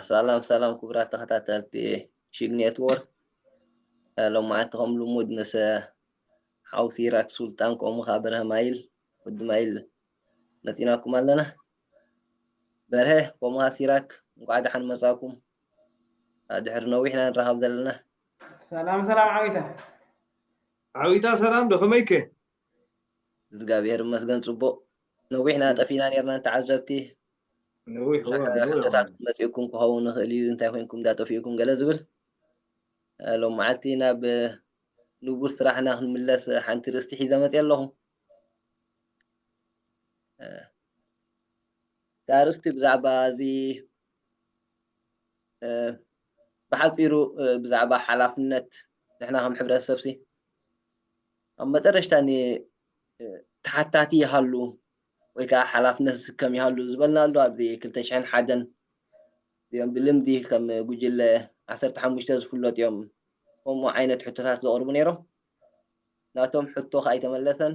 ሰላም ሰላም ክቡራት ተኸታተልቲ ሽግ ኔትወርክ። ሎማዓንቲ ከም ልሙድ ምስ ሓው ሲራክ ሱልጣን ከምኡ ከዓ በርሀ ማይል ወዲ ማይል መፂናኩም ኣለና። በርሀ ከምኡ ከዓ ሲራክ እንኳዕ ደሓን መፃኩም። ድሕሪ ነዊሕና ንራኸብ ዘለና። ሰላም ሰላም ዓዊታ። ዓዊታ ሰላም ዶ ከመይከ? እግዚኣብሔር ይመስገን ፅቡቅ። ነዊሕና ጠፊና ነርና ተዓዘብቲ። ነዊሕ እዋ፣ ነዊሕ እዋ። ሕቶታት መፂእኩም ክኸውን ይኽእል እዩ፣ እንታይ ኮይንኩም እንዳጠፊእኩም ገለ ዝብል። ሎም መዓልቲ ናብ ንቡር ስራሕና ክንምለስ ሓንቲ ርእስቲ ሒዘ መፅእ ኣለኹ። እታ ርእስቲ ብዛዕባ እዚ ብሓፂሩ ብዛዕባ ሓላፍነት ንሕና ከም ሕብረተሰብ ሲ ኣብ መጠረሽታ ተሓታቲ ይሃሉ ወይ ከዓ ሓላፍነት ዝስከም ይሃሉ ዝበልና ኣሎ። ኣብዚ ክልተ ሽሕን ሓደን እዚኦም ብልምዲ ከም ጉጅለ ዓሰርተ ሓሙሽተ ዝፍለጡ እዮም። ከምኡ ዓይነት ሕቶታት ዘቕርቡ ነይሮም። ናቶም ሕቶ ከዓ ኣይተመለሰን።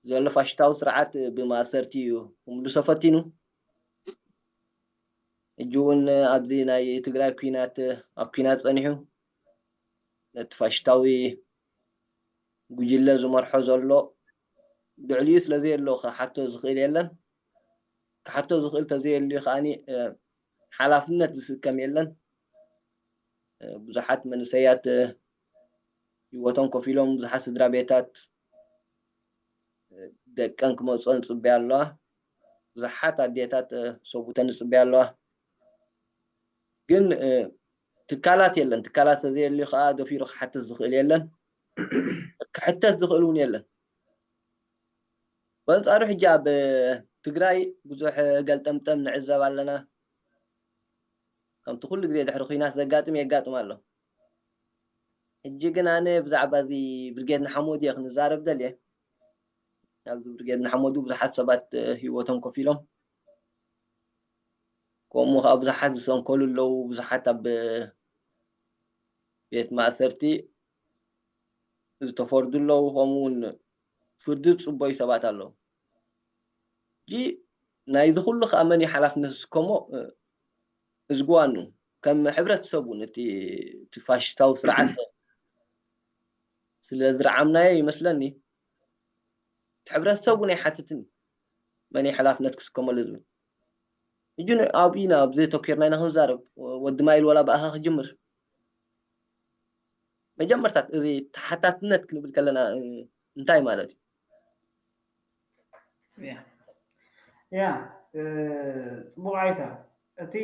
ዘሎ ፋሽስታዊ ስርዓት ብማእሰርቲ እዩ ክምልሶ ፈቲኑ። ሕጂ እውን ኣብዚ ናይ ትግራይ ኩናት ኣብ ኩናት ፀኒሑ ነቲ ፋሽስታዊ ጉጅለ ዝመርሖ ዘሎ ልዕሊኡ ስለዘየሎ ክሓቶ ዝኽእል የለን። ክሓቶ ዝኽእል ተዘየልዩ ከዓኒ ሓላፍነት ዝስከም የለን። ብዙሓት መንእሰያት ህይወቶም ከፊሎም ብዙሓት ስድራ ቤታት ደቀን ክመፅኦን ዝፅበያ ኣለዋ። ብዙሓት ኣዴታት ሰቡተን ዝፅበያ ኣለዋ። ግን ትካላት የለን። ትካላት ተዘየልዩ ከዓ ደፊሩ ክሓትት ዝኽእል የለን። ክሕተት ዝኽእል እውን የለን። በንፃሩ ሕጂ ኣብ ትግራይ ብዙሕ ገልጠምጠም ንዕዘብ ኣለና። ከምቲ ኩሉ ግዜ ድሕሪ ኩናት ዘጋጥም የጋጥም ኣሎ። ሕጂ ግን ኣነ ብዛዕባ እዚ ብርጌድ ንሓመዱ እየ ክንዛረብ ደልየ። ኣብዚ ብርጌድ ንሓመዱ ብዙሓት ሰባት ህይወቶም ከፊሎም፣ ከምኡ ከዓ ብዙሓት ዝሰንከሉ ኣለዉ፣ ብዙሓት ኣብ ቤት ማእሰርቲ ዝተፈርዱ ኣለዉ፣ ከምኡ እውን ፍርዲ ዝፅበዩ ሰባት ኣለዉ። ሕጂ ናይዚ ኩሉ ከዓ መን እዩ ሓላፍነት ዝስከሞ? እዚ ግዋኑ ከም ሕብረተሰብ እውን እቲ እቲ ፋሽስታዊ ስርዓት ስለ ዝረዓምናዮ ይመስለኒ እቲ ሕብረተሰብ እውን ኣይሓትትን መን እዩ ሓላፍነት ክስከመሉ ዝብል። ሕጂ ኣብኡ ኢና ኣብዚ ተኮርና ኢና ክንዛረብ። ወዲ ማይል ወላ ብኣኻ ክጅምር። መጀመርታት እዚ ተሓታትነት ክንብል ከለና እንታይ ማለት እዩ? ያ ፅቡቅ ዓይታ። እቲ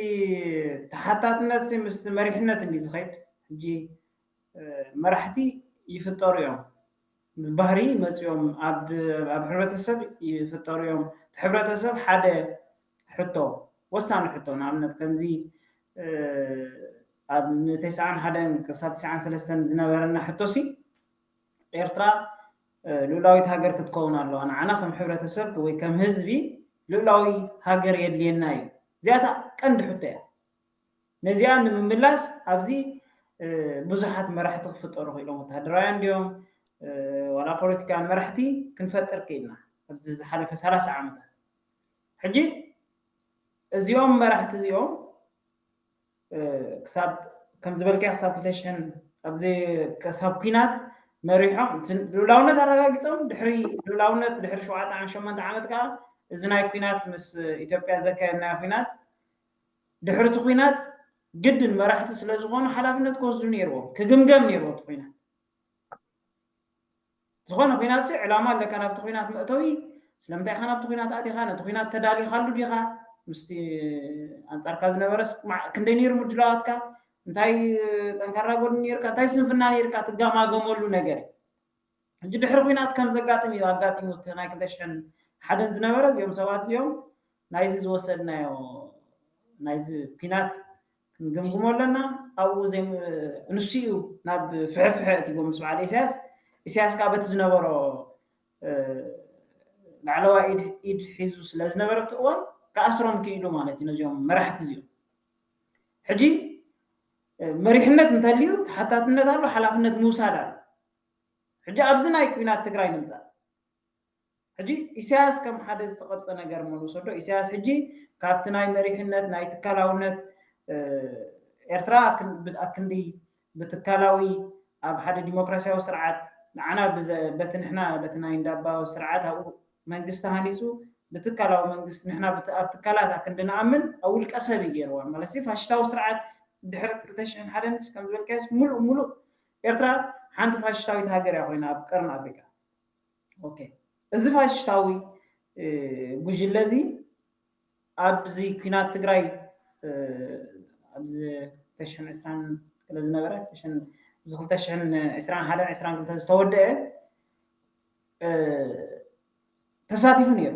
ተሓታትነት ምስቲ መሪሕነት እንዲ ዝኸይድ። ሕጂ መራሕቲ ይፍጠሩ እዮም፣ ብባህሪ መፂኦም ኣብ ኣብ ሕብረተሰብ ይፍጠሩ እዮም። እቲ ሕብረተሰብ ሓደ ሕቶ፣ ወሳኒ ሕቶ፣ ንኣብነት ከምዚ ኣብ ንተስዓን ሓደን ክሳብ ተስዓን ሰለስተን ዝነበረና ሕቶሲ ኤርትራ ልኡላዊት ሃገር ክትከውን ኣለዋ። ንዓና ከም ሕብረተሰብ ወይ ከም ህዝቢ ልኡላዊ ሃገር የድልየና እዩ። እዚኣታ ቀንዲ ሕቶ እያ። ነዚኣ ንምምላስ ኣብዚ ብዙሓት መራሕቲ ክፍጠሩ ክኢሎም፣ ወታደራውያን እንዲዮም ዋላ ፖለቲካውያን መራሕቲ ክንፈጥር ክኢልና ኣብዚ ዝሓለፈ ሰላሳ ዓመታት። ሕጂ እዚኦም መራሕቲ እዚኦም ክሳብ ከም ዝበልካዮ ክሳብ ክልተ ሽሕን ኣብዚ ክሳብ ኩናት መሪሖም ልኡላውነት ኣረጋጊፆም፣ ድሕሪ ልኡላውነት ድሕሪ ሸውዓተ ዓመት ሸሞንተ ዓመት ከዓ እዚ ናይ ኩናት ምስ ኢትዮጵያ ዘካየድናዮ ኩናት ድሕሪ እቲ ኩናት ግድን መራሕቲ ስለ ዝኾኑ ሓላፍነት ክወስዱ ነይርዎም፣ ክግምገም ነይርዎ እቲ ኩናት። ዝኾነ ኩናት ሲ ዕላማ ኣለካ ናብቲ ኩናት መእተዊ። ስለምንታይ ኢኻ ናብቲ ኩናት ኣቲኻ? ነቲ ኩናት ተዳሊኻሉ ዲኻ? ምስቲ ኣንጻርካ ዝነበረስ ክንደይ ነይሩ ምድላዋትካ? እንታይ ጠንካራ ጎድኒ ነይርካ? እንታይ ስንፍና ነይርካ? ትጋማገመሉ ነገር እዩ። ሕጂ ድሕሪ ኩናት ከም ዘጋጥም እዩ ኣጋጢሙ። እቲ ናይ ክልተ ሽሕን ሓደን ዝነበረ እዚኦም ሰባት እዚኦም ናይዚ ዝወሰድናዮ ናይዚ ኩናት ክንግምግሞ ኣለና። ኣብኡ ንሱ እዩ ናብ ፍሕፍሐ እትጎ ምስ በዓል ኢሳያስ። ኢሳያስ ከዓ በቲ ዝነበሮ ላዕለዋ ኢድ ሒዙ ስለ ዝነበረ ኣብቲ እዋን ክኣስሮም ክኢሉ ማለት እዩ ነዚኦም መራሕቲ እዚኦም። ሕጂ መሪሕነት እንተልዩ ተሓታትነት ኣሎ፣ ሓላፍነት ምውሳድ ኣሎ። ሕጂ ኣብዚ ናይ ኩናት ትግራይ ንምፃእ ሕጂ ኢሳያስ ከም ሓደ ዝተቐብፀ ነገር ንውሰዶ። ኢሳያስ ሕጂ ካብቲ ናይ መሪሕነት ናይ ትካላውነት ኤርትራ ኣክንዲ ብትካላዊ ኣብ ሓደ ዲሞክራሲያዊ ስርዓት ንዓና በቲ ንሕና በቲ ናይ እንዳባዊ ስርዓት ኣብኡ መንግስቲ ሃኒፁ ብትካላዊ መንግስቲ ንሕና ኣብ ትካላት ኣክንዲ ንኣምን ኣብ ውልቀ ሰብ እዩ ገይርዋ ማለት ፋሽስታዊ ስርዓት ድሕሪ ክልተ ሽሕን ሓደን ከም ዝበልካዮስ ሙሉእ ሙሉእ ኤርትራ ሓንቲ ፋሽስታዊት ሃገር እያ ኮይና ኣብ ቀርኒ ኣፍሪካ። እዚ ፋሽስታዊ ጉጅለ እዚ ኣብዚ ኩናት ትግራይ ኣብዚ ተሽሕን ዕስራን ገለ ዝነበረ እዚ ክልተ ሽሕን ዕስራን ሓደን ዕስራን ክልተ ዝተወደአ ተሳቲፉ ነይሩ።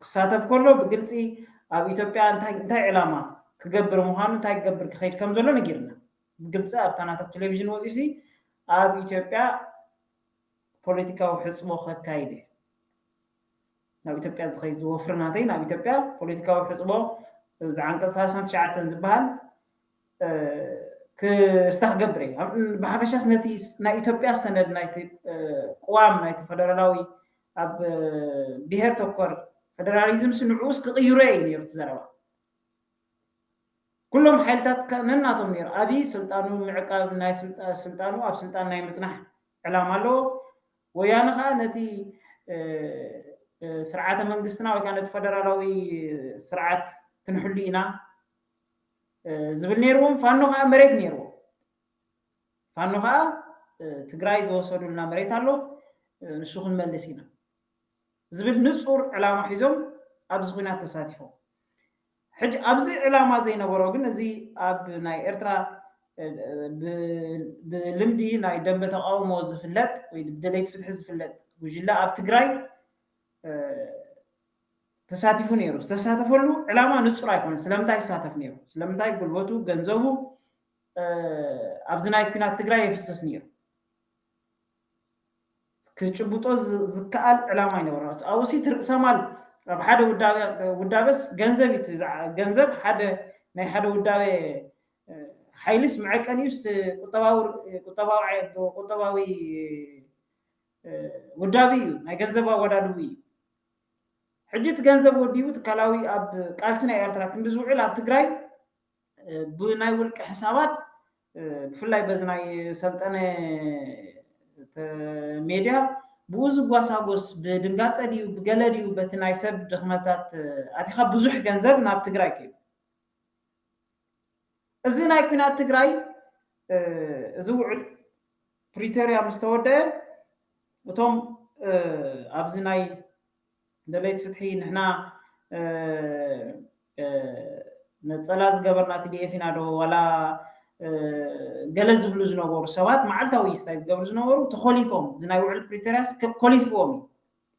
ክሳተፍ ከሎ ብግልፂ ኣብ ኢትዮጵያ እንታይ ዕላማ ክገብር ምዃኑ እንታይ ክገብር ክኸይድ ከም ዘሎ ነጊርና። ብግልፂ ኣብታ ናታ ቴሌቪዥን ወፂሲ ኣብ ኢትዮጵያ ፖለቲካዊ ሕፅቦ ከካይድ እየ። ናብ ኢትዮጵያ ዝኸይድ ዝወፍር ናተይ ናብ ኢትዮጵያ ፖለቲካዊ ሕፅቦ ዝዓንቀፅ ሰላሳን ትሽዓተን ዝበሃል ክስታ ክገብር እየ። ብሓፈሻስ ነቲ ናይ ኢትዮጵያ ሰነድ ናይቲ ቅዋም ናይቲ ፈደራላዊ ኣብ ብሄር ተኮር ፈደራሊዝም ስንዕኡስ ክቕይሮ እዩ ነይሩ እቲ ዘረባ። ኩሎም ሓይልታት ነናቶም ነይሩ። ኣብይ ስልጣኑ ምዕቃብ ናይ ስልጣኑ ኣብ ስልጣን ናይ ምፅናሕ ዕላማ ኣለዎ። ወያነ ከዓ ነቲ ስርዓተ መንግስትና ወይ ከዓ ነቲ ፈደራላዊ ስርዓት ክንሕሉ ኢና ዝብል ነይርዎም። ፋኖ ከዓ መሬት ነይርዎ። ፋኖ ከዓ ትግራይ ዝወሰዱልና መሬት ኣሎ፣ ንሱ ክንመልስ ኢና ዝብል ንፁር ዕላማ ሒዞም ኣብዚ ኩናት ተሳቲፎም። ሕጂ ኣብዚ ዕላማ ዘይነበሮ ግን እዚ ኣብ ናይ ኤርትራ ብልምዲ ናይ ደንበ ተቃውሞ ዝፍለጥ ወይ ብደለይቲ ፍትሒ ዝፍለጥ ጉጅለ ኣብ ትግራይ ተሳቲፉ ነይሩ። ዝተሳተፈሉ ዕላማ ንፁር ኣይኮነን። ስለምንታይ ይሳተፍ ነይሩ? ስለምንታይ ጉልበቱ፣ ገንዘቡ ኣብዚ ናይ ኩናት ትግራይ የፍስስ ነይሩ? ክጭብጦ ዝከኣል ዕላማ ይነበሮ። ኣብኡሲ ትርእሰማል ኣብ ሓደ ውዳበስ ገንዘብ እዩ። ገንዘብ ሓደ ናይ ሓደ ውዳበ ሓይልስ መዐቀኒዩስ ቁጠባዊ ቁጠባዊ ቁጠባዊ ውዳቢ እዩ። ናይ ገንዘብ ኣወዳድቡ እዩ። ሕጂ እቲ ገንዘብ ወዲቡ ትካላዊ ኣብ ቃልሲ ናይ ኤርትራ ክንዲ ዝውዕል ኣብ ትግራይ ብናይ ውልቂ ሕሳባት ብፍላይ በዚ ናይ ሰልጠነ ሜድያ ብኡ ዝጓሳጎስ ብድንጋፀ ድዩ ብገለ ድዩ በቲ ናይ ሰብ ድኽመታት ኣቲኻ ብዙሕ ገንዘብ ናብ ትግራይ ከይዱ። እዚ ናይ ኩናት ትግራይ እዚ ውዕል ፕሪቶርያ ምስ ተወደአ እቶም ኣብዚ ናይ ደለይቲ ፍትሒ ንሕና ነፀላ ዝገበርና ቲ ዲ ኤፍ ኢና ዶ ዋላ ገለ ዝብሉ ዝነበሩ ሰባት መዓልታዊ ስታይ ዝገብሩ ዝነበሩ ተኾሊፎም እዚ ናይ ውዕል ፕሪቶርያስ ኮሊፍዎም እዩ።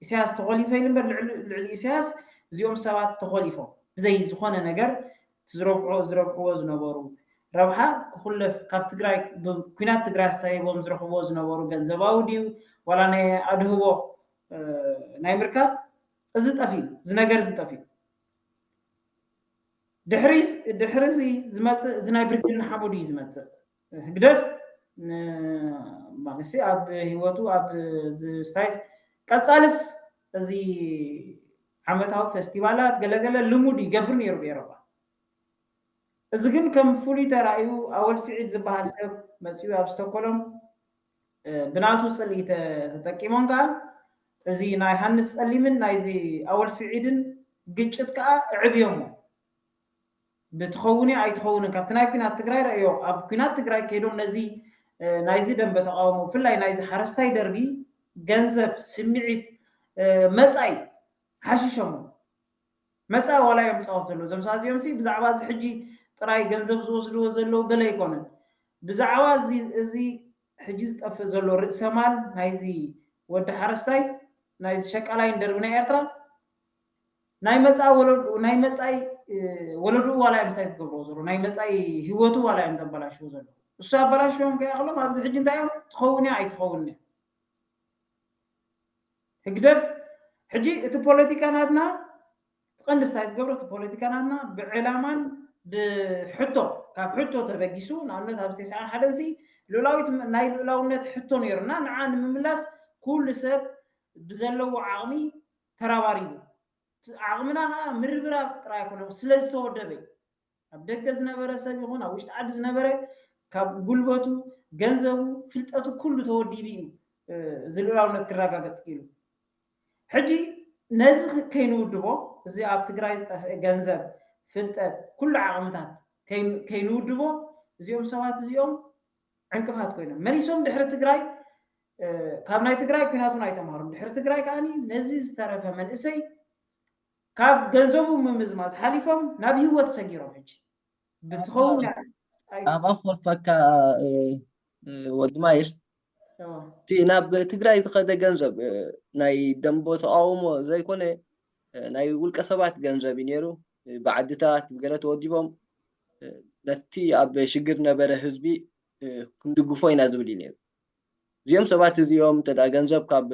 ኢሳያስ ተኾሊፈ ኢሉ እምበር ልዕሊ ኢሳያስ እዚኦም ሰባት ተኾሊፎም ብዘይ ዝኾነ ነገር ዝረብሕዎ ዝነበሩ ረብሓ ክኹለፍ ካብ ትግራይ ኩናት ትግራይ ኣሳይቦም ዝረኽብዎ ዝነበሩ ገንዘባዊ ድዩ ዋላ ናይ ኣድህቦ ናይ ምርካብ እዚ ጠፊኡ እዚ ነገር እዚ ጠፊኡ ድሕሪ እዚ ዝመፅእ እዚ ናይ ብርጌድ ንሓመዱ እዩ ዝመፅእ። ህግደፍ ማለሲ ኣብ ህይወቱ ኣብ ስታይስ ቀፃልስ እዚ ዓመታዊ ፌስቲቫላት ገለገለ ልሙድ ይገብር ነይሩ ብኤሮፓ። እዚ ግን ከም ፍሉይ ተራእዩ ኣወል ስዒድ ዝበሃል ሰብ መፅኡ ኣብ ስቶኮሎም ብናቱ ፅልኢ ተጠቂሞም ከዓ እዚ ናይ ሃንስ ፀሊምን ናይዚ ኣወል ስዒድን ግጭት ከዓ እዕብዮሞ ብትኸውን ኣይትኸውንን ካብቲ ናይ ኩናት ትግራይ ረእዮ ኣብ ኩናት ትግራይ ከይዶም ነዚ ናይዚ ደንበ ተቃውሞ ብፍላይ ናይዚ ሓረስታይ ደርቢ ገንዘብ ስምዒት መፃኢ ሓሽሾሞ መፃኢ ዋላ እዮም ፃወት ዘለዉ እዞም ሰዓት እዚኦም ብዛዕባ እዚ ሕጂ ጥራይ ገንዘብ ዝወስድዎ ዘለዉ ገለ ኣይኮነን ብዛዕባ እዚ ሕጂ ዝጠፍእ ዘሎ ርእሰማል ናይዚ ወዲ ሓረስታይ ናይዚ ሸቃላይን ደርቢ ናይ ኤርትራ ናይ መፃኢ ወለዱ ናይ መፃኢ ወለዱ ዋላ እዮም ሳይ ዝገብርዎ ዘሎ ናይ መፃኢ ህይወቱ ዋላ እዮም ዘበላሽዎ ዘሎ እሱ ኣበላሽዎም ከይኣኽሎም ኣብዚ ሕጂ እንታይ እዮም ትኸውን እያ ኣይትኸውን እያ ህግደፍ ሕጂ እቲ ፖለቲካ ናትና ትቐንዲ ስታይ ዝገብሮ እቲ ፖለቲካ ናትና ብዕላማን ብሕቶ ካብ ሕቶ ተበጊሱ ንኣብነት ኣብ ዝተስዓን ሓደን ሲ ልኡላዊት ናይ ልኡላውነት ሕቶ ነይሩና ንዓ ንምምላስ ኩሉ ሰብ ብዘለዎ ዓቕሚ ተራባሪቡ። ዓቕምና ከዓ ምርብራብ ጥራይ ኣይኮነ፣ ስለ ዝተወደበ እዩ። ኣብ ደገ ዝነበረ ሰብ ይኹን ኣብ ውሽጢ ዓዲ ዝነበረ ካብ ጉልበቱ፣ ገንዘቡ፣ ፍልጠቱ ኩሉ ተወዲቡ እዩ እዚ ልኡላውነት ክረጋገፅ ክኢሉ። ሕጂ ነዚ ከይንውድቦ፣ እዚ ኣብ ትግራይ ዝጠፍአ ገንዘብ፣ ፍልጠት፣ ኩሉ ዓቕምታት ከይንውድቦ፣ እዚኦም ሰባት እዚኦም ዕንቅፋት ኮይኖም መሊሶም ድሕሪ ትግራይ፣ ካብ ናይ ትግራይ ኩናት እውን ኣይተማሃሩን። ድሕሪ ትግራይ ከዓኒ ነዚ ዝተረፈ መንእሰይ ካብ ገንዘቡ ምምዝማዝ ሓሊፎም ናብ ህይወት ሰጊሮም። ሕጂ ብትኸውን ኣብ ኣኾልፈካ ወዲ ማይር፣ እቲ ናብ ትግራይ ዝኸደ ገንዘብ ናይ ደንቦ ተቃውሞ ዘይኮነ፣ ናይ ውልቀ ሰባት ገንዘብ እዩ ነይሩ። ብዓድታት ብገለ ተወዲቦም ነቲ ኣብ ሽግር ነበረ ህዝቢ ክንድግፎ ኢና ዝብል እዩ ነይሩ። እዚኦም ሰባት እዚኦም እንተ ገንዘብ ካብ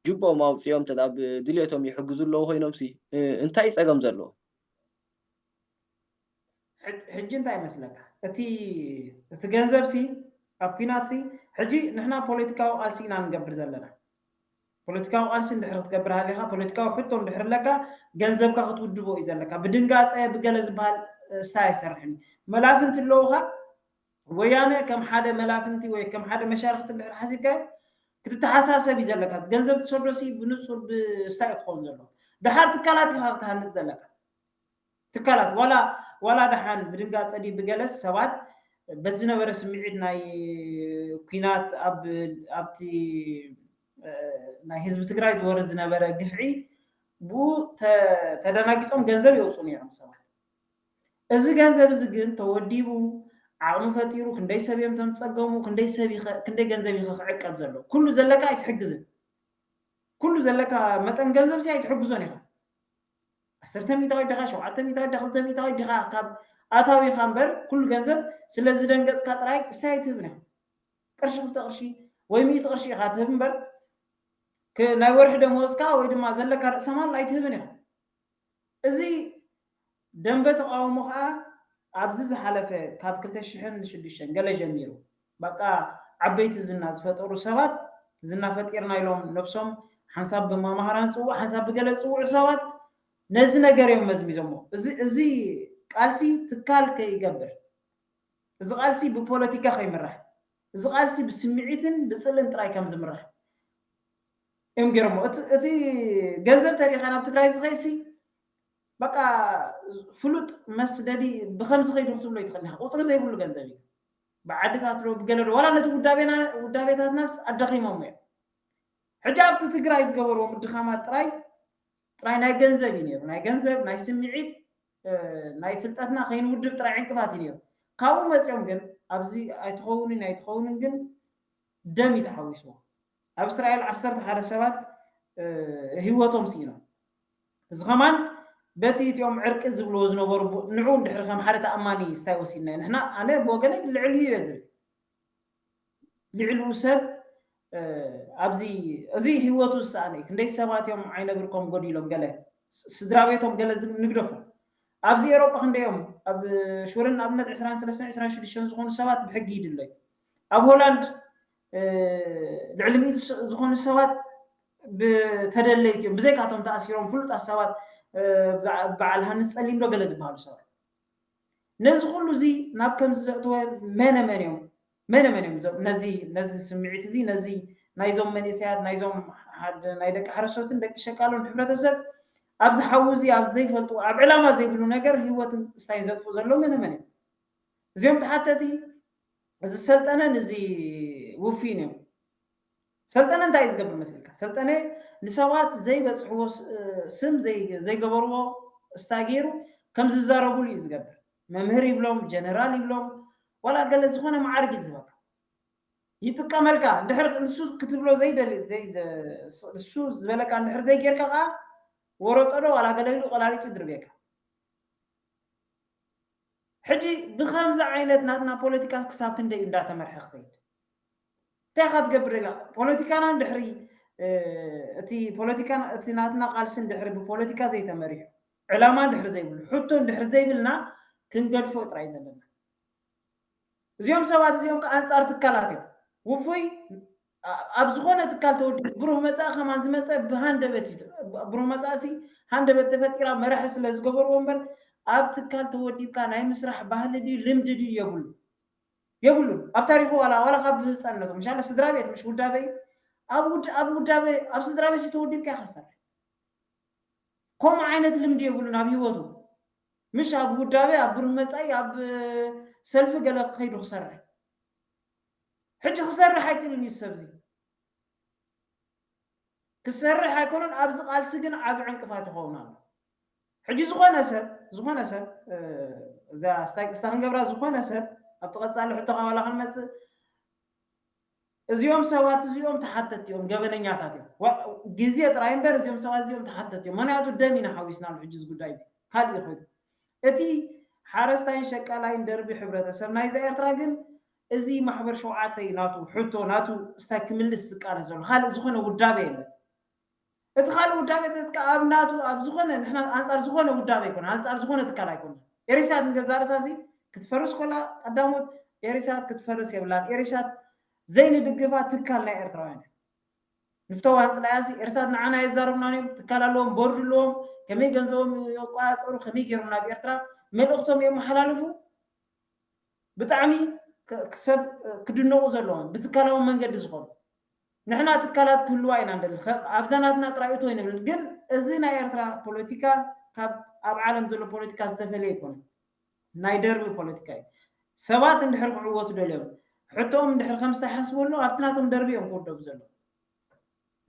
ጅቦም ኣውፅኦም እንተ ብድልየቶም ይሕግዙ ኣለዉ ኮይኖም ሲ እንታይ ፀገም ዘለዎ? ሕጂ እንታይ ይመስለካ? እቲ እቲ ገንዘብ ሲ ኣብ ኩናት ሲ ሕጂ ንሕና ፖለቲካዊ ቃልሲ ኢና ንገብር ዘለና። ፖለቲካዊ ቃልሲ እንድሕር ክትገብር ሃሊኻ፣ ፖለቲካዊ ሕቶ እንድሕር ኣለካ፣ ገንዘብካ ክትውድቦ እዩ ዘለካ። ብድንጋፀ ብገለ ዝበሃል ስታይ ኣይሰርሕን እዩ። መላፍንቲ ኣለዉኻ። ወያነ ከም ሓደ መላፍንቲ ወይ ከም ሓደ መሻርክቲ እንድሕር ሓሲብካዮ ክትተሓሳሰብ እዩ ዘለካ። ገንዘብ ትሰዶ ሲ ብንፁር ብስታይ ክኸውን ዘለዎ። ደሓር ትካላት ኢኻ ክትሃንፅ ዘለካ። ትካላት ዋላ ዋላ ደሓን ብድንጋፀ ድዩ ብገለስ ሰባት በቲ ዝነበረ ስምዒት ናይ ኩናት ኣብቲ ናይ ህዝቢ ትግራይ ዝወርድ ዝነበረ ግፍዒ ብኡ ተደናጊፆም ገንዘብ የውፁ ነይሮም ሰባት። እዚ ገንዘብ እዚ ግን ተወዲቡ ዓቕሚ ፈጢሩ ክንደይ ሰብ እዮም ተምፀገሙ፣ ክንደይ ሰብ ክንደይ ገንዘብ ይኸ ክዕቀብ ዘሎ። ኩሉ ዘለካ ኣይትሕግዝን። ኩሉ ዘለካ መጠን ገንዘብ ሲ ኣይትሕግዞን ኢኻ። ዓሰርተ ሚእታዊት ዲኻ፣ ሸውዓተ ሚእታዊት ዲኻ፣ ክልተ ሚእታዊት ዲኻ ካብ ኣታዊኻ እምበር ኩሉ ገንዘብ ስለ ዝደንገፅካ ጥራይ እስታይ ኣይትህብን ኢኻ። ቅርሺ ክልተ ቅርሺ ወይ ሚእቲ ቅርሺ ኢኻ ትህብ እምበር ናይ ወርሒ ደመወዝካ ወይ ድማ ዘለካ ርእሰማል ኣይትህብን ኢኻ። እዚ ደንበ ተቃውሞ ከዓ ኣብዚ ዝሓለፈ ካብ ክልተ ሽሕን ሽዱሽተን ገለ ጀሚሩ በቃ ዓበይቲ ዝና ዝፈጠሩ ሰባት ዝና ፈጢርና ኢሎም ነብሶም ሓንሳብ ብመማህራን ዝፅውዑ ሓንሳብ ብገለ ዝፅውዑ ሰባት ነዚ ነገር እዮም መዝሚዞሞ። እዚ ቃልሲ ትካል ከይገብር፣ እዚ ቃልሲ ብፖለቲካ ከይምራሕ፣ እዚ ቃልሲ ብስምዒትን ብፅልእን ጥራይ ከም ዝምራሕ እዮም ገይሮሞ። እቲ ገንዘብ ተሪኻ ናብ ትግራይ ዝኸይሲ በቃ ፍሉጥ መስደዲ ብከምዚ ከይዱ ክትብሎ ይትኽእል ኢኻ። ቁፅሪ ዘይብሉ ገንዘብ እዩ። ብዓድታት ዶ ብገለ ዶ ዋላ ነቲ ውዳቤታትናስ ኣዳኺሞም እዮም። ሕጂ ኣብቲ ትግራይ ዝገበርዎ ምድኻማት ጥራይ ጥራይ ናይ ገንዘብ እዩ ነይሩ። ናይ ገንዘብ፣ ናይ ስምዒት፣ ናይ ፍልጠትና ከይንውድብ ጥራይ ዕንቅፋት እዩ ነይሩ። ካብኡ መፂኦም ግን ኣብዚ ኣይትኸውንን ኣይትኸውንን ግን ደም እዩ ተሓዊስዎ። ኣብ እስራኤል ዓሰርተ ሓደ ሰባት ህይወቶም ስኢኖም። እዚ ከማን በቲ እቲኦም ዕርቂ ዝብልዎ ዝነበሩ ንዑ እንድሕሪ ከም ሓደ ተኣማኒ ስታይ ወሲድናዮ ንሕና፣ ኣነ ብወገነይ ልዕል እዩ እየ ዝብል። ልዕልኡ ሰብ ኣብዚ እዚ ህይወቱ ዝሰኣነ ክንደይ ሰባት እዮም ዓይነ ብርኮም ጎዲሎም፣ ገለ ስድራ ቤቶም ገለ ንግደፎም። ኣብዚ ኤሮጳ ክንደዮም ኣብ ሽወደን ንኣብነት ዕስራን ሰለስተን ዕስራን ሽዱሽተን ዝኾኑ ሰባት ብሕጊ ይድለዩ። ኣብ ሆላንድ ልዕሊ ሚእቲ ዝኾኑ ሰባት ብተደለይቲ እዮም ብዘይካቶም ተኣሲሮም ፍሉጣት ሰባት፣ በዓል ሃንስ ጸሊም ዶ ገለ ዝበሃሉ ሰባት። ነዚ ኩሉ እዚ ናብ ከምዚ ዘእትወ መነ መን እዮም? መነ መን እዮም ነዚ ነዚ ስምዒት እዚ ነዚ ናይዞም መንእሰያት ናይዞም ናይ ደቂ ሓረስቶትን ደቂ ሸቃሎን ሕብረተሰብ ኣብዚ ሓዊ እዚ ኣብ ዘይፈልጡ ኣብ ዕላማ ዘይብሉ ነገር ህይወትን ስታይን ዘጥፍኡ ዘለዉ መነ መን እዮም? እዚኦም ተሓተቲ እዚ ሰልጠነን እዚ ውፉይን እዮም። ሰልጠነ እንታይ እዩ ዝገብር መሲልካ? ሰልጠነ ንሰባት ዘይበፅሕዎ ስም ዘይገበርዎ ስታይ ገይሩ ከም ዝዛረቡሉ እዩ ዝገብር። መምህር ይብሎም፣ ጀነራል ይብሎም፣ ዋላ ገለ ዝኾነ መዓርግ እዩ ዝህበካ። ይጥቀመልካ እንድሕር ንሱ ክትብሎ ዘይደሊ ንሱ ዝበለካ እንድሕር ዘይጌርካ ከዓ ወረጦ ዶ ዋላ ገለ ኢሉ ቆላሊጡ ይድርብየካ። ሕጂ ብኸምዚ ዓይነት ናትና ፖለቲካ ክሳብ ክንደይ እንዳተመርሐ ክኸይድ እንታይ ኢኻ ትገብር ኢላ ፖለቲካና እንድሕሪ እቲ ፖለቲካ እቲ ናትና ቃልሲ እንድሕሪ ብፖለቲካ ዘይተመሪሑ ዕላማ እንድሕሪ ዘይብሉ ሕቶ እንድሕሪ ዘይብልና ክንገድፎ ጥራይ ዘለና። እዚኦም ሰባት እዚኦም ከዓ ኣንፃር ትካላት እዮም። ውፉይ ኣብ ዝኾነ ትካል ተወዲቡ ብሩህ መፃኢ ከማን ዝመፀ ብሃንደበት እዩ። ብሩህ መፃእሲ ሃንደበት ተፈጢራ መራሒ ስለ ዝገበርዎ እምበር ኣብ ትካል ተወዲብካ ናይ ምስራሕ ባህሊ ድዩ ልምዲ ድዩ የብሉ የብሉን። ኣብ ታሪኹ ዋላ ዋላ ካብ ህፃንነቱ ምሻለ ስድራ ቤት ምሽ ውዳበ እዩ። ኣብ ውድ ኣብ ውዳበ ኣብ ስድራ ቤት ተወዲብካ ይኸሰር ከምኡ ዓይነት ልምዲ የብሉን ኣብ ህይወቱ። ምሽ ኣብ ውዳበ ኣብ ብሩህ መፃኢ ኣብ ሰልፊ ገለ ከይዱ ክሰርሕ ሕጂ ክሰርሕ ኣይክእልን እዩ ሰብዚ ክሰርሕ ኣይኮነን። ኣብዚ ቃልሲ ግን ዓብ ዕንቅፋት ይኸውን ኣሎ። ሕጂ ዝኾነ ሰብ ዝኾነ ሰብ እዛ ስታይክስታ ክንገብራ ዝኾነ ሰብ ኣብቲ ቀፃሊ ሕቶ ካባላ ክንመፅእ እዚኦም ሰባት እዚኦም ተሓተት እዮም፣ ገበነኛታት እዮም። ግዜ ጥራይ እምበር እዚኦም ሰባት እዚኦም ተሓተት እዮም። ምክንያቱ ደም ኢና ሓዊስናሉ ሕጂ እዚ ጉዳይ እዚ ካልእ ይኸዱ። እቲ ሓረስታይን ሸቃላይን ደርቢ ሕብረተሰብ ናይዛ ኤርትራ ግን እዚ ማሕበር ሸውዓተ እዩ ናቱ ሕቶ ናቱ ስታይ ክምልስ ዝቃለስ ዘሎ ካልእ ዝኾነ ውዳበ የለን። እቲ ካልእ ውዳበ ተትካ ኣብ ናቱ ኣብ ዝኾነ ንሕና ኣንጻር ዝኾነ ውዳበ ኣይኮነ ኣንጻር ዝኾነ ትካል ኣይኮነ። ኤሪሳት ንገዛ ርእሳሲ ክትፈርስ ኮላ ቀዳሞት ኤሪሳት ክትፈርስ የብላን። ኤሪሳት ዘይንድግፋ ትካል ናይ ኤርትራውያን እዩ። ንፍተዋ ህንፅላያሲ ኤርሳት ንዓና የዛረብናን እዮም። ትካል ኣለዎም፣ ቦርድ ኣለዎም፣ ከመይ ገንዘቦም ይቆፃፀሩ፣ ከመይ ገይሮም ናብ ኤርትራ መልእኽቶም የመሓላልፉ። ብጣዕሚ ሰብ ክድነቑ ዘለዎም ብትካላዊ መንገዲ ዝኾኑ ንሕና ትካላት ክህልዋ ኢና ንደሊ። ኣብዛ ናትና ጥራይ እቶ ይንብል፣ ግን እዚ ናይ ኤርትራ ፖለቲካ ካብ ኣብ ዓለም ዘሎ ፖለቲካ ዝተፈለየ ይኮነ። ናይ ደርቢ ፖለቲካ እዩ። ሰባት እንድሕር ክዕወቱ ደልዮም ሕቶኦም እንድሕር ከም ዝተሓስበሉ ኣብቲ ናቶም ደርቢ እዮም ክውደቡ ዘለዉ።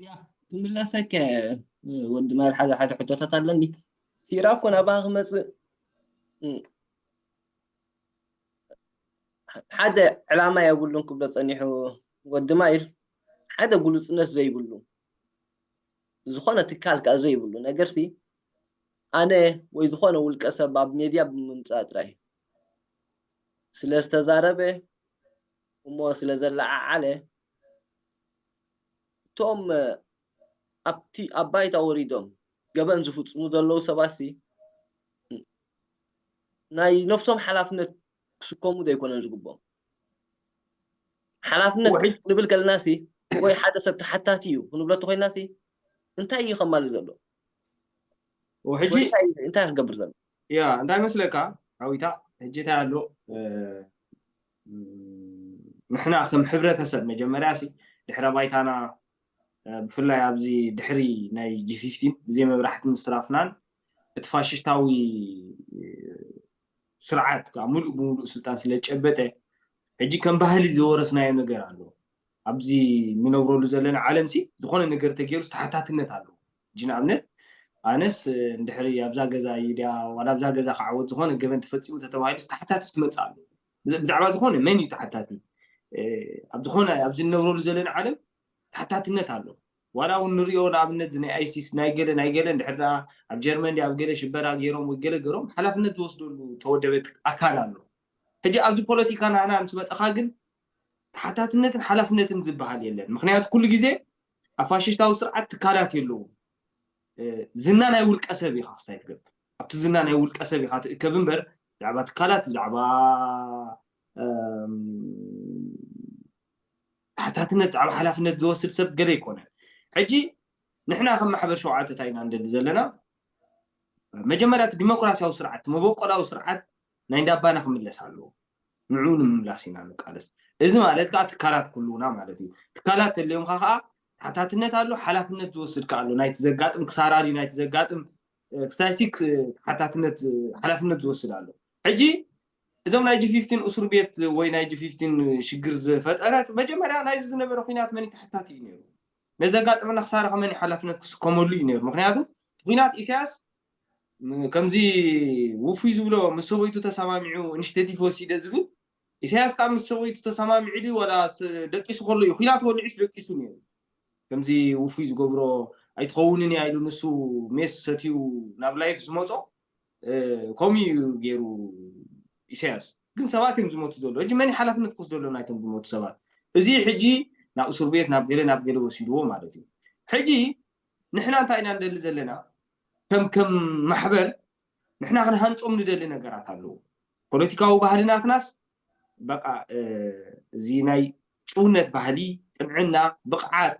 ያ ክምለሰከ ወዲ ማል ሓደ ሓደ ሕቶታት ኣለኒ። ሲራ እኮ ናባኻ ክመፅእ ሓደ ዕላማ የብሉን ክብሎ ፀኒሑ ወዲ ማይል ሓደ ግሉፅነት ዘይብሉ ዝኾነ ትካል ከዓ ዘይብሉ ነገር ሲ ኣነ ወይ ዝኾነ ውልቀ ሰብ ኣብ ሜድያ ብምምፃእ ጥራይ ስለ ዝተዛረበ እሞ ስለ ዘለዓዓለ እቶም ኣብቲ ኣብ ባይታ ወሪዶም ገበን ዝፍፅሙ ዘለዉ ሰባት ሲ ናይ ነብሶም ሓላፍነት ክስከሙ ዘይኮነን ዝግብኦም ሓላፍነት ንብል ከለና ሲ ወይ ሓደ ሰብ ተሓታቲ እዩ ክንብሎ ተኮይና ሲ እንታይ እዩ ከማልእ ዘሎ ሕጂ እንታይ ክገብር ዘሎ ያ እንታይ መስለካ ዓዊታ ሕጂ እንታይ ኣሎ ንሕና ከም ሕብረተሰብ መጀመርያ ሲ ድሕረ ባይታና ብፍላይ ኣብዚ ድሕሪ ናይ ጂ ፊፍቲን ብዘይ መብራሕቲ ምስትራፍናን እቲ ፋሽስታዊ ስርዓት ከዓ ሙሉእ ብሙሉእ ስልጣን ስለ ጨበጠ ሕጂ ከም ባህሊ ዝወረስናዮ ነገር ኣሎ ኣብዚ ንነብረሉ ዘለና ዓለም ሲ ዝኾነ ነገር ተገይሩ ዝተሓታትነት ኣሎ ሕጂ ንኣብነት ኣነስ እንድሕሪ ኣብዛ ገዛ እዩ ድያ ዋላ ኣብዛ ገዛ ክዓወት ዝኾነ ገበን ተፈፂሙ ተተባሂሉ ዝተሓታትስ ትመፅእ ኣሎ ብዛዕባ ዝኾነ መን እዩ ተሓታቲ ኣብ ዝኾነ ኣብዚ ንነብረሉ ዘለና ዓለም ተሓታትነት ኣሎ ዋላ እውን ንሪኦ ንኣብነት ናይ ኣይሲስ ናይ ገለ ናይ ገለ እንድሕር ደኣ ኣብ ጀርመን ድኣ ኣብ ገለ ሽበራ ገይሮም ወይ ገለ ገሮም ሓላፍነት ዝወስደሉ ተወደበ ኣካል ኣሎ ሕጂ ኣብዚ ፖለቲካ ናና ምስ መፀኻ ግን ተሓታትነትን ሓላፍነትን ዝበሃል የለን ምክንያቱ ኩሉ ግዜ ኣብ ፋሽስታዊ ስርዓት ትካላት የለዉ ዝና ናይ ውልቀ ሰብ ኢኻ ክስታይ ትገብር ኣብቲ ዝና ናይ ውልቀ ሰብ ኢኻ ትእከብ እምበር ብዛዕባ ትካላት ብዛዕባ ተሓታትነት ብዛዕባ ሓላፍነት ዝወስድ ሰብ ገለ ኣይኮነን ሕጂ ንሕና ከም ማሕበር ሸውዓተ እንታይ ኢና ንደሊ ዘለና መጀመርያ እቲ ዲሞክራሲያዊ ስርዓት መበቆላዊ ስርዓት ናይ እንዳባና ክምለስ ኣለዎ ንዕኡ ንምምላስ ኢና ንቃለስ እዚ ማለት ከዓ ትካላት ክህልውና ማለት እዩ ትካላት ተልዮምካ ከዓ ተሓታትነት ኣሎ ሓላፍነት ዝወስድ ከዓ ኣሎ ናይቲ ዘጋጥም ክሳራ ድዩ ናይቲ ዘጋጥም ክስታይሲ ተሓታትነት ሓላፍነት ዝወስድ ኣሎ ሕጂ እዞም ናይ ጂ ፊፍቲን እስሩ ቤት ወይ ናይ ጂ ፊፍቲን ሽግር ዝፈጠረ መጀመርያ ናይዚ ዝነበረ ኩናት መን ተሓታቲ እዩ ነይሩ ነዚ ኣጋጠመና ክሳራ ከመን ሓላፍነት ክስከመሉ እዩ ነይሩ ምክንያቱ ኩናት ኢሳያስ ከምዚ ውፉይ ዝብሎ ምስ ሰበይቱ ተሰማሚዑ ኢኒሽቲቭ ወሲደ ዝብል ኢሳያስ ከዓ ምስ ሰበይቱ ተሰማሚዑ ድዩ ዋላ ደቂሱ ከሎ እዩ ኩናት ወሊዑስ ደቂሱ ነይሩ ከምዚ ውፉይ ዝገብሮ ኣይትኸውንን እያ ኢሉ ንሱ ሜስ ሰትዩ ናብ ላይፍ ዝመፆ ከምኡ እዩ ገይሩ ኢሳያስ ግን ሰባት እዮም ዝሞቱ ዘሎ ሕጂ መን ሓላፍነት ክወስዶ ኣሎ ናይቶም ዝሞቱ ሰባት እዚ ሕጂ ናብ እስር ቤት ናብ ገለ ናብ ገለ ወሲድዎ ማለት እዩ ሕጂ ንሕና እንታይ ኢና ንደሊ ዘለና ከም ከም ማሕበር ንሕና ክንሃንፆም ንደሊ ነገራት ኣለዉ ፖለቲካዊ ባህሊ ናትናስ በቃ እዚ ናይ ጭውነት ባህሊ ቅንዕና፣ ብቕዓት፣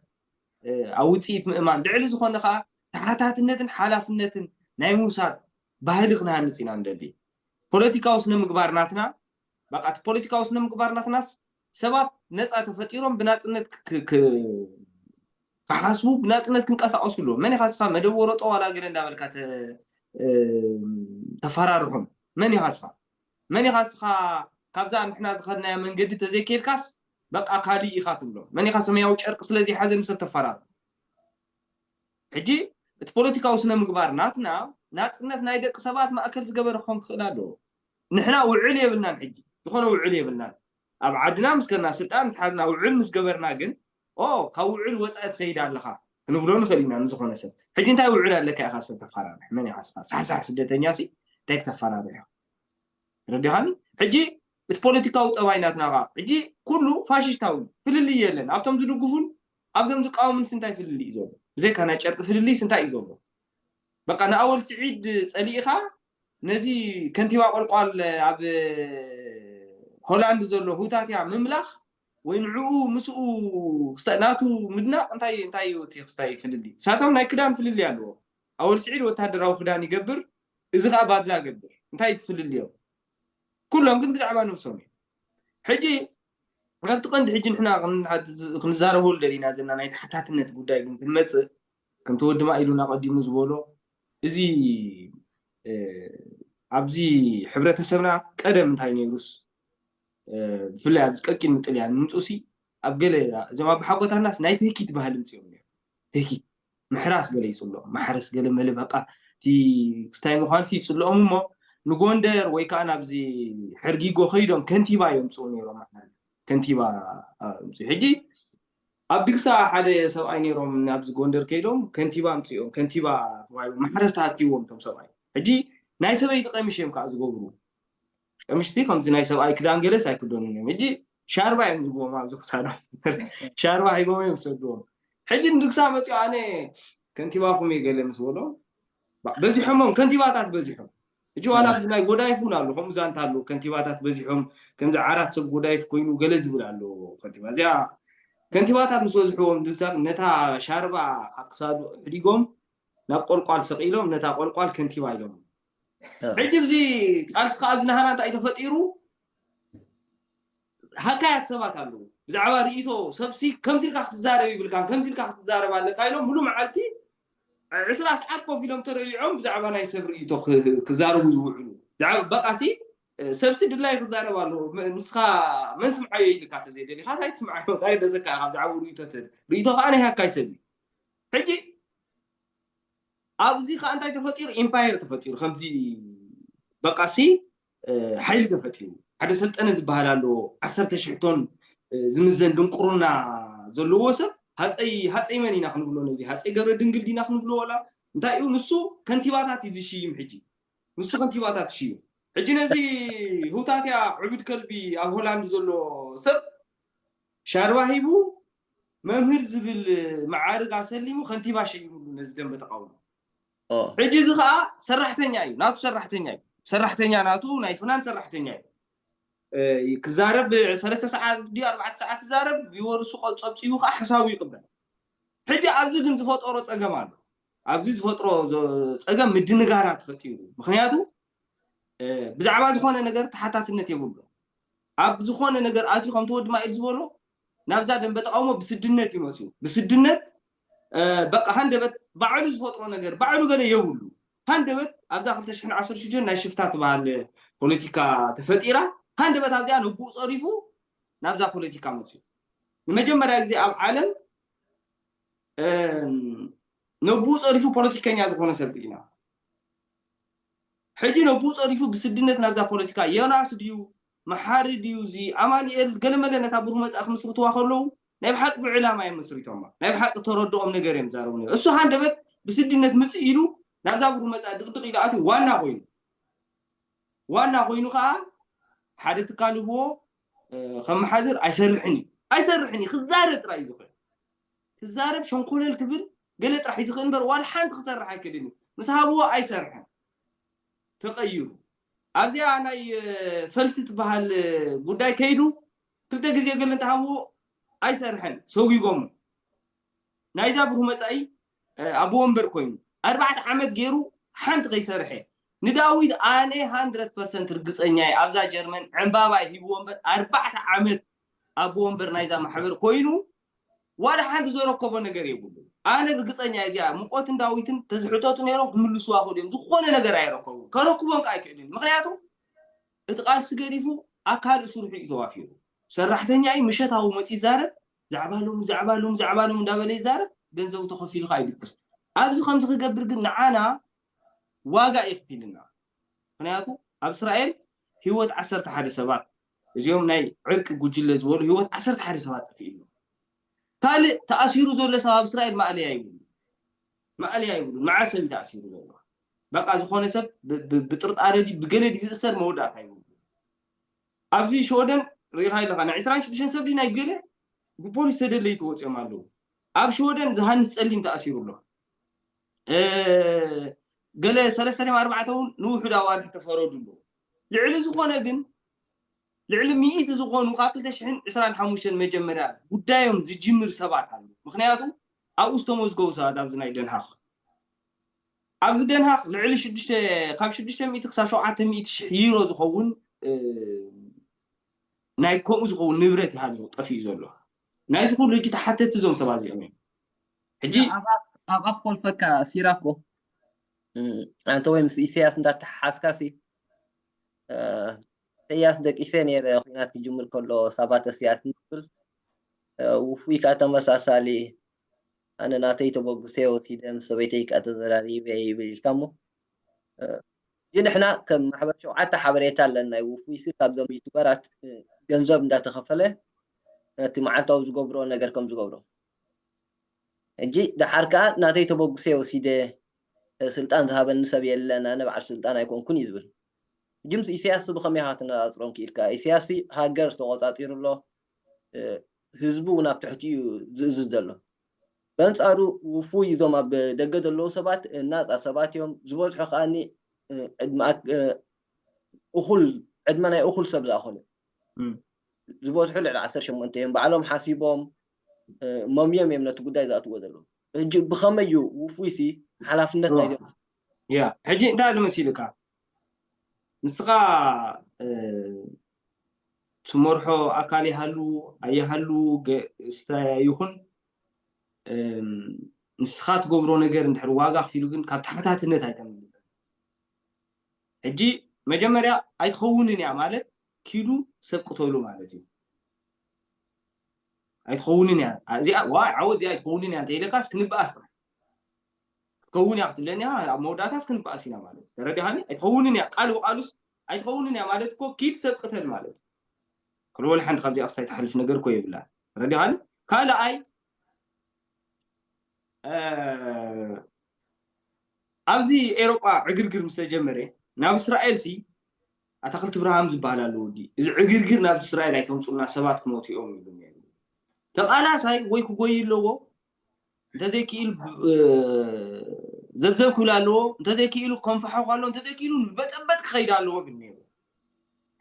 ኣብ ውፅኢት ምእማን፣ ልዕሊ ዝኾነ ከዓ ተሓታትነትን ሓላፍነትን ናይ ምውሳድ ባህሊ ክንሃንፅ ኢና ንደሊ። ፖለቲካዊ ስነ ምግባር ናትና በቃ እቲ ፖለቲካዊ ስነ ምግባር ናትናስ ሰባት ነፃ ተፈጢሮም ብናፅነት ክሓስቡ ብናፅነት ክንቀሳቀሱ ኣለዎ። መን ኢኻ ስኻ መደብ ወረጦ ዋላ ገለ እንዳበልካ ተፈራርሖም? መን ኢኻ ስኻ መን ኢኻ ስኻ ካብዛ ንሕና ዝኸድናያ መንገዲ ተዘይከድካስ በቃ ካልእ ኢኻ ትብሎ? መን ኢኻ ሰማያዊ ጨርቂ ስለዘይሓዘ ንሰብ ተፈራርሖ? ሕጂ እቲ ፖለቲካዊ ስነ ምግባር ናትና ናፅነት ናይ ደቂ ሰባት ማእከል ዝገበረ ክኾን ክኽእል ኣለዎ። ንሕና ውዕል የብልናን። ሕጂ ዝኾነ ውዕል የብልናን። ኣብ ዓድና ምስ ከድና ስልጣን ምስ ሓዝና ውዕል ምስ ገበርና ግን ኦ ካብ ውዕል ወፃኢ ትኸይድ ኣለኻ ክንብሎ ንኽእል ኢና ንዝኾነ ሰብ። ሕጂ እንታይ ውዕል ኣለካ ኢኻ ሰብ ተፈራርሕ? መን ኢኻ ስኻ ሳሕሳሕ ስደተኛ ሲ እንታይ ክተፈራርሕ ኢኻ? ረዲኻኒ? ሕጂ እቲ ፖለቲካዊ ጠባይ ናትና ከዓ ሕጂ ኩሉ ፋሽስታዊ ፍልልይ የለን። ኣብቶም ዝድግፉን ኣብዞም ዝቃወሙን ስንታይ ፍልልይ እዩ ዘሎ? ብዘይካ ናይ ጨርቂ ፍልልይ ስንታይ እዩ ዘሎ? በቃ ንኣወል ስዒድ ፀሊእኻ ነዚ ከንቲባ ቆልቋል ኣብ ሆላንድ ዘሎ ሁታትያ ምምላኽ ወይ ንዕኡ ምስኡ ክስተ- ናቱ ምድናቕ እንታይ እንታይ እዩ እቲ ክስታይ ፍልልይ? ንሳቶም ናይ ክዳን ፍልልይ ኣለዎ። ኣወል ስዒድ ወታደራዊ ክዳን ይገብር፣ እዚ ከዓ ባድላ ይገብር። እንታይ እዩ እቲ ፍልልዮም? ኩሎም ግን ብዛዕባ ነብሶም እዮም። ሕጂ ካብቲ ቀንዲ ሕጂ ንሕና ክንዛረበሉ ደሊና ዘለና ናይ ተሓታትነት ጉዳይ ግን ክንመፅእ ከምቲ ወዲ ማኢሉን ኣቐዲሙ ዝበሎ እዚ ኣብዚ ሕብረተሰብና ቀደም እንታይ ነይሩስ ብፍላይ ኣብዚ ቀቂን ምጥልያን ምምፅኡሲ ኣብ ገለ እዞም ኣባሓጎታናስ ናይ ትህኪት ባህሊ ምፅኦም ነይሩ። ትህኪት ምሕራስ ገለ ይፅልኦም ማሕረስ ገለ መለ በቃ እቲ ክስታይ ምዃንሲ ይፅልኦም እሞ ንጎንደር ወይ ከዓ ናብዚ ሕርጊጎ ከይዶም ከንቲባ እዮም ምፅኡ ነይሮም። ከንቲባ ሕጂ ኣብ ድግሳ ሓደ ሰብኣይ ነይሮም ናብዚ ጎንደር ከይዶም ከንቲባ ምፅኦም ከንቲባ ተባሂሎም ማሕረስ ተሃኪዎም እቶም ሰብኣይ። ሕጂ ናይ ሰበይቲ ቀሚሽ እዮም ከዓ ዝገብሩ። ቀሚሽቲ ከምዚ ናይ ሰብኣይ ክዳን ገለስ ኣይክደኑን እዮም። ሕጂ ሻርባ እዮም ዝብዎም ኣብዚ ክሳዶም ሻርባ ሂቦም እዮም ዝሰድዎም። ሕጂ ንድግሳ መፂኡ ኣነ ከንቲባኹም እየ ገለ ምስ በሎም በዚሖሞም ከንቲባታት በዚሖም። ሕጂ ዋላ ኣብዚ ናይ ጎዳይፍ እውን ኣሎ ከምኡ ዛንታ ኣሎ ከንቲባታት በዚሖም ከምዚ ዓራት ሰብ ጎዳይፍ ኮይኑ ገለ ዝብል ኣሎ ከንቲባ እዚኣ ከንቲባታት ምስ በዝሕዎም ድግሳ ነታ ሻርባ ኣብ ክሳዱ ኣሕዲጎም ናብ ቆልቋል ሰቒሎም ነታ ቆልቋል ከንቲባ ኢሎም። ሕጂ ብዚ ቃልሲ ከዓ ኣብዚ ናህና እንታይ ተፈጢሩ? ሃካያት ሰባት ኣለዉ። ብዛዕባ ርእይቶ ሰብሲ ከምቲ ኢልካ ክትዛረብ ይብልካን ከምቲ ኢልካ ክትዛረብ ኣለካ ኢሎም ሙሉ መዓልቲ ዕስራ ሰዓት ኮፍ ኢሎም ተረይዖም ብዛዕባ ናይ ሰብ ርእይቶ ክዛረቡ ዝውዕሉ። በቃሲ ሰብሲ ድላይ ክዛረብ ኣለዎ። ንስኻ መን ስምዓዮ ኢልካ ተዘይደሊኻ ታይ ትስምዓዮ? ታይ ደዘካ ኢኻ ብዛዕባ ርእይቶ ትብል? ርእይቶ ከዓ ናይ ሃካይ ሰብ እዩ። ሕጂ ኣብዚ ከዓ እንታይ ተፈጢሩ? ኢምፓየር ተፈጢሩ። ከምዚ በቃሲ ሓይሊ ተፈጢሩ። ሓደ ሰልጠነ ዝበሃል ኣሎ ዓሰርተ ሽሕቶን ዝምዘን ድንቁርና ዘለዎ ሰብ ሃፀይ ሃፀይ መን ኢና ክንብሎ ነዚ ሃፀይ ገብረ ድንግል ዲና ክንብሎ ወላ እንታይ እዩ ንሱ ከንቲባታት እዩ ዝሽይም። ሕጂ ንሱ ከንቲባታት ሽይም። ሕጂ ነዚ ህውታትያ ዕቡድ ከልቢ ኣብ ሆላንድ ዘሎ ሰብ ሻርባ ሂቡ መምህር ዝብል መዓርግ ኣሰሊሙ ከንቲባ ሸይምሉ ነዚ ደንበ ተቃውሞ። ሕጂ እዚ ከዓ ሰራሕተኛ እዩ፣ ናቱ ሰራሕተኛ እዩ። ሰራሕተኛ ናቱ ናይ ፍናን ሰራሕተኛ እዩ። ክዛረብ ሰለስተ ሰዓት ድዩ ኣርባዕተ ሰዓት ይዛረብ፣ ቪወርሱ ጸብጺቡ ከዓ ሕሳቡ ይቅበል። ሕጂ ኣብዚ ግን ዝፈጠሮ ጸገም ኣሎ። ኣብዚ ዝፈጥሮ ጸገም ምድንጋራት ፈጢሩ። ምክንያቱ ብዛዕባ ዝኾነ ነገር ተሓታትነት የብሉ። ኣብ ዝኾነ ነገር ኣትዩ ከምቲ ወዲ ማኤል ዝበሎ ናብዛ ደንበ ተቃውሞ ብስድነት እዩ መፅዩ። ብስድነት በቃ ሃንደበት ባዕሉ ዝፈጥሮ ነገር ባዕሉ ገለ የብሉ። ሃንደበት ኣብዛ ክልተ ሽሕን ዓሰርተ ሽዱሽተን ናይ ሽፍታ ትበሃል ፖለቲካ ተፈጢራ። ሃንደበት ኣብዚኣ ነብኡ ፀሪፉ ናብዛ ፖለቲካ መፅዩ። ንመጀመርያ ግዜ ኣብ ዓለም ነብኡ ፀሪፉ ፖለቲከኛ ዝኾነ ሰብ ርኢና። ሕጂ ነብኡ ፀሪፉ ብስድነት ናብዛ ፖለቲካ ዮናስ ድዩ መሓሪ ድዩ እዚ ኣማንኤል ገለመለ ነታ ብሩህ መፃኢ ክምስርትዋ ከለዉ ናይ ብሓቂ ብዕላማ እዮም መስሪቶማ። ናይ ብሓቂ ተረድኦም ነገር እዮም ዛረቡ ነይሩ። እሱ ሃንደበት ብስድነት ምፅእ ኢሉ ናብዛ ብሩህ መፃኢ ድቕድቕ ኢሉ ኣትዩ ዋና ኮይኑ ዋና ኮይኑ ከዓ ሓደ ትካል ህብዎ ከመሓድር ኣይሰርሕን እዩ ኣይሰርሕን እዩ ክዛረብ ጥራይ እዩ ዝኽእል። ክዛረብ ሸንኮለል ክብል ገለ ጥራሕ እዩ ዝኽእል እምበር ዋላ ሓንቲ ክሰርሕ ኣይክእልን እዩ። ምስ ሃብዎ ኣይሰርሕን ተቐይሩ። ኣብዚኣ ናይ ፈልሲ ትበሃል ጉዳይ ከይዱ ክልተ ግዜ ገለ እንተሃብዎ ኣይሰርሐን፣ ሰጒጎሞ። ናይዛ ብሩህ መጻኢ ኣቦ ወንበር ኮይኑ ኣርባዕተ ዓመት ገይሩ ሓንቲ ከይሰርሐ። ንዳዊት ኣነ ሃንድረድ ፐርሰንት ርግጸኛ እየ፣ ኣብዛ ጀርመን ዕምባባ ሂብዎ እምበር ኣርባዕተ ዓመት ኣቦ ወንበር ናይዛ ማሕበር ኮይኑ ዋላ ሓንቲ ዘረከቦ ነገር የብሉ። ኣነ ርግጸኛ እየ፣ እዚኣ ሙቆትን ዳዊትን ተዝሕተቱ ነይሮም ክምልስዋ ክእሉ እዮም። ዝኾነ ነገር ኣይረከቡ፣ ከረክቦም ከዓ ኣይክእልን። ምክንያቱ እቲ ቃልሲ ገዲፉ ኣብ ካልእ ስርሑ እዩ ተዋፊሩ። ሰራሕተኛ እዩ፣ ምሸታዊ መፂ ይዛረብ፣ ዛዕባ ሎም ዛዕባ ሎም ዛዕባ ሎም እንዳበለ ይዛረብ፣ ገንዘቡ ተኸፊሉ ከዓ ይድቅስ። ኣብዚ ከምዚ ክገብር ግን ንዓና ዋጋ የኽፊልና። ምክንያቱ ኣብ እስራኤል ህይወት ዓሰርተ ሓደ ሰባት፣ እዚኦም ናይ ዕርቂ ጉጅለ ዝበሉ ህይወት ዓሰርተ ሓደ ሰባት ጠፊኡ ኣሎ። ካልእ ተኣሲሩ ዘሎ ሰብ ኣብ እስራኤል ማእለያ ይብሉ፣ ማእለያ ይብሉ። መዓስ ሰብ ተኣሲሩ ዘሎ? በቃ ዝኾነ ሰብ ብጥርጣረ ብገለ ዝእሰር መወዳእታ ይብሉ። ኣብዚ ሽወደን ርኢኻ ኣለኻ፣ ናይ ዕስራን ሽዱሽተን ሰብ ናይ ገለ ብፖሊስ ተደለይቲ ወፂኦም ኣለዉ። ኣብ ሽወደን ዝሃንስ ፀሊም ተኣሲሩ ኣሎ። ገለ ሰለስተ ድም ኣርባዕተ እውን ንውሑድ ኣዋርሕ ተፈረዱ ኣለዉ። ልዕሊ ዝኾነ ግን ልዕሊ ሚእቲ ዝኾኑ ካብ ክልተ ሽሕን ዕስራን ሓሙሽተን መጀመርያ ጉዳዮም ዝጅምር ሰባት ኣለዉ። ምክንያቱ ኣብኡ ዝተመዝገቡ ሰባት ኣብዚ ናይ ደንሃኽ ኣብዚ ደንሃክ ልዕሊ ሽዱሽተ ካብ ሽዱሽተ ሚእቲ ክሳብ ሸውዓተ ሚእቲ ሽሕ ዩሮ ዝኸውን ናይ ከምኡ ዝኸውን ንብረት ይሃሉ ጠፊኡ ዘሎ። ናይዚ ኩሉ ሕጂ ተሓተቲ እዞም ሰባት እዚኦም እዮም። ሕጂ ኣብ ኣፍ ኮልፈካ ሲራኮ፣ ኣንተ ወይ ምስ ኢሳያስ እንዳተሓሓዝካ ሲ ኢሳያስ ደቂሰ ነይረ፣ ኩናት ክጅምር ከሎ ሳባት ኣስያት ንብል። ውፉይ ከዓ ተመሳሳሊ፣ ኣነ ናተይ ተበግሰ ወሲደ ምስ ሰበይተይ ከዓ ተዘራሪበ ይብል ኢልካ እሞ፣ ሕጂ ንሕና ከም ማሕበር ሸውዓተ ሓበሬታ ኣለና። ውፉይ ሲ ካብዞም ዩቱበራት ገንዘብ እንዳተኸፈለ ነቲ መዓልታዊ ዝገብሮ ነገር ከም ዝገብሮ። ሕጂ ደሓር ከዓ ናተይ ተበግሰ ወሲደ፣ ስልጣን ዝሃበኒ ሰብ የለን፣ ኣነ በዓል ስልጣን ኣይኮንኩን እዩ ዝብል። ሕጂ ምስ ኢሳያስ ብኸመይ ኢኻ ክትነፃፅሮም ክኢልካ? ኢሳያስ ሃገር ተቆፃፂሩ ኣሎ፣ ህዝቡ ናብ ትሕቲ እዩ ዝእዝዝ ዘሎ። በንፃሩ ውፉይ እዞም ኣብ ደገ ዘለዉ ሰባት ናፃ ሰባት እዮም። ዝበዝሑ ከዓኒ እኩል ዕድመ ናይ እኩል ሰብ ዝኣኸሉ ዝበዝሑ ልዕሊ ዓሰርተ ሸሞንተ እዮም። ባዕሎም ሓሲቦም መምዮም እዮም ነቲ ጉዳይ ዝኣትዎ ዘለዉ። ሕጂ ብኸመይ እዩ ውፉይ ሲ ሓላፍነት ናይ ያ ሕጂ እንታይ ኣሎ መሲልካ ንስኻ ትመርሖ ኣካል ይሃሉ ኣይሃሉ ስተ ይኹን ንስኻ ትገብሮ ነገር እንድሕር ዋጋ ክፊሉ ግን ካብ ተሓታትነት ኣይተምልጥ። ሕጂ መጀመርያ ኣይትኸውንን እያ ማለት ኪዱ ሰብ ቅተሉ ማለት እዩ። ኣይትኸውንን እያ እዚኣ ዋ ዓወት እዚኣ ኣይትኸውንን እያ እንተኢለካስ ክንበኣስ ጥራሕ ክትከውን እያ ክትብለኒ እያ። ኣብ መወዳእታስ ክንበኣስ ኢና ማለት እዩ። ተረዲኻኒ? ኣይትኸውንን እያ ቃል ብቃሉስ ኣይትኸውንን እያ ማለት እኮ ኪድ ሰብ ቅተል ማለት እዩ። ክልወል ሓንቲ ካብዚኣ ክስታይ ትሓልፍ ነገር እኮ የብላን። ተረዲኻኒ? ካልኣይ ኣብዚ ኤሮጳ ዕግርግር ምስ ተጀመረ ናብ እስራኤል ሲ ኣታክልቲ ብርሃም ዝበሃል ኣሎ ወዲ እዚ ዕግርግር ናብ እስራኤል ኣይተምፁልና ሰባት ክሞቱ እዮም ይብሉ ነይሩ። ተቓላሳይ ወይ ክጎይ ኣለዎ እንተዘይክኢሉ ዘብዘብ ክብል ኣለዎ እንተዘይክኢሉ ከንፈሖ ከሎ እንተዘይክኢሉ በጠበጥ ክኸይድ ኣለዎ ብል ነይሩ።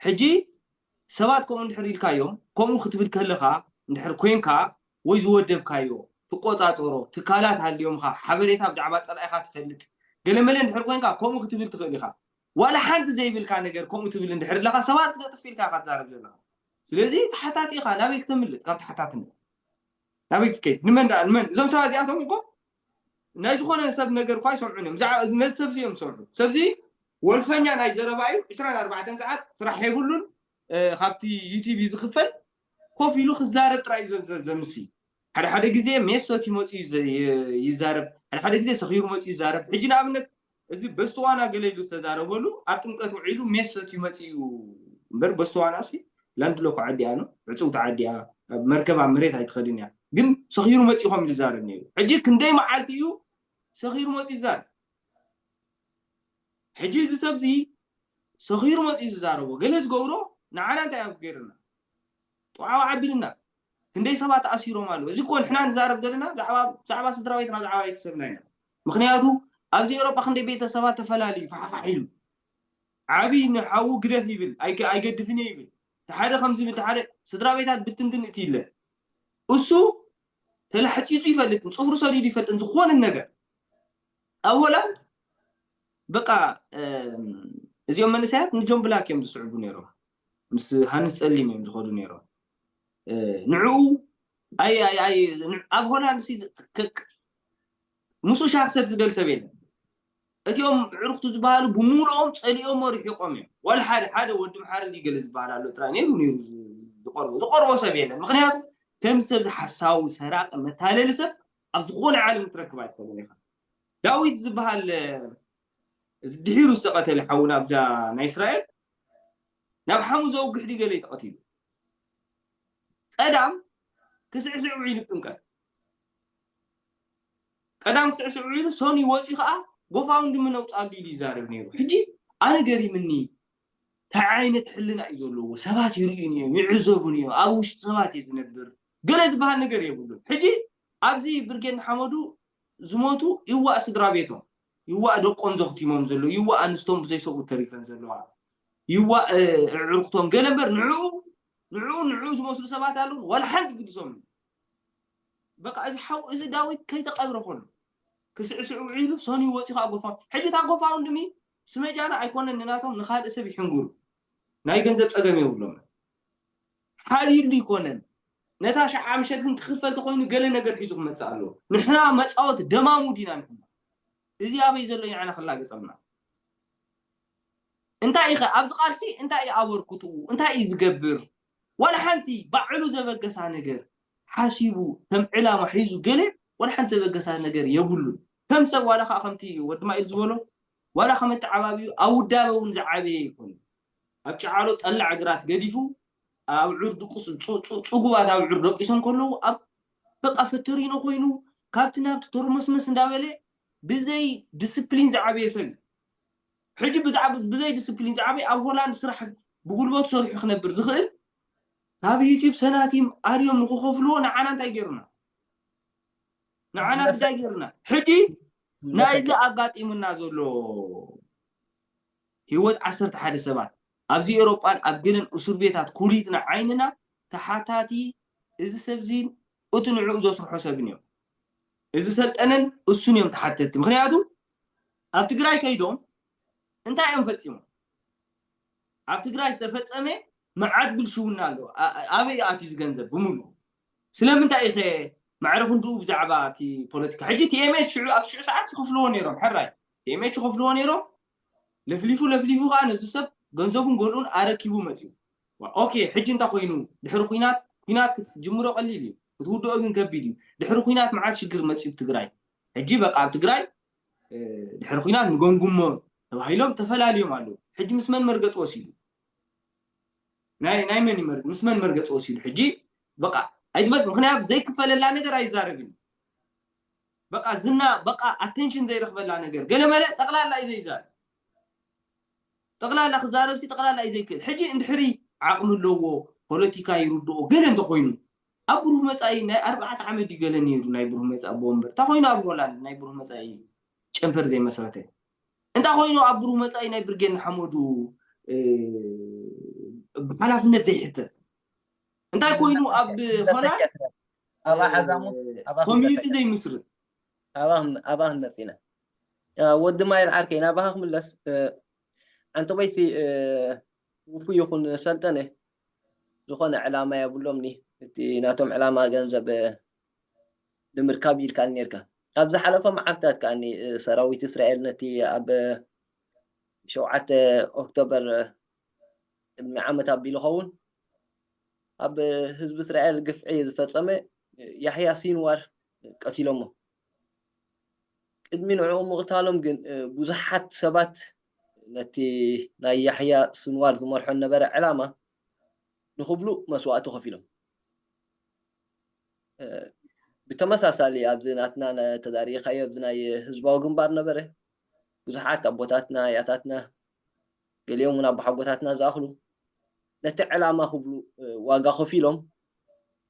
ሕጂ ሰባት ከምኡ እንድሕር ኢልካዮም ከምኡ ክትብል ከለኻ እንድሕር ኮይንካ ወይ ዝወደብካዮ ትቆፃፀሮ ትካላት ሃልዮምኻ ሓበሬታ ብዛዕባ ፀላኢኻ ትፈልጥ ገለመለ እንድሕር ኮይንካ ከምኡ ክትብል ትኽእል ኢኻ። ዋላ ሓንቲ ዘይብልካ ነገር ከምኡ ትብል እንድሕር ኣለኻ ሰባት ክተጥፍ ኢልካ ኢኻ ትዛረብ ዘለኻ። ስለዚ ተሓታቲ ኢኻ ናበይ ክተምልጥ ካብ ተሓታትነት ናበይ ክትከይድ ንመን ደኣ ንመን እዞም ሰባት እዚኣቶም እኮ ናይ ዝኾነ ሰብ ነገር እኳ ኣይሰምዑን እዮም። ነዚ ሰብ እዚ እዮም ዝሰምዑ። ሰብዚ ወልፈኛ ናይ ዘረባ እዩ። ዕስራን ኣርባዕተን ሰዓት ስራሕ የብሉን። ካብቲ ዩቲብ እዩ ዝኽፈል። ኮፍ ኢሉ ክዛረብ ጥራይ እዩ ዘምሲ። ሓደ ሓደ ግዜ ሜስ ሰትዩ መፂኡ ይዛረብ፣ ሓደ ሓደ ግዜ ሰኺሩ መፂኡ ይዛረብ። ሕጂ ንኣብነት እዚ በስትዋና ገለ ኢሉ ዝተዛረበሉ ኣብ ጥምቀት ውዒሉ ሜስ ሰትዩ መፂኡ እምበር በስትዋና ሲ ላንድሎኮ ዓዲ እያ ነው ዕፅውቲ ዓዲ እያ። መርከብ ኣብ መሬት ኣይትኸድን እያ። ግን ሰኺሩ መፂኡ ከም ኢሉ ይዛረብ ነይሩ። ሕጂ ክንደይ መዓልቲ እዩ ሰኺሩ መፂኡ ይዛረብ። ሕጂ እዚ ሰብዚ ሰኺሩ መፂኡ ዝዛረቦ ገለ ዝገብሮ ንዓና እንታይ ኣብ ገይርና ጥዋዓዊ ዓቢልና ክንደይ ሰባት ተኣሲሮም ኣለዉ። እዚ እኮ ንሕና ንዛረብ ዘለና ብዛዕባ ስድራ ቤትና ብዛዕባ ቤተሰብና ኢና። ምክንያቱ ኣብዚ ኤሮጳ ክንደይ ቤተሰባት ተፈላለዩ ፋሕፋሕ ኢሉ ዓብይ ንሓዉ ግደፍ ይብል ኣይገድፍን እየ ይብል ተሓደ ከም ዝብል ተሓደ ስድራ ቤታት ብትንትን እቲ ይለ እሱ ተላሕፂፁ ይፈልጥን ፅፍሩ ሰዲዱ ይፈልጥን ዝኾነ ነገር ኣብ ሆላንድ በቃ እዚኦም መንእሰያት ንጆን ብላክ እዮም ዝስዕቡ ነይሮም። ምስ ሃንስ ፀሊም እዮም ዝኸዱ ነይሮም። ንዕኡ ኣብ ሆላንድ ምስኡ ሻክሰት ዝደል ሰብ የለን። እቲኦም ዕርክቱ ዝበሃሉ ብምሉኦም ፀሊኦም ርሒቆም እዮም። ዋላ ሓደ ሓደ ወዲ መሓሪ ገለ ዝበሃል ኣሎ ጥራይ ነይሩ ነይሩ ዝቆርቦ ዝቆርቦ ሰብ የለን። ምክንያቱ ከም ሰብ ሓሳዊ ሰራቂ መታለሊ ሰብ ኣብ ዝኾነ ዓለም ክትረክብ ኣይትኸልን ኢኻ። ዳዊት ዝበሃል ድሒሩ ዝተቐተለ ሓውና ኣብዛ ናይ እስራኤል ናብ ሓሙስ ዘውግሕ ድዩ ገለ እዩ ተቐቲሉ። ቀዳም ክስዕስዕ ውዒሉ ጥምቀት ቀዳም ክስዕስዕ ውዒሉ ሶኒ ወፂኡ ከዓ ጎፋውንድሚ ነውፃሉ ኢሉ ይዛረብ ነይሩ። ሕጂ ኣነ ገሪምኒ እንታይ ዓይነት ሕልና እዩ ዘለዎ? ሰባት ይርእዩን እዮም ይዕዘቡን እዮም። ኣብ ውሽጢ ሰባት እዩ ዝነብር ገለ ዝበሃል ነገር የብሉን። ሕጂ ኣብዚ ብርጌድ ንሓመዱ ዝሞቱ ይዋእ ስድራ ቤቶም ይዋእ ደቆም ዘኽቲሞም ዘለዉ ይዋእ ኣንስቶም ብዘይ ሰብኡት ተሪፈን ዘለዋ ይዋእ ኣዕሩኽቶም ገለ እምበር ንዕኡ ንዕኡ ንዕኡ ዝመስሉ ሰባት ኣለዉ ዋላ ሓንቲ ግድሶም በቃ እዚ ሓው እዚ ዳዊት ከይተቐብረ ከሎ ክስዕስዕ ውዒሉ ሶኒ ወፂኡ ከዓ ጎፋ ሕጂ እታ ጎፋውንድሚ ስመጃና ኣይኮነን ንናቶም ንካልእ ሰብ ይሕንግሩ ናይ ገንዘብ ፀገም የብሎም ሓልዩሉ ይኮነን ነታ ሸዓ ምሸት ግን ክኽፈል ተኮይኑ ገለ ነገር ሒዙ ክመፅእ ኣለዎ ንሕና መፃወት ደማሙ ዲና ንሕና እዚ ኣበይ ዘሎ ንዓና ክላገፀልና እንታይ ኢኸ ኣብዚ ቃልሲ እንታይ እዩ ኣበርክትኡ እንታይ እዩ ዝገብር ዋላ ሓንቲ ባዕሉ ዘበገሳ ነገር ሓሲቡ ከም ዕላማ ሒዙ ገለ ዋላ ሓንቲ ዘበገሳ ነገር የብሉን ከም ሰብ ዋላ ከዓ ከምቲ ወዲ ማኢል ዝበሎ ዋላ ከመተዓባቢኡ ኣብ ውዳበ እውን ዝዓበየ ይኮኑ ኣብ ጨዓሎ ጠላዕ ግራት ገዲፉ ኣብ ዑር ድቁስ ፅጉባት ኣብ ዑር ደቂሶም ከለዉ ኣብ በቃ ፈተሪኖ ኮይኑ ካብቲ ናብቲ ተርመስመስ እንዳበለ ብዘይ ዲስፕሊን ዝዓበየ ሰብ እዩ ሕጂ ብዛዕባ ብዘይ ዲስፕሊን ዝዓበየ ኣብ ሆላንድ ስራሕ ብጉልበቱ ሰሪሑ ክነብር ዝኽእል ካብ ዩቲብ ሰናቲም ኣርዮም ንክኸፍልዎ ንዓና እንታይ ገይሩና ንዓና እንታይ ገይሩና ሕጂ ናይዚ ኣጋጢሙና ዘሎ ህይወት ዓሰርተ ሓደ ሰባት ኣብዚ ኤሮጳን ኣብ ገለን እስር ቤታት ኩሊትና ዓይንና ተሓታቲ እዚ ሰብዚ እቲ ንዕኡ ዘስርሖ ሰብን እዮም እዚ ሰልጠነን እሱን እዮም ተሓተቲ ምክንያቱ ኣብ ትግራይ ከይዶም እንታይ እዮም ፈፂሞም ኣብ ትግራይ ዝተፈፀመ መዓት ብልሽውና ኣሎ ኣበይ ኣትዩ ዝገንዘብ ብምሉ ስለምንታይ ኢኸ ማዕረ ክንድኡ ብዛዕባ እቲ ፖለቲካ ሕጂ ቲኤምኤች ሽዑ ኣብ ሽዑ ሰዓት ይኸፍልዎ ነይሮም ሕራይ ቲኤምኤች ይኸፍልዎ ነይሮም ለፍሊፉ ለፍሊፉ ከዓ ነዚ ሰብ ገንዘቡን ገልኡን ኣረኪቡ መፅዩ ኦኬ ሕጂ እንታይ ኮይኑ ድሕሪ ኩናት ኩናት ክትጅምሮ ቀሊል እዩ ክትውድኦ ግን ከቢድ እዩ ድሕሪ ኩናት መዓት ሽግር መፅዩ ትግራይ ሕጂ በቃ ኣብ ትግራይ ድሕሪ ኩናት ንገምግሞ ተባሂሎም ተፈላልዮም ኣለዉ ሕጂ ምስ መን መርገፂ ወሲዱ ናይ ናይ መን ይመርግ ምስ መን መርገፂ ወሲዱ ሕጂ በቃ ኣይትፈልጥ ምክንያቱ ዘይክፈለላ ነገር ኣይዛረብን በቃ ዝና በቃ ኣቴንሽን ዘይረኽበላ ነገር ገለመለ ጠቕላላ እዩ ዘይዛረብ ጠቕላላ ክዛረብሲ ጠቕላላ እዩ ዘይክእል ሕጂ እንድሕሪ ዓቕሚ ኣለዎ ፖለቲካ ይርድኦ ገለ እንተኮይኑ ኣብ ብሩህ መፃኢ ናይ ኣርባዕተ ዓመት ድዩ ገለ ነይሩ ናይ ብሩህ መፃኢ ብወንበር እንታይ ኮይኑ ኣብ ሆላንድ ናይ ብሩህ መፃኢ ጨንፈር ዘይመስረተ እንታይ ኮይኑ ኣብ ብሩህ መፃኢ ናይ ብርጌድ ንሓመዱ ብሓላፍነት ዘይሕተት እንታይ ኮይኑ ኣብ ሆላንድ ኣብ ኣሓዛሙ ኮሚኒቲ ዘይምስርት ኣባ ክንመፅእ ኢና ወዲ ማይል ዓርከይ ናባኻ ክምለስ ዓንተበይሲ ውፉ ይኹን ሰልጠነ ዝኾነ ዕላማ የብሎምኒ እቲ ናቶም ዕላማ ገንዘብ ንምርካብ ኢልካ ነርካ ካብ ዝሓለፈ መዓልታት ከዓኒ ሰራዊት እስራኤል ነቲ ኣብ ሸውዓተ ኦክቶበር ቅድሚ ዓመት ኣቢሉ ኸውን ኣብ ህዝቢ እስራኤል ግፍዒ ዝፈፀመ ያሕያ ሲንዋር ቀቲሎሞ ቅድሚ ንዕኡ ምቕታሎም ግን ብዙሓት ሰባት ነቲ ናይ ያሕያ ስንዋር ዝመርሖ ነበረ ዕላማ ንኽብሉ መስዋእቲ ከፊሎም ብተመሳሳሊ ኣብዚ ናትና ተዛሪእካዮ ኣብዚ ናይ ህዝባዊ ግንባር ነበረ ብዙሓት ኣቦታትና ያታትና ገሊኦም እውን ኣቦሓጎታትና ዝኣኽሉ ነቲ ዕላማ ክብሉ ዋጋ ከፊሎም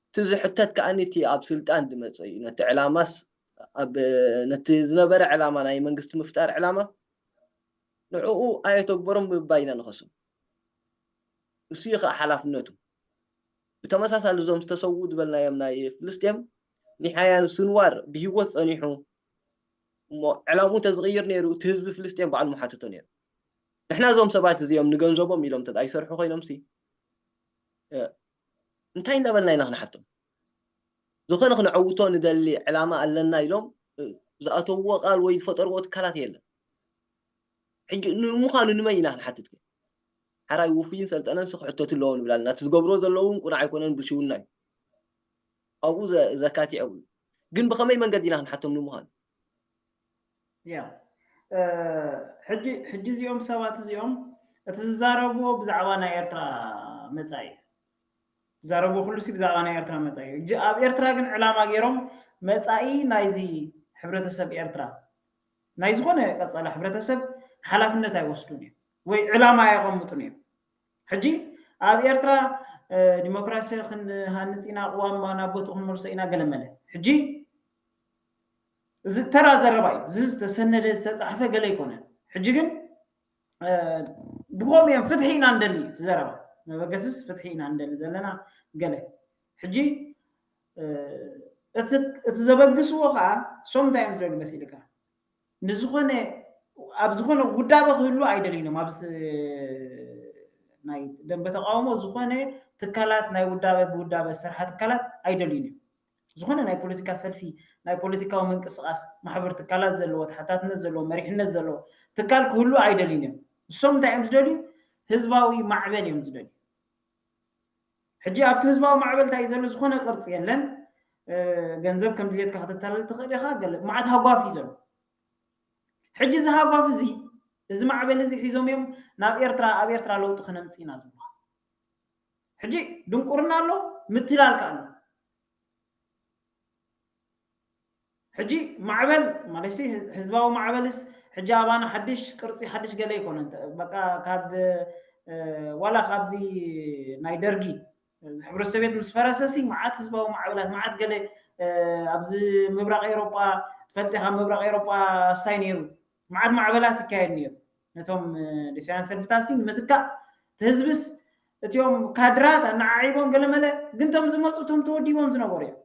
እቲ ዝሕተት ከዓኒ እቲ ኣብ ስልጣን ዝመፀ እዩ ነቲ ዕላማስ ኣብ ነቲ ዝነበረ ዕላማ ናይ መንግስቲ ምፍጣር ዕላማ ንዕኡ ኣየተግበሮም ብምባል ኢና ንኸሶም እሱ እዩ ከዓ ሓላፍነቱ ብተመሳሳሊ እዞም ዝተሰዉ ዝበልናዮም ናይ ፍልስጤም ንሓያኑ ስንዋር ብህይወት ጸኒሑ እሞ ዕላምኡ እንተዝቕይር ነይሩ እቲ ህዝቢ ፍልስጤም ባዕሉ ምሓተቶ ነይሩ። ንሕና እዞም ሰባት እዚኦም ንገንዘቦም ኢሎም እንተ ይሰርሑ ኮይኖምሲ እንታይ እንዳበልና ኢና ክንሓቶም? ዝኾነ ክነዐውቶ ንደሊ ዕላማ ኣለና ኢሎም ዝኣተውዎ ቃል ወይ ዝፈጠርዎ ትካላት የለን። ሕጂ ንምዃኑ ንመን ኢና ክንሓትት? ሓራይ ውፉይን ሰልጠነን ክሕተቱ ኣለዎ ንብላልና። እቲ ዝገብርዎ ዘለዉ እውን ቁኑዕ ኣይኮነን፣ ብልሽውና እዩ። ኣብኡ ዘካትዕ የብሉ። ግን ብኸመይ መንገዲ ኢና ክንሓቶም ንምዃኑ? ያ ሕጂ ሕጂ እዚኦም ሰባት እዚኦም እቲ ዝዛረብዎ ብዛዕባ ናይ ኤርትራ መጻኢ እዩ። ዝዛረብዎ ኩሉ ሲ ብዛዕባ ናይ ኤርትራ መጻኢ እዩ። ኣብ ኤርትራ ግን ዕላማ ገይሮም መጻኢ ናይዚ ሕብረተሰብ ኤርትራ ናይ ዝኾነ ቀጸላ ሕብረተሰብ ሓላፍነት ኣይወስዱን እዮም ወይ ዕላማ ኣየቐምጡን እዮም። ሕጂ ኣብ ኤርትራ ዲሞክራሲ ክንሃንጽ ኢና፣ ቅዋም ናብ ቦትኡ ክንመልሶ ኢና ገለመለ። ሕጂ እዚ ተራ ዘረባ እዩ። እዚ ዝተሰነደ ዝተጻሕፈ ገለ ኣይኮነን። ሕጂ ግን ብኸምኡ እዮም ፍትሒ ኢና ንደሊ እዩ እቲ ዘረባ። መበገስስ ፍትሒ ኢና ንደሊ ዘለና ገለ። ሕጂ እቲ ዘበግስዎ ከዓ ሶም እንታይ እዮም ዝደልዩ መሲልካ? ንዝኾነ ኣብ ዝኾነ ውዳበ ክህሉ ኣይደልዩን እዮም። ኣብ ናይ ደንበ ተቃውሞ ዝኾነ ትካላት ናይ ውዳበ ብውዳበ ዝሰርሓ ትካላት ኣይደልዩን እዮም። ዝኾነ ናይ ፖለቲካ ሰልፊ፣ ናይ ፖለቲካዊ ምንቅስቃስ ማሕበር ትካላት ዘለዎ፣ ተሓታትነት ዘለዎ፣ መሪሕነት ዘለዎ ትካል ክህሉ ኣይደልዩን እዮም። እሶም እንታይ እዮም ዝደልዩ? ህዝባዊ ማዕበል እዮም ዝደልዩ። ሕጂ ኣብቲ ህዝባዊ ማዕበል እንታይ እዩ ዘሎ? ዝኾነ ቅርፂ የለን። ገንዘብ ከም ድሌትካ ከተታልል ትኽእል ኢኻ። ገለ መዓት ሃጓፍ እዩ ዘሎ። ሕጂ እዚ ሃጓፍ እዚ እዚ ማዕበል እዚ ሒዞም እዮም ናብ ኤርትራ ኣብ ኤርትራ ለውጢ ክነምፅእ ኢና ዝብሉ። ሕጂ ድንቁርና ኣሎ፣ ምትላል ከ ኣሎ። ሕጂ ማዕበል ማለት ህዝባዊ ማዕበልስ ሕጂ ኣባና ሓድሽ ቅርፂ ሓድሽ ገለ ኣይኮነን። በቃ ካብ ዋላ ካብዚ ናይ ደርጊ ሕብረተሰብ ቤት ምስ ፈረሰ ሲ መዓት ህዝባዊ ማዕበላት መዓት ገለ ኣብዚ ምብራቕ ኤሮጳ ትፈልጢ ካብ ምብራቕ ኤሮጳ ኣሳይ ነይሩ መዓት ማዕበላት ይካየድ ነይሩ። ነቶም ደስያን ሰልፍታት ሲ ንምትካእ እቲ ህዝብስ እቲኦም ካድራት ኣነዓዒቦም ገለመለ ግን ቶም ዝመፁ ቶም ተወዲቦም ዝነበሩ እዮም።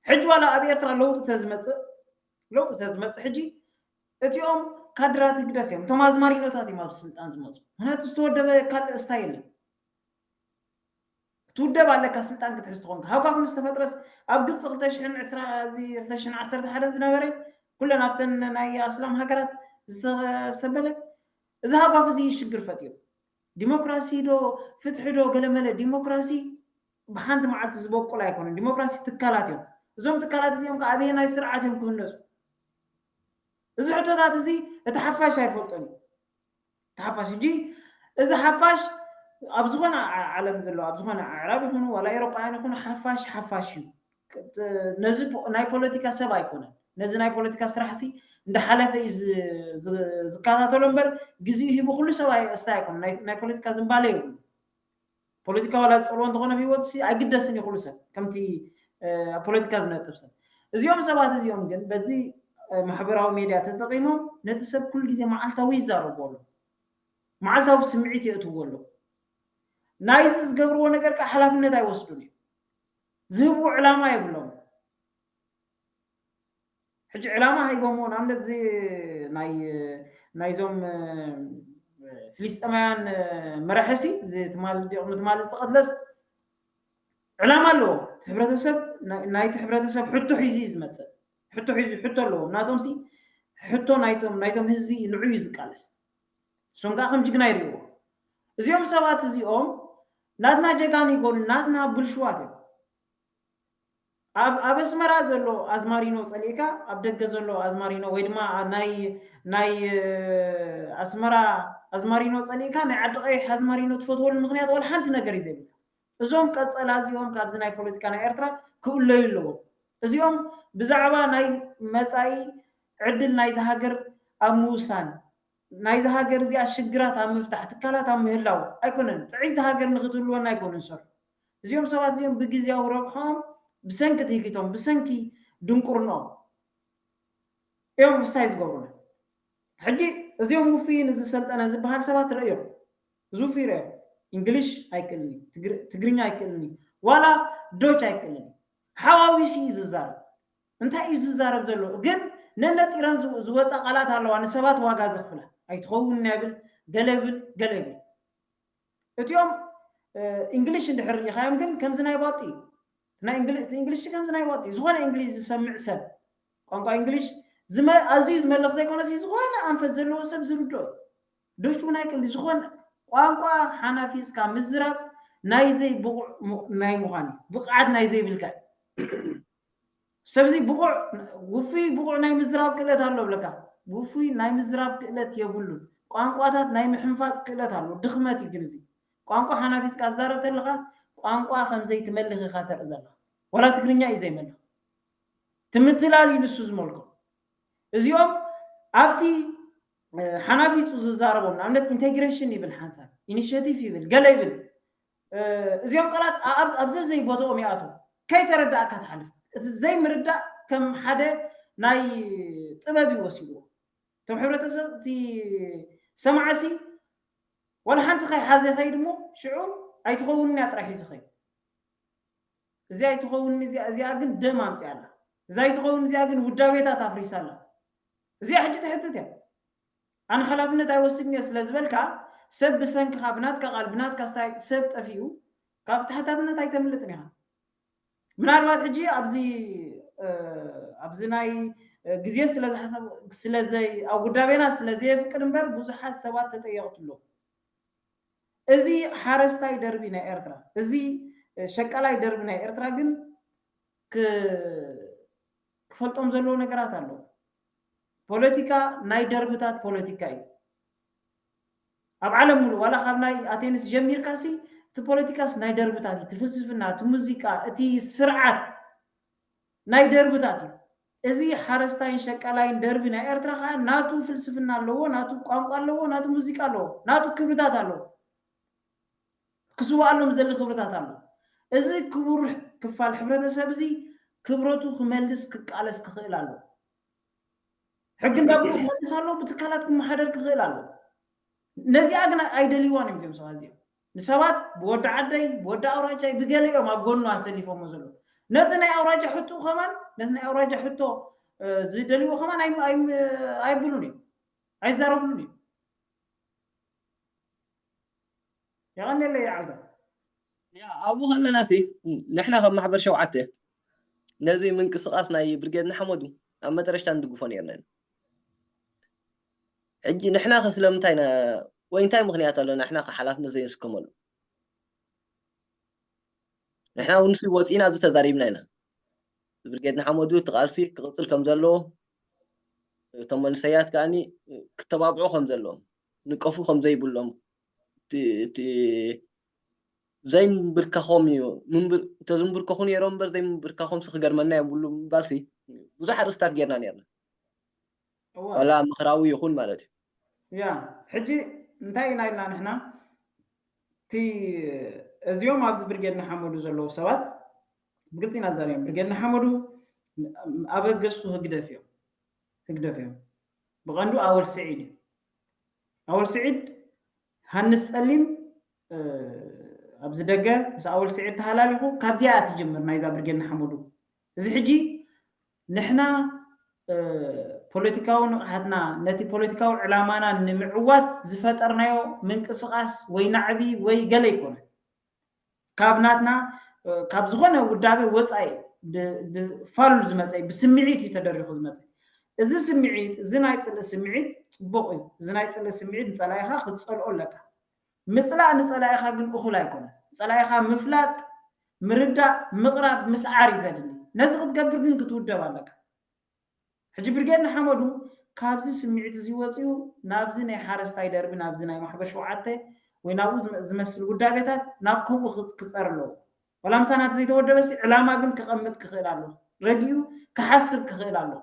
ሕጂ ዋላ ኣብ ኤርትራ ለውጢ ተዝመፅእ ለውጢ ተዝመፅእ ሕጂ እቲኦም ካድራት ህግደፍ እዮም። እቶም ኣዝማሪኖታት እዮም ኣብዚ ስልጣን ዝመፁ። ምክንያቱ ዝተወደበ ካልእ እስታ የለን። ክትውደብ ኣለካ ስልጣን ክትሕዝ ትኾንካ። ሃጓፍ ምስ ተፈጥረስ ኣብ ግብፂ ክልተ ሽሕን ዕስራን እዚ ክልተ ሽሕን ዓሰርተ ሓደን ዝነበረ ኩለን ኣብተን ናይ ኣስላም ሃገራት ዝተሰበለ እዚ ሃጓፍ እዚ ሽግር ፈጢሩ። ዲሞክራሲ ዶ ፍትሒ ዶ ገለመለ ዲሞክራሲ ብሓንቲ መዓልቲ ዝበቁል ኣይኮነን። ዲሞክራሲ ትካላት እዮም። እዞም ትካላት እዚኦም ከዓ ኣበየናይ ስርዓት እዮም ክህነፁ? እዚ ሕቶታት እዚ እቲ ሓፋሽ ኣይፈልጦን እዩ። እቲ ሓፋሽ ሕጂ እዚ ሓፋሽ ኣብ ዝኾነ ዓለም ዘሎ ኣብ ዝኾነ ኣዕራብ ይኹኑ ዋላ ኤሮጳውያን ይኹኑ ሓፋሽ ሓፋሽ እዩ። ነዚ ናይ ፖለቲካ ሰብ ኣይኮነን። ነዚ ናይ ፖለቲካ ስራሕ ሲ እንዳሓለፈ እዩ ዝከታተሎ እምበር ግዜኡ ሂቡ ኩሉ ሰብ ኣስታይ ኣይኮነን። ናይ ፖለቲካ ዝንባለ የብሉ። ፖለቲካ ዋላ ዝፀልዎ እንተኾነ ብሂወት ሲ ኣይግደስን እዩ ኩሉ ሰብ ከምቲ ኣብ ፖለቲካ ዝነጥፍ ሰብ። እዚኦም ሰባት እዚኦም ግን በዚ ማሕበራዊ ሜድያ ተጠቂሞም ነቲ ሰብ ኩሉ ግዜ መዓልታዊ ይዛረቡ ኣለዉ። መዓልታዊ ስምዒት የእትዎ ኣለዉ። ናይዚ ዝገብርዎ ነገር ከዓ ሓላፍነት ኣይወስዱን እዮም። ዝህብዎ ዕላማ የብሎም። ሕጂ ዕላማ ሃይቦምዎ ንኣብነት እዚ ናይ ናይዞም ፍልስጤማውያን መራሕሲ እዚ ትማሊ ድቕሚ ትማሊ ዝተቐትለስ ዕላማ ኣለዎ። እቲ ሕብረተሰብ ናይቲ ሕብረተሰብ ሕቶ ሒዙ እዩ ዝመፅእ። ሕቶ ሒዙ ሕቶ ኣለዎም። ናቶም ሲ ሕቶ ናይቶም ናይቶም ህዝቢ ንዑ እዩ ዝቃለስ። እሶም ከዓ ከም ጅግና ይርእይዎ። እዚኦም ሰባት እዚኦም ናትና ጀጋኑ ይኮኑ ናትና ብልሽዋት እዮም። ኣብ ኣብ ኣስመራ ዘሎ ኣዝማሪኖ ጸሊእካ ኣብ ደገ ዘሎ ኣዝማሪኖ ወይ ድማ ናይ ናይ ኣስመራ ኣዝማሪኖ ጸሊእካ ናይ ዓዲ ቀይሕ ኣዝማሪኖ ትፈትወሉ ምክንያት ወላ ሓንቲ ነገር እዩ ዘይብልካ። እዞም ቀጸላ እዚኦም ካብዚ ናይ ፖለቲካ ናይ ኤርትራ ክእለዩ ኣለዎም። እዚኦም ብዛዕባ ናይ መጻኢ ዕድል ናይዚ ሃገር ኣብ ምውሳን ናይዚ ሃገር እዚኣ ሽግራት ኣብ ምፍታሕ ትካላት ኣብ ምህላው ኣይኮነን ጥዕይቲ ሃገር ንክትህልወና ኣይኮኑን ዝሰርሑ። እዚኦም ሰባት እዚኦም ብግዜያዊ ረብሖም ብሰንኪ ትህኪቶም ብሰንኪ ድንቁርኖም እዮም ምስታይ ዝገብሩና። ሕጂ እዚኦም ውፍይን እዚ ሰልጠነ ዝበሃል ሰባት ትርእዮም እዚ ውፍይ ርኦም እንግሊሽ ኣይክእልኒ ትግርኛ ኣይክእልኒ ዋላ ዶች ኣይክእልን እዩ። ሓዋዊሲ እዩ ዝዛረብ። እንታይ እዩ ዝዛረብ ዘሎ ግን? ነነጢረን ዝወፃ ቃላት ኣለዋ፣ ንሰባት ዋጋ ዘኽፍላ። ኣይትኸውን ይብል፣ ገለ ይብል፣ ገለ ይብል። እቲኦም እንግሊሽ እንድሕር ርኢኻዮም ግን ከምዚ ናይ ባጢ እዩ። ናይ እንግሊሽ ከምዚ ናይ ባጢ እዩ። ዝኾነ እንግሊሽ ዝሰምዕ ሰብ ቋንቋ እንግሊሽ ኣዝዩ ዝመልኽ ዘይኮነሲ፣ ዝኾነ ኣንፈት ዘለዎ ሰብ ዝርድኦ እዩ። ዶች እውን ኣይክእል። ዝኾን ቋንቋ ሓናፊፅካ ምዝራብ ናይ ዘይብቑዕ ናይ ምዃን እዩ። ብቕዓት ናይ ዘይብልካ እዩ። ሰብዚ ብቑዕ ውፉይ ብቑዕ ናይ ምዝራብ ክእለት ኣሎ ብለካ። ውፉይ ናይ ምዝራብ ክእለት የብሉን። ቋንቋታት ናይ ምሕንፋፅ ክእለት ኣሎ። ድኽመት እዩ ግን እዚ ቋንቋ ሓናፊፅካ ትዛረብ ተለኻ ቋንቋ ከም ዘይትመልኽ ኢኻ ተርኢ ዘለኻ። ዋላ ትግርኛ እዩ ዘይመልኽ። ትምትላል እዩ ንሱ ዝመልኮ። እዚኦም ኣብቲ ሓናፊፁ ዝዛረቦም ንኣብነት ኢንቴግሬሽን ይብል፣ ሓንሳብ ኢኒሽቲቭ ይብል፣ ገለ ይብል። እዚኦም ቃላት ኣብ ዘዘይ ቦታኦም ይኣትዉ። ከይተረዳእካ ትሓልፍ። እቲ ዘይምርዳእ ከም ሓደ ናይ ጥበብ እዩ ወሲድዎ። እቶም ሕብረተሰብ እቲ ሰማዕሲ ዋላ ሓንቲ ከይሓዘ ይኸይድ እሞ ሽዑ ኣይትኸውንን እያ ጥራሕ እዩ ዝኸይድ። እዚ ኣይትኸውን እዚኣ ግን ደም ኣምፅኣ ኣላ። እዚ ኣይትኸውን እዚኣ ግን ውዳቤታት ኣፍሪሳ ኣላ። እዚኣ ሕጂ ትሕትት እያ። ኣነ ሓላፍነት ኣይወስድን እየ ስለ ዝበልካ ሰብ ብሰንክኻ ብናትካ ቃል ብናትካ ስታይ ሰብ ጠፊኡ ካብ ተሓታትነት ኣይተምልጥን ኢኻ። ምናልባት ሕጂ ኣብዚ ኣብዚ ናይ ግዜ ስለ ዝሓሰብ ስለ ዘይ ኣብ ውዳቤና ስለ ዘየፍቅድ እምበር ብዙሓት ሰባት ተጠየቕትሎ። እዚ ሓረስታይ ደርቢ ናይ ኤርትራ፣ እዚ ሸቃላይ ደርቢ ናይ ኤርትራ ግን ክፈልጦም ዘለዎ ነገራት ኣለዉ። ፖለቲካ ናይ ደርብታት ፖለቲካ እዩ። ኣብ ዓለም ሙሉ ዋላ ካብ ናይ ኣቴንስ ጀሚርካ ሲ እቲ ፖለቲካስ ናይ ደርብታት እዩ። እቲ ፍልስፍና፣ እቲ ሙዚቃ፣ እቲ ስርዓት ናይ ደርብታት እዩ። እዚ ሓረስታይን ሸቃላይን ደርቢ ናይ ኤርትራ ከዓ ናቱ ፍልስፍና ኣለዎ፣ ናቱ ቋንቋ ኣለዎ፣ ናቱ ሙዚቃ ኣለዎ፣ ናቱ ክብርታት ኣለዎ። ክስዋኣሎም ዘሊ ክብርታት ኣሎ። እዚ ክቡር ክፋል ሕብረተሰብ እዚ ክብረቱ ክመልስ ክቃለስ ክኽእል ኣለዎ። ሕጊ እንዳብሉ ክመልስ ኣለዎ፣ ብትካላት ክመሓደር ክኽእል ኣለዎ። ነዚኣ ግን ኣይደልይዋን እዮም እዚኦም ሰባት እዚኦም። ንሰባት ብወዲ ዓደይ ብወዲ ኣውራጃይ ብገሊኦም ኣብ ጎኑ ኣሰሊፎሞ ዘለዉ ነቲ ናይ ኣውራጃ ሕቶ ከማን ነቲ ናይ ኣውራጃ ሕቶ ዝደልይዎ ከማን ኣይብሉን እዮም፣ ኣይዛረብሉን እዮም። የቐንየለይ ዓብዶ። ያ ኣብኡ ከለና ሲ ንሕና ከም ማሕበር ሸውዓተ ነዚ ምንቅስቃስ ናይ ብርጌድ ንሓመዱ ኣብ መጠረሽታ ንድግፎ ነርና ኢና። ሕጂ ንሕና ከ ስለምንታይ ኢና ወይ እንታይ ምኽንያት ኣሎ ንሕና ከ ሓላፍነት ዘይንስከመሉ? ንሕና እውን ሲ ወፂእና ኣብዚ ተዛሪብና ኢና። ብርጌድ ንሓመዱ እቲ ቃልሲ ክቕፅል ከም ዘለዎ እቶም መንሰያት ከዓኒ ክተባብዑ ከም ዘለዎም ንቀፉ ከም ዘይብሎም እቲ ዘይምንብርካኾም እዩ። እንተዝንብርከኹ ነይሮም እምበር ዘይምንብርካኾም ሲ ክገርመና የብሉ ምባል ሲ ብዙሕ ኣርእስታት ጌርና ነርና። ዋላ ምኽራዊ ይኹን ማለት እዩ። ያ ሕጂ እንታይ ኢና ኢልና ንሕና እቲ እዚኦም ኣብዚ ብርጌድ ንሓመዱ ዘለዉ ሰባት ብግልፂ ኢና ዘሪኦም። ብርጌድ ንሓመዱ ኣበገዝቱ ህግደፍ እዮም፣ ህግደፍ እዮም። ብቐንዱ ኣወል ስዒድ እዩ። ኣወል ስዒድ ሃንስ ፀሊም ኣብዚ ደገ ምስ ኣወል ስዒድ ተሃላሊኹ ካብዚኣ እያ ትጅምር ናይዛ ብርጌድ ንሓመዱ። እዚ ሕጂ ንሕና ፖለቲካዊ ንቕሓትና ነቲ ፖለቲካዊ ዕላማና ንምዕዋት ዝፈጠርናዮ ምንቅስቓስ ወይ ናዕቢ ወይ ገለ ኣይኮነ። ካብ ናትና ካብ ዝኾነ ውዳቤ ወፃኢ ብፋሉል ዝመፀ ብስምዒት እዩ ተደሪኹ ዝመፀ። እዚ ስምዒት እዚ ናይ ፅልኢ ስምዒት ፅቡቕ እዩ። እዚ ናይ ፅልኢ ስምዒት ንፀላኢኻ ክትፀልኦ ኣለካ። ምፅላእ ንፀላኢኻ ግን እኹል ኣይኮነ። ፀላኢኻ ምፍላጥ፣ ምርዳእ፣ ምቕራብ፣ ምስዓር እዩ ዘድሊ። ነዚ ክትገብር ግን ክትውደብ ኣለካ። ሕጂ ብርጌድ ንሓመዱ ካብዚ ስምዒት እዚ ወፂኡ ናብዚ ናይ ሓረስታይ ደርቢ ናብዚ ናይ ማሕበር ሸውዓተ ወይ ናብኡ ዝመስል ውዳቤታት ናብ ከምኡ ክፀር ኣለዎ። ዋላ ምሳናት ዘይተወደበሲ ዕላማ ግን ክቐምጥ ክኽእል ኣለዎ። ረጊኡ ክሓስብ ክኽእል ኣለዎ።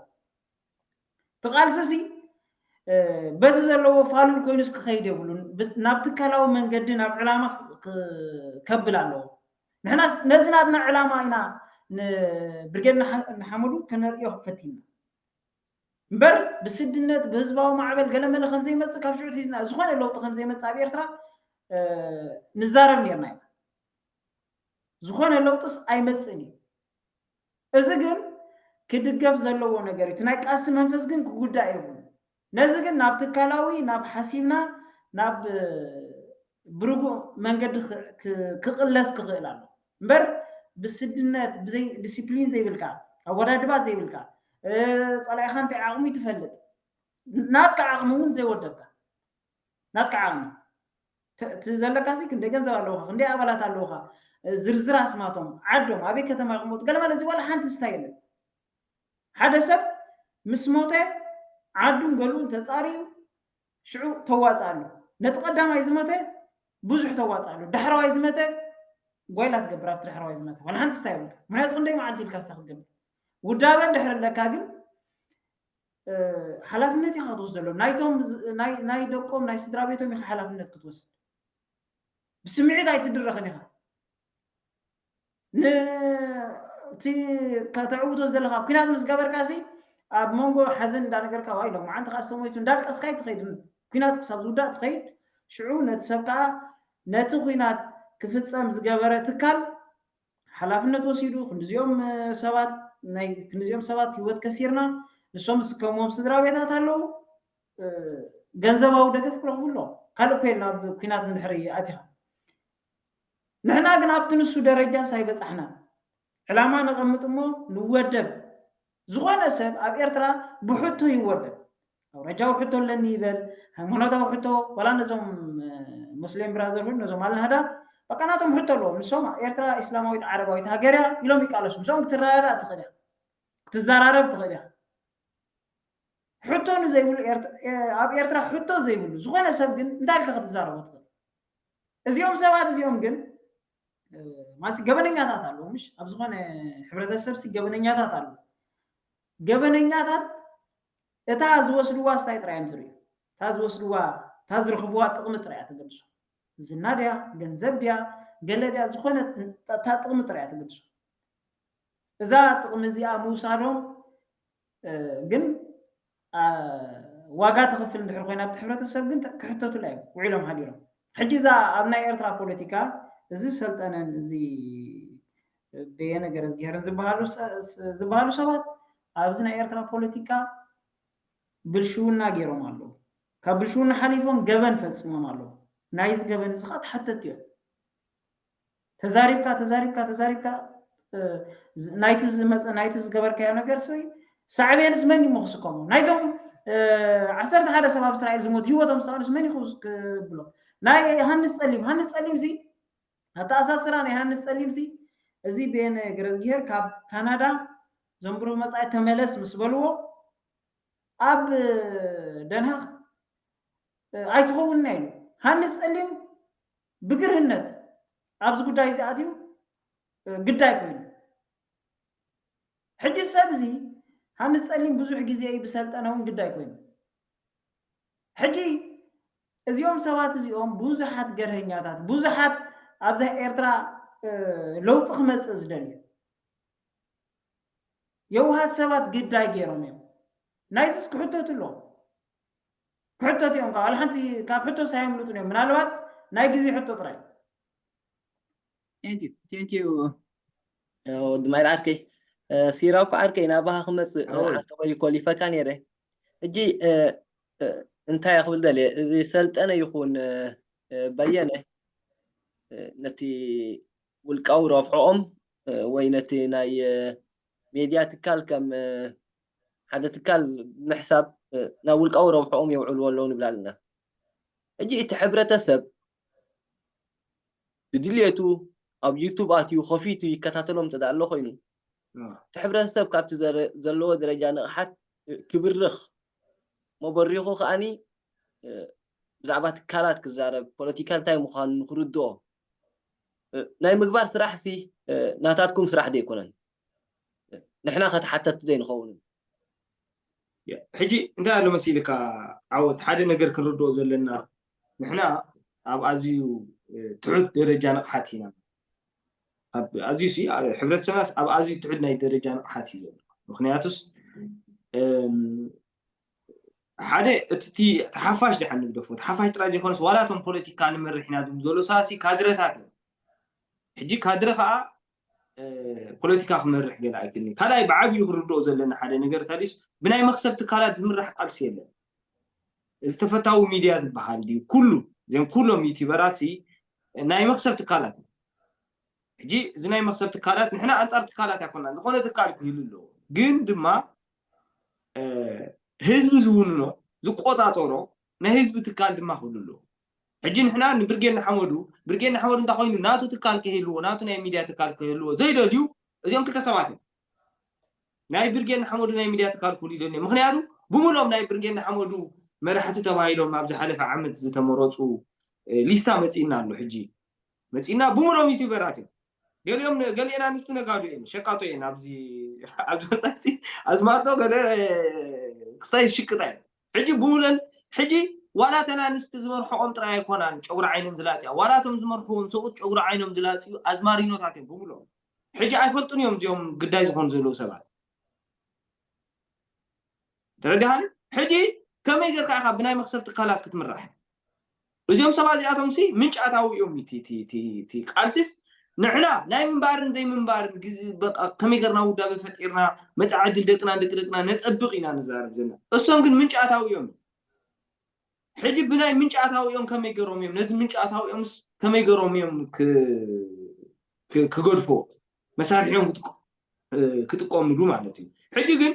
እቲ ቃልሲ ሲ በዚ ዘለዎ ፋሉል ኮይኑስ ክኸይድ የብሉን። ናብ ትካላዊ መንገዲ ናብ ዕላማ ከብል ኣለዎ። ንሕና ነዚ ናትና ዕላማ ኢና ንብርጌድ ንሓመዱ ከነርእዮ ፈቲና እምበር ብስድነት ብህዝባዊ ማዕበል ገለመለ ከምዘይመፅእ ካብ ሽዑ ሒዝና ዝኾነ ለውጢ ከምዘይመፅእ ኣብ ኤርትራ ንዛረብ ነርና ኢና። ዝኾነ ለውጥስ ኣይመፅእን እዩ። እዚ ግን ክድገፍ ዘለዎ ነገር እዩ። እቲ ናይ ቃልሲ መንፈስ ግን ክጉዳእ የብሉ። ነዚ ግን ናብ ትካላዊ፣ ናብ ሓሲብና፣ ናብ ብርጉእ መንገዲ ክቕለስ ክኽእል ኣሎ እምበር፣ ብስድነት፣ ብዘይ ዲሲፕሊን ዘይብልካ፣ ኣወዳድባ ዘይብልካ፣ ፀላኢኻ እንታይ ዓቕሙ ትፈልጥ፣ ናትካ ዓቕሚ እውን ዘይወደብካ፣ ናትካ ዓቕሚ እቲ ዘለካ ሲ ክንደይ ገንዘብ ኣለውካ፣ ክንደይ ኣባላት ኣለውካ፣ ዝርዝር ኣስማቶም፣ ዓዶም ኣበይ ከተማ ይቕመጡ፣ ገለ ማለት እዚ ዋላ ሓንቲ ስታ የለን። ሓደ ሰብ ምስ ሞተ ዓዱን ገሉን ተፃርዩ ሽዑ ተዋፅእ ኣሎ። ነቲ ቀዳማይ ዝመተ ብዙሕ ተዋፅእ ኣሎ። ዳሕረዋይ ዝመተ ጓይላ ትገብር ኣብቲ ዳሕረዋይ ዝመተ ዋላ ሓንቲ ስታ የብልካ። ምክንያቱ ክንደይ መዓልቲ ኢልካ ስታ ክትገብር ውዳበ ድሕር ኣለካ ግን ሓላፍነት ኢኻ ክትወስድ ዘሎ ናይቶም ናይ ደቆም ናይ ስድራ ቤቶም ኢኻ ሓላፍነት ክትወስድ። ብስምዒት ኣይትድረኽን ኢኻ። ነቲ ከተዕውቶ ዘለኻ ኩናት ምስ ገበርካ ሲ ኣብ መንጎ ሓዘን እንዳነገርካ ዋይ ሎም መዓንቲ ከዓ ዝተሞይቱ እንዳልቀስካ ኣይትኸይድ። ኩናት ክሳብ ዝውዳእ ትኸይድ። ሽዑ ነቲ ሰብ ከዓ ነቲ ኩናት ክፍፀም ዝገበረ ትካል ሓላፍነት ወሲዱ ክንዲዚኦም ሰባት ናይ ክንዲዚኦም ሰባት ህይወት ከሲርና ንሶም ዝስከምዎም ስድራ ቤታት ኣለዉ። ገንዘባዊ ደገፍ ክረኽቡ ኣለዎም። ካልእ እኮ የለን ኣብ ኩናት እንድሕር ኣቲኻ። ንሕና ግን ኣብቲ ንሱ ደረጃስ ኣይበፃሕናን። ዕላማ ነቐምጥ እሞ ንወደብ። ዝኾነ ሰብ ኣብ ኤርትራ ብሕቶ ይወደብ። ኣውራጃዊ ሕቶ ኣለኒ ይበል፣ ሃይማኖታዊ ሕቶ፣ ዋላ ነዞም ሙስሊም ብራዘርሁድ ነዞም ኣልናህዳ በቃ ናቶም ሕቶ ኣለዎም። ንሶም ኤርትራ ኢስላማዊት ዓረባዊት ሃገር እያ ኢሎም ይቃለሱ። ምስኦም ክትረዳዳእ ትኽእል ኢኻ፣ ክትዘራረብ ትኽእል ኢኻ። ሕቶ ንዘይብሉ ኣብ ኤርትራ ሕቶ ዘይብሉ ዝኾነ ሰብ ግን እንታይ ኢልካ ክትዛረቦ ትኽእል? እዚኦም ሰባት እዚኦም ግን ማሲ ገበነኛታት ኣለዉ ምሽ ኣብ ዝኾነ ሕብረተሰብ ሲ ገበነኛታት ኣለዉ። ገበነኛታት እታ ዝወስድዋ ስታይ ጥራይ እዮም ዝርእዩ። እታ ዝወስድዋ እታ ዝረኽብዋ ጥቕሚ ጥራይ እያ ትገልጾ። ዝና ድያ፣ ገንዘብ ድያ፣ ገለ ድያ፣ ዝኾነ እታ ጥቕሚ ጥራይ እያ ትገልጾ። እዛ ጥቕሚ እዚኣ ምውሳዶም ግን ዋጋ ተኸፍል እንድሕር ኮይና ኣብቲ ሕብረተሰብ ግን ክሕተቱላ እዮም ውዒሎም ሓዲሮም። ሕጂ እዛ ኣብ ናይ ኤርትራ ፖለቲካ እዚ ሰልጠነን እዚ በየነ ገረዝጊሄርን ዝበሃሉ ሰባት ኣብዚ ናይ ኤርትራ ፖለቲካ ብልሽውና ገይሮም ኣለዉ። ካብ ብልሽውና ሓሊፎም ገበን ፈፂሞም ኣለዉ። ናይዚ ገበን እዚ ከዓ ተሓተቲ እዮም። ተዛሪብካ ተዛሪብካ ተዛሪብካ ናይቲ ዝመፀ ናይቲ ዝገበርካዮ ነገር ሲ ሳዕቤንስ መን እዩ ክስከሞ? ናይዞም ዓሰርተ ሓደ ሰብ ኣብ እስራኤል ዝሞት ህይወቶም ዝሰኣኑስ መን እዩ ክብሎ? ናይ ሃንስ ፀሊም ሃንስ ፀሊም ሲ ኣተኣሳስራ ናይ ሃንስ ፀሊም ሲ እዚ ቤን ገረዝግሄር ካብ ካናዳ ዘንብሩ መፃኢ ተመለስ ምስ በልዎ ኣብ ደንሃክ ኣይትኸውንና ኢሉ ሃንስ ፀሊም ብግርህነት ኣብዚ ጉዳይ እዚ ኣትዩ ግዳይ ኮይኑ ሕጂ ሰብ እዚ ሃንስ ፀሊም ብዙሕ ግዜ እዩ ብሰልጠነ እውን ግዳይ ኮይኑ ሕጂ እዚኦም ሰባት እዚኦም ብዙሓት ገርሀኛታት ብዙሓት ኣብዛ ኤርትራ ለውጢ ክመፅእ ዝደልዩ የውሃት ሰባት ግዳይ ገይሮም እዮም ናይዚስ ክሕተቱ ኣለዎም ክሕተት እዮም ካብ ሓንቲ ካብ ሕቶ ሳይምልጡን እዮም ምናልባት ናይ ግዜ ሕቶ ጥራይ ቴንኪዩ ወዲ ማይል ዓርከይ ሲራው ከዓ ዓርከይ ናባኻ ክመፅእ ሓንተ ወይ ኮሊፈካ ነይረ ሕጂ እንታይ ክብል ደልየ እዚ ሰልጠነ ይኹን በየነ ነቲ ውልቃዊ ረብሕኦም ወይ ነቲ ናይ ሜድያ ትካል ከም ሓደ ትካል ብምሕሳብ ናብ ውልቃዊ ረብሕኦም የውዕልዎ ኣለዉ ንብል ኣለና ሕጂ እቲ ሕብረተሰብ ብድልየቱ ኣብ ዩቱብ ኣትዩ ከፊቱ ይከታተሎም እንተ ኣሎ ኮይኑ እቲ ሕብረተሰብ ካብቲ ዘለዎ ደረጃ ንቕሓት ክብርኽ መበሪኹ ከዓኒ ብዛዕባ ትካላት ክዛረብ ፖለቲካ እንታይ ምዃኑ ንክርድኦ ናይ ምግባር ስራሕ ሲ ናታትኩም ስራሕ ዘይኮነን ንሕና ከተሓተቱ ዘይንኸውን ሕጂ እንታይ ኣሎ መሲልካ ዓወት ሓደ ነገር ክንርድኦ ዘለና ንሕና ኣብ ኣዝዩ ትሑት ደረጃ ንቕሓት ኢና ኣዝዩ ሲ ሕብረተሰብናስ ኣብ ኣዝዩ ትሑት ናይ ደረጃ ንቕሓት እዩ ዘሎ ምክንያቱስ ሓደ እቲ ሓፋሽ ድሓን ንግደፎ ሓፋሽ ጥራይ ዘይኮነስ ዋላቶም ፖለቲካ ንመርሕ ኢና ዝብሉ ዘሎ ሳሲ ካድረታት እዮም ሕጂ ካድረ ከዓ ፖለቲካ ክመርሕ ገለ ኣይክእልን። ካልኣይ ብዓብዩ ክንርድኦ ዘለና ሓደ ነገር ታዲስ ብናይ መክሰብ ትካላት ዝምራሕ ቃልሲ የለን። እዚ ተፈታዊ ሚድያ ዝበሃል ድዩ? ኩሉ እዚም ኩሎም ዩቲበራት ናይ መክሰብ ትካላት። ሕጂ እዚ ናይ መክሰብ ትካላት ንሕና ኣንፃር ትካላት ኣይኮናን። ዝኾነ ትካል ክህሉ ኣለዎ፣ ግን ድማ ህዝቢ ዝውንኖ ዝቆፃፀሮ ናይ ህዝቢ ትካል ድማ ክህሉ ኣለዎ። ሕጂ ንሕና ንብርጌድ ንሓመዱ ብርጌድ ንሓመዱ እንታይ ኮይኑ ናቱ ትካል ክህልዎ ናቱ ናይ ሚድያ ትካል ክህልዎ ዘይደልዩ እዚኦም ክልተ ሰባት እዮም። ናይ ብርጌድ ንሓመዱ ናይ ሚድያ ትካል ክህሉ ይደልዩ። ምክንያቱ ብምሎም ናይ ብርጌድ ንሓመዱ መራሕቲ ተባሂሎም ኣብ ዝሓለፈ ዓመት ዝተመረፁ ሊስታ መፂእና ኣሎ። ሕጂ መፂእና ብምሎም ዩቲበራት እዮም። ገሊኦም ገሊአን ኣንስቲ ነጋዶ እየን፣ ሸቃጦ እየን። ኣብዚ ኣብዚ ወጣሲ ኣዝማልቶ ገለ ክስታይ ዝሽቅጣ እየን። ሕጂ ብሙለን ሕጂ ዋላ ተን ኣንስቲ ዝመርሕቆም ጥራይ ኣይኮናን ጨጉሪ ዓይኖም ዝላፅያ፣ ዋላ እቶም ዝመርሕዎም ሰብኡት ጨጉሪ ዓይኖም ዝላፅዩ ኣዝማሪኖታት እዮም ብሙሎም። ሕጂ ኣይፈልጡን እዮም እዚኦም ግዳይ ዝኾኑ ዘለዉ ሰባት። ተረዲሃኒ? ሕጂ ከመይ ጌርካ ኢኻ ብናይ መክሰብ ትካላት ክትምራሕ? እዚኦም ሰባት እዚኣቶም ሲ ምንጪ ኣታዊ እዮም። እቲ ቃልሲስ ንሕና ናይ ምንባርን ዘይምንባርን ግዜ በቃ ከመይ ገርና ውዳበ ፈጢርና መጻኢ ዕድል ደቅናን ደቂ ደቅና ነጸብቕ ኢና ንዛረብ ዘለና። እሶም ግን ምንጪ ኣታዊ እዮም። ሕጂ ብናይ ምንጪ ኣታዊ እዮም ከመይ ገሮም እዮም ነዚ ምንጪ ኣታዊ እዮምስ ከመይ ገሮም እዮም ክገድፎ መሳርሒኦም ክጥቀምሉ ማለት እዩ። ሕጂ ግን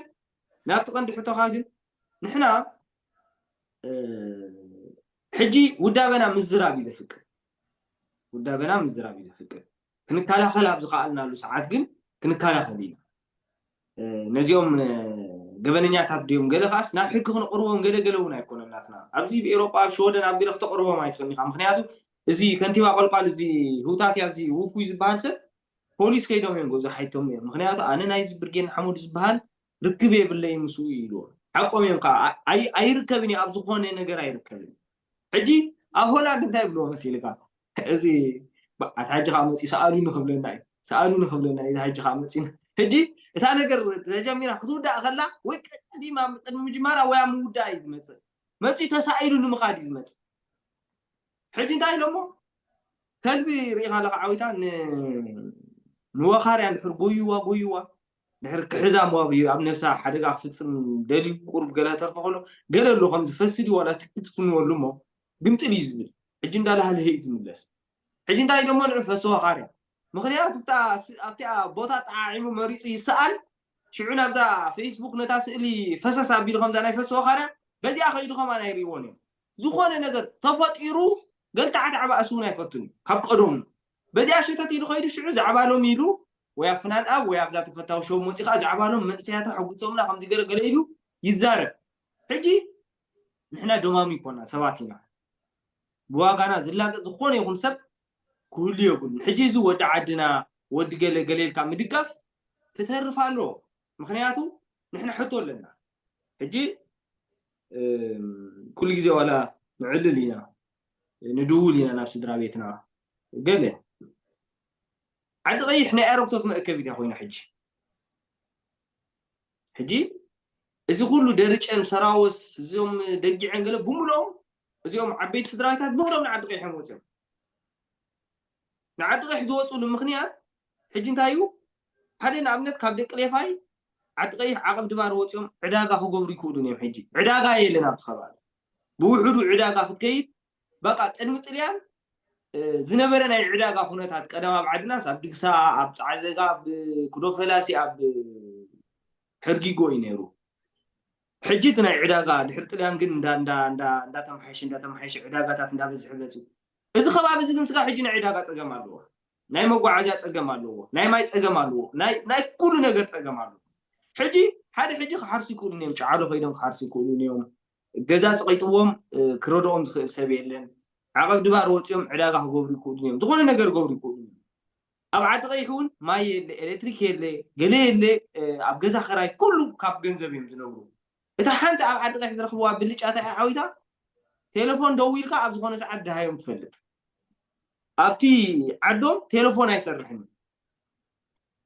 ናብቲ ቀንዲ ሕቶኻ ግን ንሕና ሕጂ ውዳበና ምዝራብ እዩ ዘፍቅድ። ውዳበና ምዝራብ እዩ ዘፍቅድ። ክንከላኸል ኣብ ዝኸኣልናሉ ሰዓት ግን ክንከላኸል ኢና። ነዚኦም ገበነኛታት ድዮም ገለ ከዓስ ናብ ሕጊ ክነቕርቦም ገለ ገለ እውን ኣይኮነን ናትና። ኣብዚ ብኤሮጳ ኣብ ሽወደን ኣብ ገለ ክተቕርቦም ኣይትኽእልን ኢኻ። ምክንያቱ እዚ ከንቲባ ቆልቋል እዚ ህውታት እያ እዚ ውፉይ ዝበሃል ሰብ ፖሊስ ከይዶም እዮም ገዝኡ ሓይቶም እዮም። ምክንያቱ ኣነ ናይዚ ብርጌድ ንሓመዱ ዝበሃል ርክብ የብለይ ምስኡ እዩ ኢልዎ። ሓቆም እዮም ከዓ ኣይርከብን እዩ ኣብ ዝኾነ ነገር ኣይርከብን። ሕጂ ኣብ ሆላንድ እንታይ ይብልዎ መሲልካ? እዚ ኣታ ሕጂ ከዓ መፂኡ ሰኣሉ ንክብለና እዩ ሰኣሉ ንክብለና እዩ ሕጂ ከዓ መፂኡ ሕጂ እታ ነገር ተጀሚራ ክትውዳእ ከላ ወይ ቀዲማ ቅድሚ ምጅማራ ወይ ኣብ ምውዳእ እዩ ዝመፅእ። መፂኡ ተሳኢሉ ንምኻድ እዩ ዝመፅእ። ሕጂ እንታይ ኢሎሞ ከልቢ ርኢኻ ኣለካ ዓዊታ ንወኻርያ እንድሕር ጎይዋ ጎይዋ ድሕር ክሕዛ ሞ ኣብ ነብሳ ሓደጋ ክፍፅም ደልዩ ቁሩብ ገለ ተርፎ ከሎ ገለ ኣሎ ከም ዝፈስድ ዋላ ትኪ ትፍንወሉ እሞ ግምጥል እዩ ዝብል ሕጂ እንዳላህልህ እዩ ዝምለስ። ሕጂ እንታይ ኢሎሞ ንዑ ፈስዋ ኻርያ ምክንያቱ ኣብቲኣ ቦታ ጠዓዒሙ መሪፁ ይሰኣል። ሽዑ ናብዛ ፌስቡክ ነታ ስእሊ ፈሰስ ኣቢሉ ከምዛ ናይ ፈስዋ ኻርያ በዚኣ ከይዱ ከማ ናይ ሪእዎን እዮም። ዝኾነ ነገር ተፈጢሩ ገልታዓት ዓባእሲ እውን ኣይፈቱን እዩ ካብ ቀደሙ በዚኣ ሸተት ኢሉ ከይዱ ሽዑ ዛዕባ ሎም ኢሉ ወይ ኣብ ፍናን ኣብ ወይ ኣብዛ ተፈታዊ ሾው መፂ ከዓ ዛዕባ ሎም መንእሰያትና ሕጉሶምና ከምዚ ገለ ገለ ኢሉ ይዛረብ። ሕጂ ንሕና ደማሚ ይኮና ሰባት ኢና። ብዋጋና ዝላገፅ ዝኾነ ይኹን ሰብ ክህሉ የብሉን። ሕጂ እዚ ወዲ ዓድና ወዲ ገለ ገለ ኢልካ ምድጋፍ ክተርፍ ኣለዎ። ምክንያቱ ንሕና ሕቶ ኣለና። ሕጂ ኩሉ ግዜ ዋላ ንዕልል ኢና ንድውል ኢና ናብ ስድራ ቤትና ገለ ዓዲ ቀይሕ ናይ ኣረግቶት መእከቢት እያ ኮይና ሕጂ ሕጂ እዚ ኩሉ ደርጨን ሰራወስ እዚኦም ደጊዐን ገለ ብምልኦም እዚኦም ዓበይቲ ስድራቤታት ብምልኦም ንዓዲ ቀይሖም ወፅኦም ንዓዲ ቀይሕ ዝወፅሉ ምክንያት ሕጂ እንታይ እዩ ሓደ ንኣብነት ካብ ደቂ ሌፋይ ዓዲ ቀይሕ ዓቐብ ድባር ወፅኦም ዕዳጋ ክገብሩ ይክእሉን እዮም ሕጂ ዕዳጋ የለን ኣብቲ ከባቢ ብውሕዱ ዕዳጋ ክትከይድ በቃ ቅድሚ ጥልያን ዝነበረ ናይ ዕዳጋ ኩነታት ቀደም ኣብ ዓድናስ ኣብ ድግሳ ኣብ ፃዕዘጋ ኣብ ኩዶ ፈላሲ ኣብ ሕርጊጎ እዩ ነይሩ ሕጂ እቲ ናይ ዕዳጋ ድሕሪ ጥልያን ግን እንዳተመሓየሸ እንዳተመሓየሸ ዕዳጋታት እንዳበዝሐ መፅኡ እዚ ከባቢ እዚ ግን ስጋ ሕጂ ናይ ዕዳጋ ፀገም ኣለዎ ናይ መጓዓዝያ ፀገም ኣለዎ ናይ ማይ ፀገም ኣለዎ ናይ ኩሉ ነገር ፀገም ኣለዎ ሕጂ ሓደ ሕጂ ክሓርሱ ይክእሉ እዮም ጨዓዶ ከይዶም ክሓርሱ ይክእሉ እዮም ገዛ ፀቂጥዎም ክረድኦም ዝክእል ሰብ የለን ዓቐብ ድባር ወፂኦም ዕዳጋ ክገብሩ ይክእሉ እዮም ዝኾነ ነገር ገብሩ ይክእሉ እዮም ኣብ ዓዲ ቀይሕ እውን ማይ የለ ኤሌክትሪክ የለ ገለ የለ ኣብ ገዛ ክራይ ኩሉ ካብ ገንዘብ እዮም ዝነብሩ እታ ሓንቲ ኣብ ዓዲ ቀይሕ ዝረክብዋ ብልጫ እንታይ ዓዊታ ቴሌፎን ደዊልካ ኣብ ዝኾነ ሰዓት ድሃዮም ትፈልጥ ኣብቲ ዓዶም ቴሌፎን ኣይሰርሕን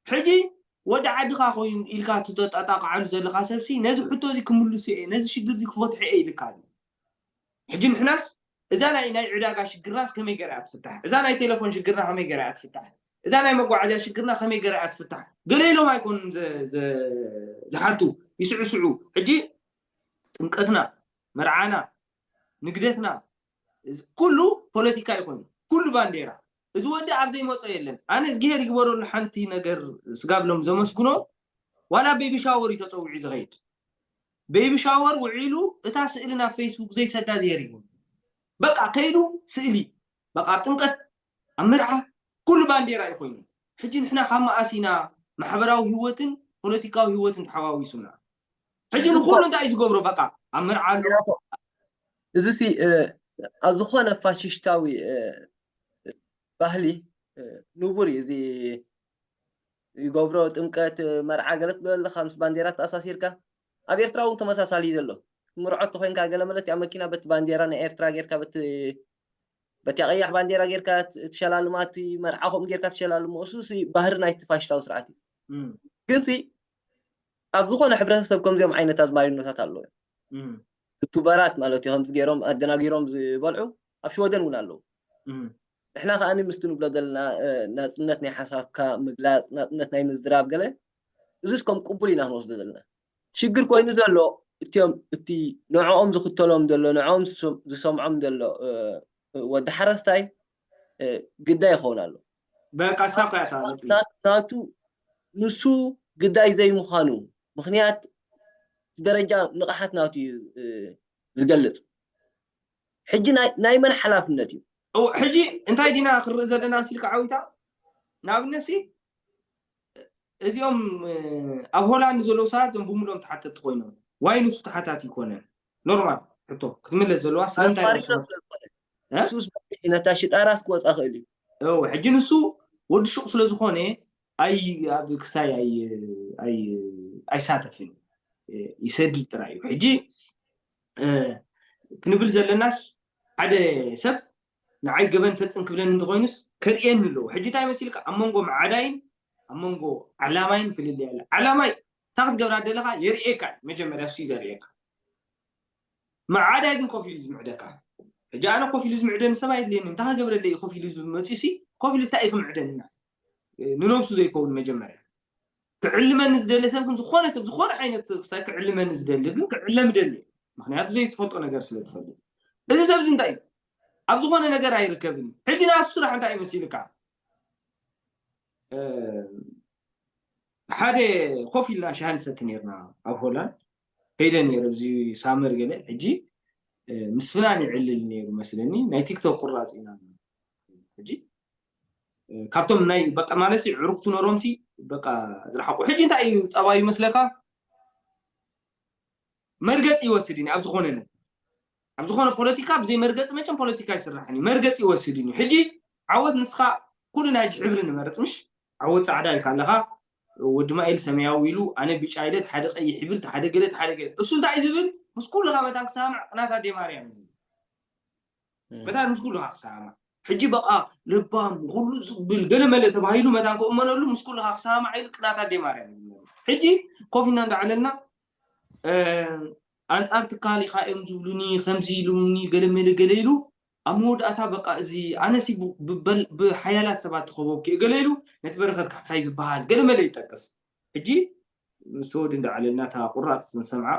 ሕጂ ወዲ ዓድኻ ኮይኑ ኢልካ ትተጣጣቃዓሉ ዘለካ ሰብሲ ነዚ ሕቶ እዚ ክምልሱ እየ ነዚ ሽግር እዚ ክፈትሑ እየ ኢልካ ኣሎ ሕጂ ንሕናስ እዛ ናይ ናይ ዕዳጋ ሽግርናስ ከመይ ገይራ እያ ትፍታሕ እዛ ናይ ቴሌፎን ሽግርና ከመይ ገይራ እያ ትፍታሕ እዛ ናይ መጓዓዝያ ሽግርና ከመይ ገይራ እያ ትፍታሕ? ገለ ኢሎም ኣይኮኑን ዝሓቱ፣ ይስዕስዑ። ሕጂ ጥምቀትና፣ መርዓና፣ ንግደትና ኩሉ ፖለቲካ ይኮኑ፣ ኩሉ ባንዴራ። እዚ ወዲ ኣብ ዘይመጾ የለን። ኣነ እዝግሄር ይግበረሉ ሓንቲ ነገር ስጋብ ሎም ዘመስግኖ ዋላ ቤቢ ሻወር እዩ ተጸዊዑ ዝኸይድ። ቤቢ ሻወር ውዒሉ እታ ስእሊ ናብ ፌስቡክ ዘይሰዳ ዝሄር እዩ። በቃ ከይዱ ስእሊ በቃ ኣብ ጥምቀት ኣብ መርዓ ኩሉ ባንዴራ እዩ ኮይኑ። ሕጂ ንሕና ካብ መኣስ ኢና ማሕበራዊ ህይወትን ፖለቲካዊ ህይወትን ተሓዋዊሱና? ሕጂ ንኩሉ እንታይ እዩ ዝገብሮ? በቃ ኣብ መርዓ ኣሎ። እዚ ሲ ኣብ ዝኾነ ፋሽሽታዊ ባህሊ ንቡር እዩ እዚ ይገብሮ። ጥምቀት፣ መርዓ ገለ ትብለካ ምስ ባንዴራ ተኣሳሲርካ። ኣብ ኤርትራ እውን ተመሳሳሊ እዩ ዘሎ። ክትምርዖ ተኮይንካ ገለ መለት ኣብ መኪና በቲ ባንዴራ ናይ ኤርትራ ጌርካ በቲ በቲ ቀያሕ ባንዴራ ጌርካ ትሸላልማ፣ እቲ መርዓ ከምኡ ጌርካ ትሸላልሞ። እሱ ሲ ባህሪ ናይቲ ፋሽስታዊ ስርዓት እዩ። ግን ሲ ኣብ ዝኾነ ሕብረተሰብ ከምዚኦም ዓይነት ኣዝማሪኖታት ኣለዉ። ዩቱበራት ማለት እዩ ከምዚ ገይሮም ኣደናጊሮም ዝበልዑ ኣብ ሽወደን እውን ኣለዉ። ንሕና ከኣ ምስቲ ንብሎ ዘለና ናጽነት ናይ ሓሳብካ ምግላጽ፣ ናጽነት ናይ ምዝራብ ገለ እዙስ ከም ቅቡል ኢና ክንወስዶ ዘለና። ሽግር ኮይኑ ዘሎ እቲኦም እቲ ንዕኦም ዝኽተሎም ዘሎ ንዕኦም ዝሰምዖም ዘሎ ወዲ ሓረስታይ ግዳይ ይኸውን ኣሎ። በቃ እሳ እኮ እያ እታ ነጥቢ። ናቱ ንሱ ግዳይ ዘይምዃኑ ምኽንያት ደረጃ ንቕሓት ናቱ እዩ ዝገልጽ። ሕጂ ናይ መን ሓላፍነት እዩ? ሕጂ እንታይ ዲና ክንርኢ ዘለና ሲልካ ዓዊታ ንኣብነት ሲ እዚኦም ኣብ ሆላንድ ዘለዉ ሰባት እዞም ብምሎም ተሓተቲ ኮይኖም ዋይ ንሱ ተሓታቲ ይኮነን? ኖርማል ሕቶ ክትምለስ ዘለዋ ስለምንታይ ኣንፋሪቶ ስለዝኮነ ሱስ ነታ ሽጣራስ ክወፃ ክእል እዩ። ሕጂ ንሱ ወዲ ሹቅ ስለዝኮነ ኣይ ኣብ ክስታይ ኣይሳተፍን ይሰድድ ጥራይ እዩ። ሕጂ ክንብል ዘለናስ ሓደ ሰብ ንዓይ ገበን ፈጽም ክብለኒ እንተኮይኑስ ከርእየኒ ኣለዎ። ሕጂ እንታይ መሲልካ ኣብ መንጎ መዓዳይን ኣብ መንጎ ዓላማይን ፍልልይ ኣለ። ዓላማይ እንታይ ክትገብራ ደለካ የርእየካ እዩ። መጀመርያ እሱ እዩ ዘርእየካ። መዓዳይ ግን ኮፍ ኢሉ ዝምዕደካ። ሕጂ ኣነ ኮፍ ኢሉ ዝምዕደኒ ሰብ ኣይድልየኒ። እንታይ ክገብረለይ እዩ ኮፍ ኢሉ ዝመፅኡ ሲ ኮፍ ኢሉ እንታይ እዩ ክምዕደንና? ንነብሱ ዘይከውን መጀመርያ ክዕልመኒ ዝደሊ ሰብ ግን ዝኾነ ሰብ ዝኾነ ዓይነት ክስታይ ክዕልመኒ ዝደሊ ግን ክዕለም ደሊ። ምክንያቱ ዘይትፈልጦ ነገር ስለ ትፈልጥ እዚ ሰብ እዚ እንታይ እዩ ኣብ ዝኾነ ነገር ኣይርከብን። ሕጂ ናቱ ስራሕ እንታይ እዩ መሲልካ? ሓደ ኮፍ ኢልና ሻሂ ንሰቲ ነርና ኣብ ሆላንድ ከይደ ነረ ኣብዚ ሳመር ገለ ሕጂ ምስ ፍናን ይዕልል ነሩ መስለኒ ናይ ቲክቶክ ቁራፅ ኢና ሕጂ ካብቶም ናይ በቃ ማለት ዕሩክቱ ነሮምሲ በቃ ዝረሓቁ ሕጂ እንታይ እዩ ጠባዩ መስለካ? መርገፂ ይወስድ እዩ ኣብ ዝኾነ ነገር ኣብ ዝኾነ ፖለቲካ ብዘይ መርገፂ መቸም ፖለቲካ ይስራሕን እዩ። መርገፂ ይወስድ እዩ። ሕጂ ዓወት ንስኻ ኩሉ ናይ ሕብሪ ንመርፅ ምሽ ዓወት ፃዕዳ ኢልካ ኣለኻ ወዲ ማኤል ሰማያዊ ኢሉ ኣነ ቢጫ ኢለ ሓደ ቀይሕ ይብል ሓደ ገለ ሓደ ገለ እሱ እንታይ ዝብል ምስ ኩልኻ መታን ክሰማማዕ ቅናት ኣዴ ማርያም ዝብል መታን ምስ ኩልኻ ክሰማማዕ ሕጂ በቃ ለባም ኩሉ ዝብል ገለ መለ ተባሂሉ መታን ክእመነሉ ምስ ኩልኻ ክሰማማዕ ኢሉ ቅናት ኣዴ ማርያም ዝብል ሕጂ ኮፍ ኢና እንዳዕለልና ኣንጻር ትካል ኢኻ እዮም ዝብሉኒ ከምዚ ኢሉኒ ገለ መለ ገለ ኢሉ ኣብ መወዳእታ በቃ እዚ ኣነሲ ብሓያላት ሰባት ተኸበብኩ እየ ገለ ኢሉ ነቲ በረኸት ካሕሳይ ዝበሃል ገለ መለ ይጠቅስ። ሕጂ ምስ ወዲ እንዳዕለልና እታ ቁራፅ ዝንሰምዓ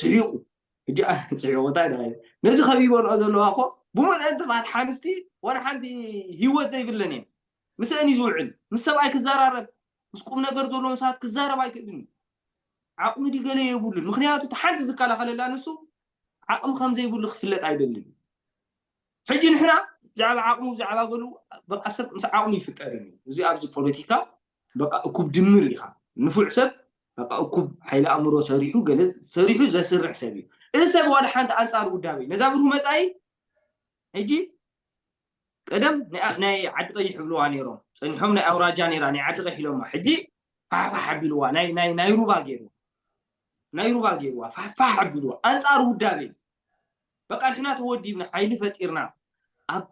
ስሒቑ ሕጂ ስሒቑ እንታይ ዳ ነዚ ከቢበንኦ ዘለዋ እኮ ብመጠን ትፋት ሓንስቲ ዋላ ሓንቲ ህይወት ዘይብለን እየን። ምስአን እዩ ዝውዕል ምስ ሰብኣይ ክዘራረብ ምስ ቁም ነገር ዘለዎም ሰባት ክዛረብ ኣይክእልን እዩ። ዓቕሚ ድዩ ገለ የብሉን። ምክንያቱ እቲ ሓንቲ ዝከላኸለላ ንሱ ዓቕሚ ከም ዘይብሉ ክፍለጥ ኣይደልን እዩ። ሕጂ ንሕና ብዛዕባ ዓቕሙ ብዛዕባ ገሉ በቃ ሰብ ምስ ዓቕሙ ይፍጠርን እዩ። እዚ ኣብዚ ፖለቲካ በቃ እኩብ ድምር ኢኻ። ንፉዕ ሰብ በቃ እኩብ ሓይሊ ኣእምሮ ሰሪሑ ገለ ሰሪሑ ዘስርሕ ሰብ እዩ። እዚ ሰብ ዋላ ሓንቲ ኣንጻር ውዳበ እዩ። ነዛ ብሩህ መጻኢ ሕጂ ቀደም ናይ ዓዲ ቀይሕ ይብልዋ ነይሮም ጸኒሖም ናይ ኣውራጃ ነይራ ናይ ዓዲ ቀይሕ ኢሎማ ሕጂ ፋሕፋሕ ኣቢልዋ ናይ ናይ ናይ ሩባ ገይሩ ናይ ሩባ ገይርዋ ፋሕፋሕ ኣቢልዋ ኣንጻር ውዳቤ በቃ ንሕና ተወዲብና ሓይሊ ፈጢርና ኣብ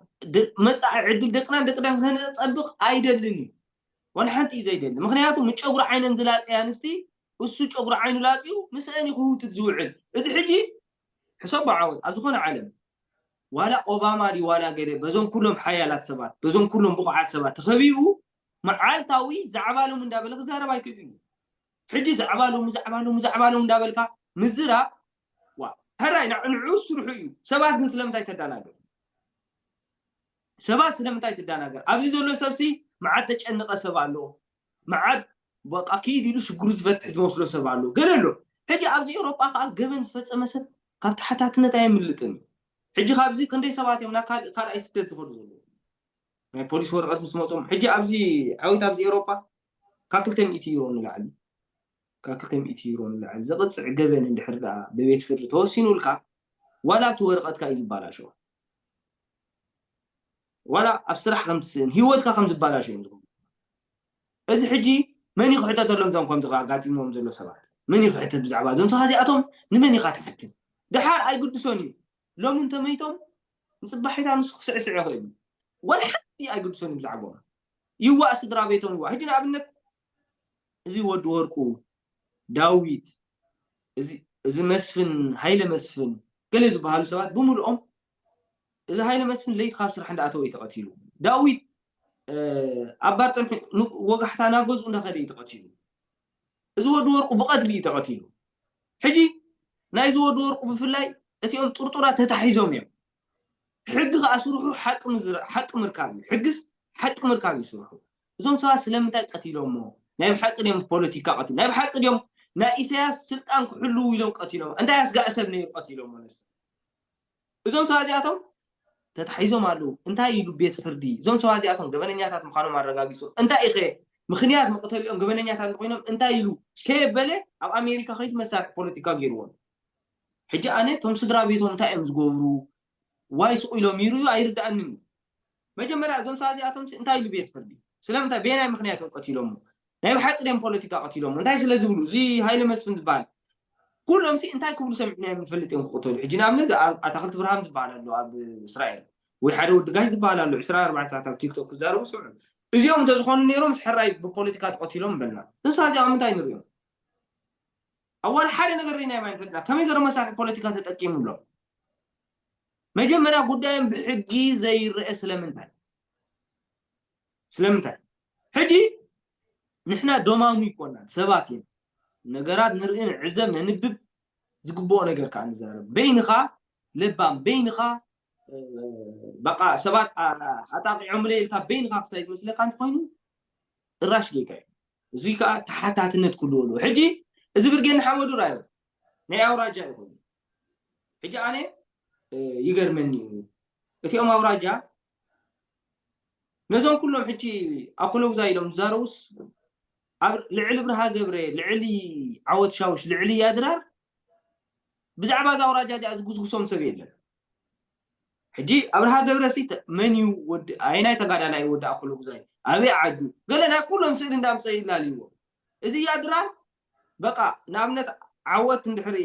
መጻኢ ዕድል ደቅናን ደቅዳን ክነጸብቕ ኣይደልን እዩ። ዋላ ሓንቲ እዩ ዘይደሊ። ምክንያቱ ምስ ጨጉሪ ዓይነን ዝላጸያ ኣንስቲ እሱ ጨጉሪ ዓይኑ ላጽዩ ምስአን እዩ ክህውትት ዝውዕል። እቲ ሕጂ ሕሰቦ ዓወት ኣብ ዝኾነ ዓለም ዋላ ኦባማ ድዩ ዋላ ገለ በዞም ኩሎም ሓያላት ሰባት በዞም ኩሎም ብቑዓት ሰባት ተኸቢቡ መዓልታዊ ዛዕባ ሎሚ እንዳበለ ክዛረብ ኣይክእልን እዩ። ሕጂ ዛዕባ ሎሚ ዛዕባ ሎሚ ዛዕባ ሎሚ እንዳበልካ ምዝራብ ዋ ሕራይ ንዕኡ ስርሑ እዩ። ሰባት ግን ስለምንታይ ተዳናገር? ሰባት ስለምንታይ ትዳናገር? ኣብዚ ዘሎ ሰብሲ መዓት ተጨንቐ ሰብ ኣሎ፣ መዓት በቃ ክኢድ ኢሉ ሽግሩ ዝፈትሕ ዝመስሎ ሰብ ኣሎ፣ ገለ ኣሎ። ሕጂ ኣብዚ ኤውሮጳ ከዓ ገበን ዝፈጸመ ሰብ ካብ ተሓታትነት ኣየምልጥን እዩ። ሕጂ ካብዚ ክንደይ ሰባት እዮም ናብ ካልእ ካልኣይ ስደት ዝኸዱ ዘለዉ ናይ ፖሊስ ወረቐት ምስ መጾም። ሕጂ ኣብዚ ዓዊት ኣብዚ ኤውሮጳ ካብ ክልተ ሚእቲ ዩሮ ንላዕሊ ካብ ክልተ ሚእቲ ዩሮ ንላዕሊ ዘቕጽዕ ገበን እንድሕር ደኣ ብቤት ፍርዲ ተወሲኑልካ ዋላ ኣብቲ ወረቐትካ እዩ ዝባላሾ። ዋላ ኣብ ስራሕ ከም ትስእን ህይወትካ ከም ዝባላሾ እዮም ዝገብሩ። እዚ ሕጂ መን እዩ ክሕተተሎም? እዞም ከምዚ ኣጋጢሞም ዘሎ ሰባት መን እዩ ክሕተት? ብዛዕባ እዞም ሰባት እዚኣቶም ንመን ኢኻ ትሓትት? ደሓር ኣይግድሶን እዩ። ሎሚ እንተመይቶም ንፅባሒታ ንሱ ክስዕስዕ ይኽእል እዩ። ወላ ሓንቲ ኣይግድሶን እዩ ብዛዕባኦም። ይዋእ ስድራ ቤቶም ይዋእ። ሕጂ ንኣብነት እዚ ወዲ ወርቁ፣ ዳዊት፣ እዚ መስፍን፣ ሃይለ መስፍን ገለ ዝበሃሉ ሰባት ብምልኦም እዚ ሃይለ መስፍን ለይቲ ካብ ስራሕ እንዳኣተወ እዩ ተቐቲሉ። ዳዊት ኣብ ባር ፀንሑ ወጋሕታ ናብ ገዝኡ እንዳኸደ እዩ ተቐቲሉ። እዚ ወዲ ወርቁ ብቐትሊ እዩ ተቐቲሉ። ሕጂ ናይዚ ወዲ ወርቁ ብፍላይ እቲኦም ጥርጡራት ተታሒዞም እዮም። ሕጊ ከዓ ስርሑ ሓቂ ምርካብ እዩ። ሕግስ ሓቂ ምርካብ እዩ ስርሑ። እዞም ሰባት ስለምንታይ ቀቲሎሞ? ናይ ብሓቂ ድዮም ፖለቲካ ቀቲሉ? ናይ ብሓቂ ድዮም ናይ ኢሳያስ ስልጣን ክሕልዉ ኢሎም ቀቲሎም? እንታይ ኣስጋእ ሰብ ነይሩ ቀቲሎሞ? ነስ እዞም ሰባት እዚኣቶም ተታሒዞም ኣለዉ። እንታይ ኢሉ ቤት ፍርዲ እዞም ሰባት እዚኣቶም ገበነኛታት ምዃኖም ኣረጋጊጹ? እንታይ ኢኸ ምኽንያት መቕተሊኦም ገበነኛታት እንተኮይኖም እንታይ ኢሉ ከየበለ ኣብ ኣሜሪካ ከይዱ መሳርሒ ፖለቲካ ገይርዎም? ሕጂ ኣነ እቶም ስድራ ቤቶም እንታይ እዮም ዝገብሩ? ዋይ ስቕ ኢሎም ይርእዩ ኣይርድኣንን እዩ። መጀመርያ እዞም ሰባት እዚኣቶም እንታይ ኢሉ ቤት ፍርዲ? ስለምንታይ በየናይ ምኽንያት እዮም ቀቲሎሞ? ናይ ብሓቂ ድዮም ፖለቲካ ቀቲሎሞ? እንታይ ስለ ዝብሉ? እዚ ሃይለ መስፍን ዝበሃል ኩሎም ሲ እንታይ ክብሉ ሰሚዕናዮም ንፈልጥ እዮም ክቕተሉ። ሕጂ ንኣብነት ኣታክልቲ ብርሃን ዝበሃል ኣሎ ኣብ እስራኤል ወይ ሓደ ወዲ ጋሽ ዝበሃል ኣሎ ዕስራን ኣርባዕተን ሰዓት ኣብ ቲክቶክ ክዛረቡ ስምዑ። እዚኦም እንተዝኾኑ ነይሮም ምስ ሕራይ ብፖለቲካ ተቐቲሎም በልና። እዞም ሰባት እዚኦም እንታይ ንሪኦም? ኣብ ዋላ ሓደ ነገር ርኢናዮም ኣይንፈልጥና። ከመይ ገይሮም መሳርሒ ፖለቲካ ተጠቂምሎም? መጀመርያ ጉዳዮም ብሕጊ ዘይረአ ስለምንታይ? ስለምንታይ? ሕጂ ንሕና ዶማሙ ይኮናን ሰባት እዮም። ነገራት ንርኢ ንዕዘብ ነንብብ ዝግብኦ ነገር ከዓ ንዛረብ። በይንኻ ለባም በይንኻ በቃ ሰባት ኣጣቂዖምለ ኢልካ በይንኻ ክሳይ ዝመስለካ እንተኮይኑ ጥራሽ ጌጋ እዩ። እዚ ከዓ ተሓታትነት ክህልዎ ኣለዎ። ሕጂ እዚ ብርጌድ ንሓመዱ ራዮ ናይ ኣውራጃ ይኮኑ። ሕጂ ኣነ ይገርመኒ እዩ እቲኦም ኣውራጃ ነዞም ኩሎም ሕጂ ኣኮለጉዛ ኢሎም ዝዛረቡስ ኣብ ልዕሊ ብርሃ ገብረ ልዕሊ ዓወት ሻውሽ ልዕሊ ያድራር ብዛዕባ እዛ ኣውራጃ እዚኣ ዝጉስጉሶም ሰብ የለን። ሕጂ ኣብርሃ ገብረሲ መን እዩ ወዲ ኣይናይ ተጋዳላይ ወዲ ኣኮለጉዛይ ኣበይ ዓዱ ገለ ናይ ኩሎም ስእሊ እንዳምፀ ይላልይዎ። እዚ ያድራር በቃ ንኣብነት ዓወት እንድሕሪ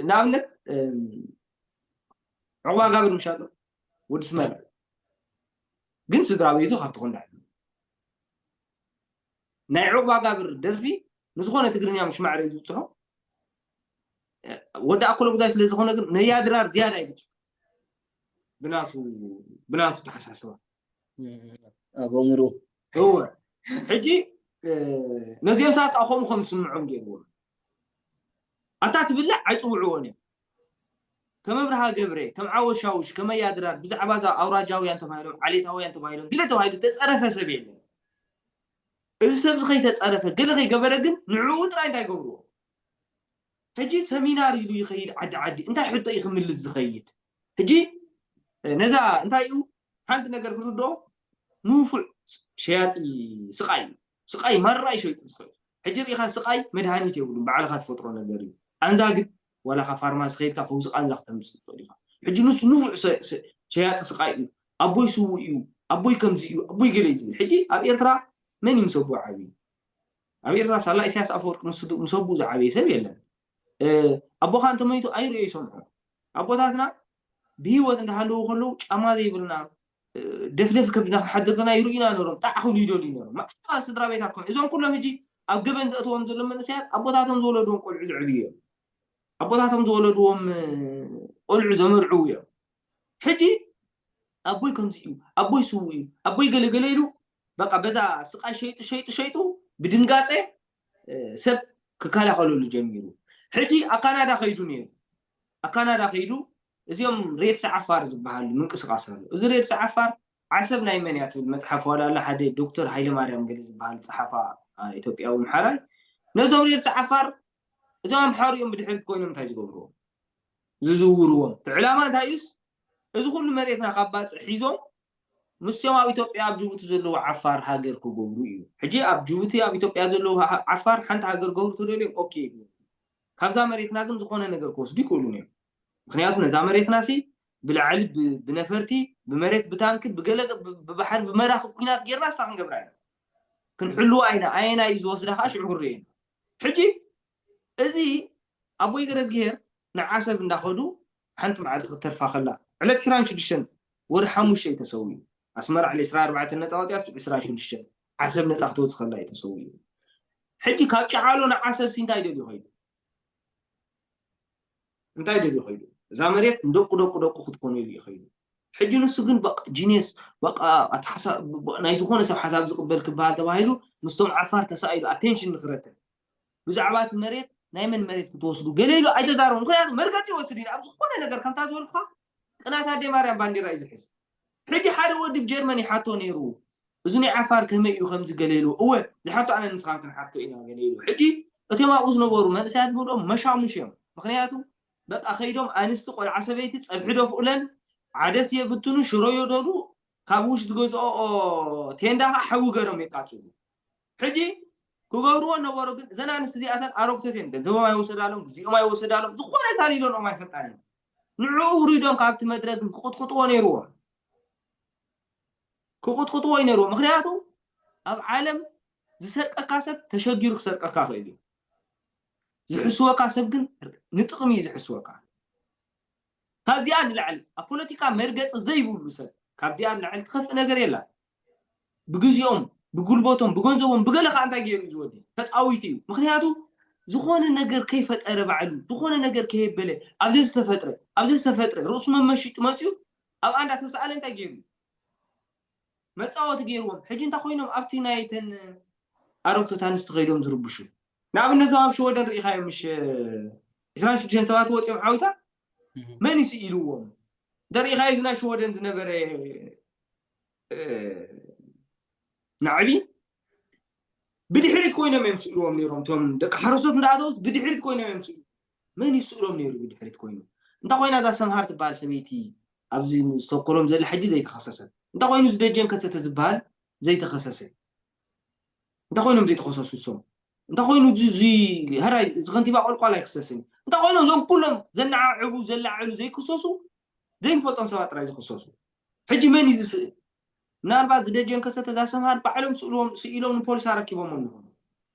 ንኣብነት ዕቑባ ጋብር ምሻሎ ወዲ ስመራ ግን ስድራ ቤቱ ካብ ትኾን ዳሕሉ ናይ ዕቑባ ጋብር ደርፊ ንዝኾነ ትግርኛ ምሽ ማዕረ ዝብፅሖ ወዲ ኣኮሎ ጉዳይ ስለ ዝኾነ ግን ነያድራር ዝያዳ ይብፅሑ ብናቱ ብናቱ ተሓሳስባ ኣብ ኣእምሮ እወ ሕጂ ነዚኦም ሰባት ከዓ ከምኡ ከም ዝስምዖም ገይርዎም ኣታ ትብልዕ ኣይፅውዕዎን እዮም ከም ኣብርሃ ገብረ ከም ዓወት ሻውሽ ከም ኣያድራር ብዛዕባ እዛ ኣውራጃውያን ተባሂሎም ዓሌታውያን ተባሂሎም ገለ ተባሂሉ ዝተፀረፈ ሰብ የለን እዚ ሰብ እዚ ከይተፀረፈ ገለ ከይገበረ ግን ንዕኡ ጥራይ እንታይ ገብርዎ ሕጂ ሰሚናር ኢሉ ይኸይድ ዓዲ ዓዲ እንታይ ሕቶ እዩ ክምልስ ዝኸይድ ሕጂ ነዛ እንታይ እዩ ሓንቲ ነገር ክንርድኦ ንውፉዕ ሸያጢ ስቃይ እዩ ስቃይ ማራ ይሸይጡ ዝኽእል ሕጂ ርኢኻ ስቃይ መድሃኒት የብሉን ባዕልኻ ትፈጥሮ ነገር እዩ ኣንዛ ግን ዋላ ካብ ፋርማሲ ከይድካ ፈውሲ ቃንዛ ክተምፅእ ትኽእል ኢኻ ሕጂ ንሱ ንፉዕ ሸያጢ ስቃይ እዩ ኣቦይ ስውእ እዩ ኣቦይ ከምዚ እዩ ኣቦይ ገለ እዩ ዝብል ሕጂ ኣብ ኤርትራ መን እዩ ምሰቡ ዓብዩ ኣብ ኤርትራ ሳላ ኢሳያስ ኣፈወርቂ ምሰቡ ዝዓበየ ሰብ የለን ኣቦኻ እንተመይቱ ኣይርእዮ ይሰምዖ ኣቦታትና ብህይወት እንዳሃለዉ ከለዉ ጫማ ዘይብልና ደፍደፍ ከብድና ክንሓድር ከና ይርእዩና ነሮም ጣዕ ክብሉ ይደልዩ ነሮም ማዕታ ስድራ ቤታት ኮነ እዞም ኩሎም ሕጂ ኣብ ገበን ዘእትዎም ዘሎ መንእሰያት ኣቦታቶም ዝወለድዎም ቆልዑ ዝዕብዩ እዮም ኣቦታቶም ዝወለድዎም ቆልዑ ዘመርዕዉ እዮም። ሕጂ ኣቦይ ከምዚ እዩ፣ ኣቦይ ስዉ እዩ፣ ኣቦይ ገለገለ ኢሉ በቃ በዛ ስቃይ ሸይጡ ሸይጡ ሸይጡ ብድንጋፀ ሰብ ክከላኸለሉ ጀሚሩ። ሕጂ ኣብ ካናዳ ከይዱ ነይሩ። ኣብ ካናዳ ከይዱ እዚኦም ሬድሲ ዓፋር ዝበሃሉ ምንቅስቃስ ኣሎ። እዚ ሬድሲ ዓፋር ዓሰብ ናይ መን እያ ትብል መፅሓፍ ዋላ ኣሎ ሓደ ዶክተር ሃይለማርያም ገለ ዝበሃል ፀሓፋ ኢትዮጵያዊ ኣምሓራይ ነዞም ሬድሲ ዓፋር እዞም ኣምሓሩ እዮም ብድሕሪት ኮይኖም እንታይ ዝገብርዎ ዝዝውርዎም ዕላማ እንታይ እዩስ እዚ ኩሉ መሬትና ካብ ባፅዕ ሒዞም ምስቶም ኣብ ኢትዮጵያ ኣብ ጅቡቲ ዘለዉ ዓፋር ሃገር ክገብሩ እዩ። ሕጂ ኣብ ጅቡቲ ኣብ ኢትዮጵያ ዘለዉ ዓፋር ሓንቲ ሃገር ገብሩ ተደልዮም ኦኬ ይብሉ። ካብዛ መሬትና ግን ዝኾነ ነገር ክወስዱ ይክእሉን እዮም። ምክንያቱ ነዛ መሬትና ሲ ብላዕሊ ብነፈርቲ ብመሬት ብታንኪ ብገለ ብባሕሪ ብመራኽብ ኩናት ጌርና ስታ ክንገብራ ኢና ክንሕልዋ ኢና። ኣየና እዩ ዝወስዳ ከዓ ሽዑ ክንርኢ ኢና። ሕጂ እዚ ኣቦይ ገረዝግሄር ንዓሰብ እንዳኸዱ ሓንቲ መዓልቲ ክትተርፋ ከላ ዕለት ዕስራን ሽዱሽተን ወርሒ ሓሙሽተ እዩ ተሰዊኡ። ኣስመራ ዕለት ዕስራን ኣርባዕተን ነፃ ወፂኣ ዕስራን ሽዱሽተን ዓሰብ ነፃ ክትወፅእ ከላ እዩ ተሰዊኡ። ሕጂ ካብ ጨዓሎ ንዓሰብ ሲ እንታይ ደልዩ ኸይዱ? እንታይ ደልዩ ኸይዱ? እዛ መሬት ንደቁ ደቁ ደቁ ክትኮኑ ኢሉ እዩ ኸይዱ። ሕጂ ንሱ ግን በቃ ጂኒየስ በቃ ኣተሓሳ ናይ ዝኾነ ሰብ ሓሳብ ዝቕበል ክበሃል ተባሂሉ ምስቶም ዓፋር ተሳኢሉ ኣቴንሽን ንክረክብ ብዛዕባ እቲ መሬት ናይ መን መሬት ክትወስዱ ገለ ኢሉ ኣይተዛረቡ። ምክንያቱ መርገፂ ይወስድ እዩ ኣብ ዝኾነ ነገር ከምታ ዝበልኩካ ቅናት ኣደ ማርያም ባንዲራ እዩ ዝሕዝ። ሕጂ ሓደ ወዲ ብጀርመን ይሓቶ ነይሩ እዚ ናይ ዓፋር ከመይ እዩ ከምዚ ገለ ኢሉ እወ ዝሓቶ ኣነ ንስኻን ክንሓቶ ኢና ገለ ኢሉ። ሕጂ እቶም ኣብኡ ዝነበሩ መንእሰያት ብሎም መሻሙሽ እዮም። ምክንያቱ በቃ ከይዶም ኣንስቲ ቆልዓ ሰበይቲ ፀብሒ ደፍኡለን ዓደስ የብትኑ ሽሮ የደሉ ካብ ውሽ ዝገዝኦ ቴንዳ ከዓ ሓዊ ገሮም የቃፅሉ። ሕጂ ክገብርዎ ነበሩ ግን እዘን ኣንስቲ እዚኣተን ኣረግቶት እየን። ገንዘቦም ኣይወሰዳሎም፣ ግዜኦም ኣይወሰዳሎም፣ ዝኾነ ታሊሎንኦም ኣይፈልጣን እየን። ንዕኡ ውሪዶም ካብቲ መድረክ ግን ክቕጥቅጥዎ ነይርዎም። ክቕጥቅጥዎ እዩ ነይርዎም። ምክንያቱ ኣብ ዓለም ዝሰርቀካ ሰብ ተሸጊሩ ክሰርቀካ ክእል እዩ። ዝሕስወካ ሰብ ግን ንጥቕሚ እዩ ዝሕስወካ። ካብዚኣ ንላዕሊ ኣብ ፖለቲካ መርገፂ ዘይብሉ ሰብ ካብዚኣ ንላዕሊ ትኸፍእ ነገር የላ። ብግዜኦም ብጉልበቶም ብገንዘቦም ብገለ ከዓ እንታይ ገይሩ እዩ ዝወዲ ተፃዊቱ እዩ። ምክንያቱ ዝኾነ ነገር ከይፈጠረ ባዕሉ ዝኾነ ነገር ከየበለ ኣብዚ ዝተፈጥረ ኣብዚ ዝተፈጥረ ርእሱ መመሽጡ መፅኡ ኣብ ኣንዳ ተሰኣለ እንታይ ገይሩ መፃወቲ ገይርዎም። ሕጂ እንታይ ኮይኖም ኣብቲ ናይተን ኣረግቶት ኣንስቲ ከይዶም ዝርብሹ ንኣብነት ዞም ኣብ ሽወደን ርኢኻዮ ምሽ ዕስራን ሽዱሽተን ሰባት ወፂኦም ዓዊታ መን ይስኢልዎም እንተርኢኻዮ እዚ ናይ ሽወደን ዝነበረ ናዕቢ ብድሕሪት ኮይኖም እዮም ስእልዎም ነይሮም እቶም ደቂ ሓረሶት እንዳኣተውስ ብድሕሪት ኮይኖም እዮም ስእሉ መን ይስእሎም ነይሩ ብድሕሪት ኮይኑ እንታይ ኮይና እዛ ሰምሃር ትበሃል ሰበይቲ ኣብዚ ስቶኮሎም ዘለ ሕጂ ዘይተኸሰሰት እንታይ ኮይኑ እዚ ደጀን ከሰተ ዝበሃል ዘይተኸሰሰ እንታይ ኮይኖም ዘይተኸሰሱ እሶም እንታይ ኮይኑ እዚ ሀራይ እዚ ከንቲባ ቆልቋል ኣይክሰስን እንታይ ኮይኖም እዞም ኩሎም ዘነዓዕቡ ዘላዕሉ ዘይክሰሱ ዘይንፈልጦም ሰባት ጥራይ ዝክሰሱ ሕጂ መን እዩ ዝስእል ምናልባት ዝደጀን ከሰተ እዛ ሰምሃር ባዕሎም ስእልዎም ስኢሎም ንፖሊስ ኣረኪቦም ኣለኹም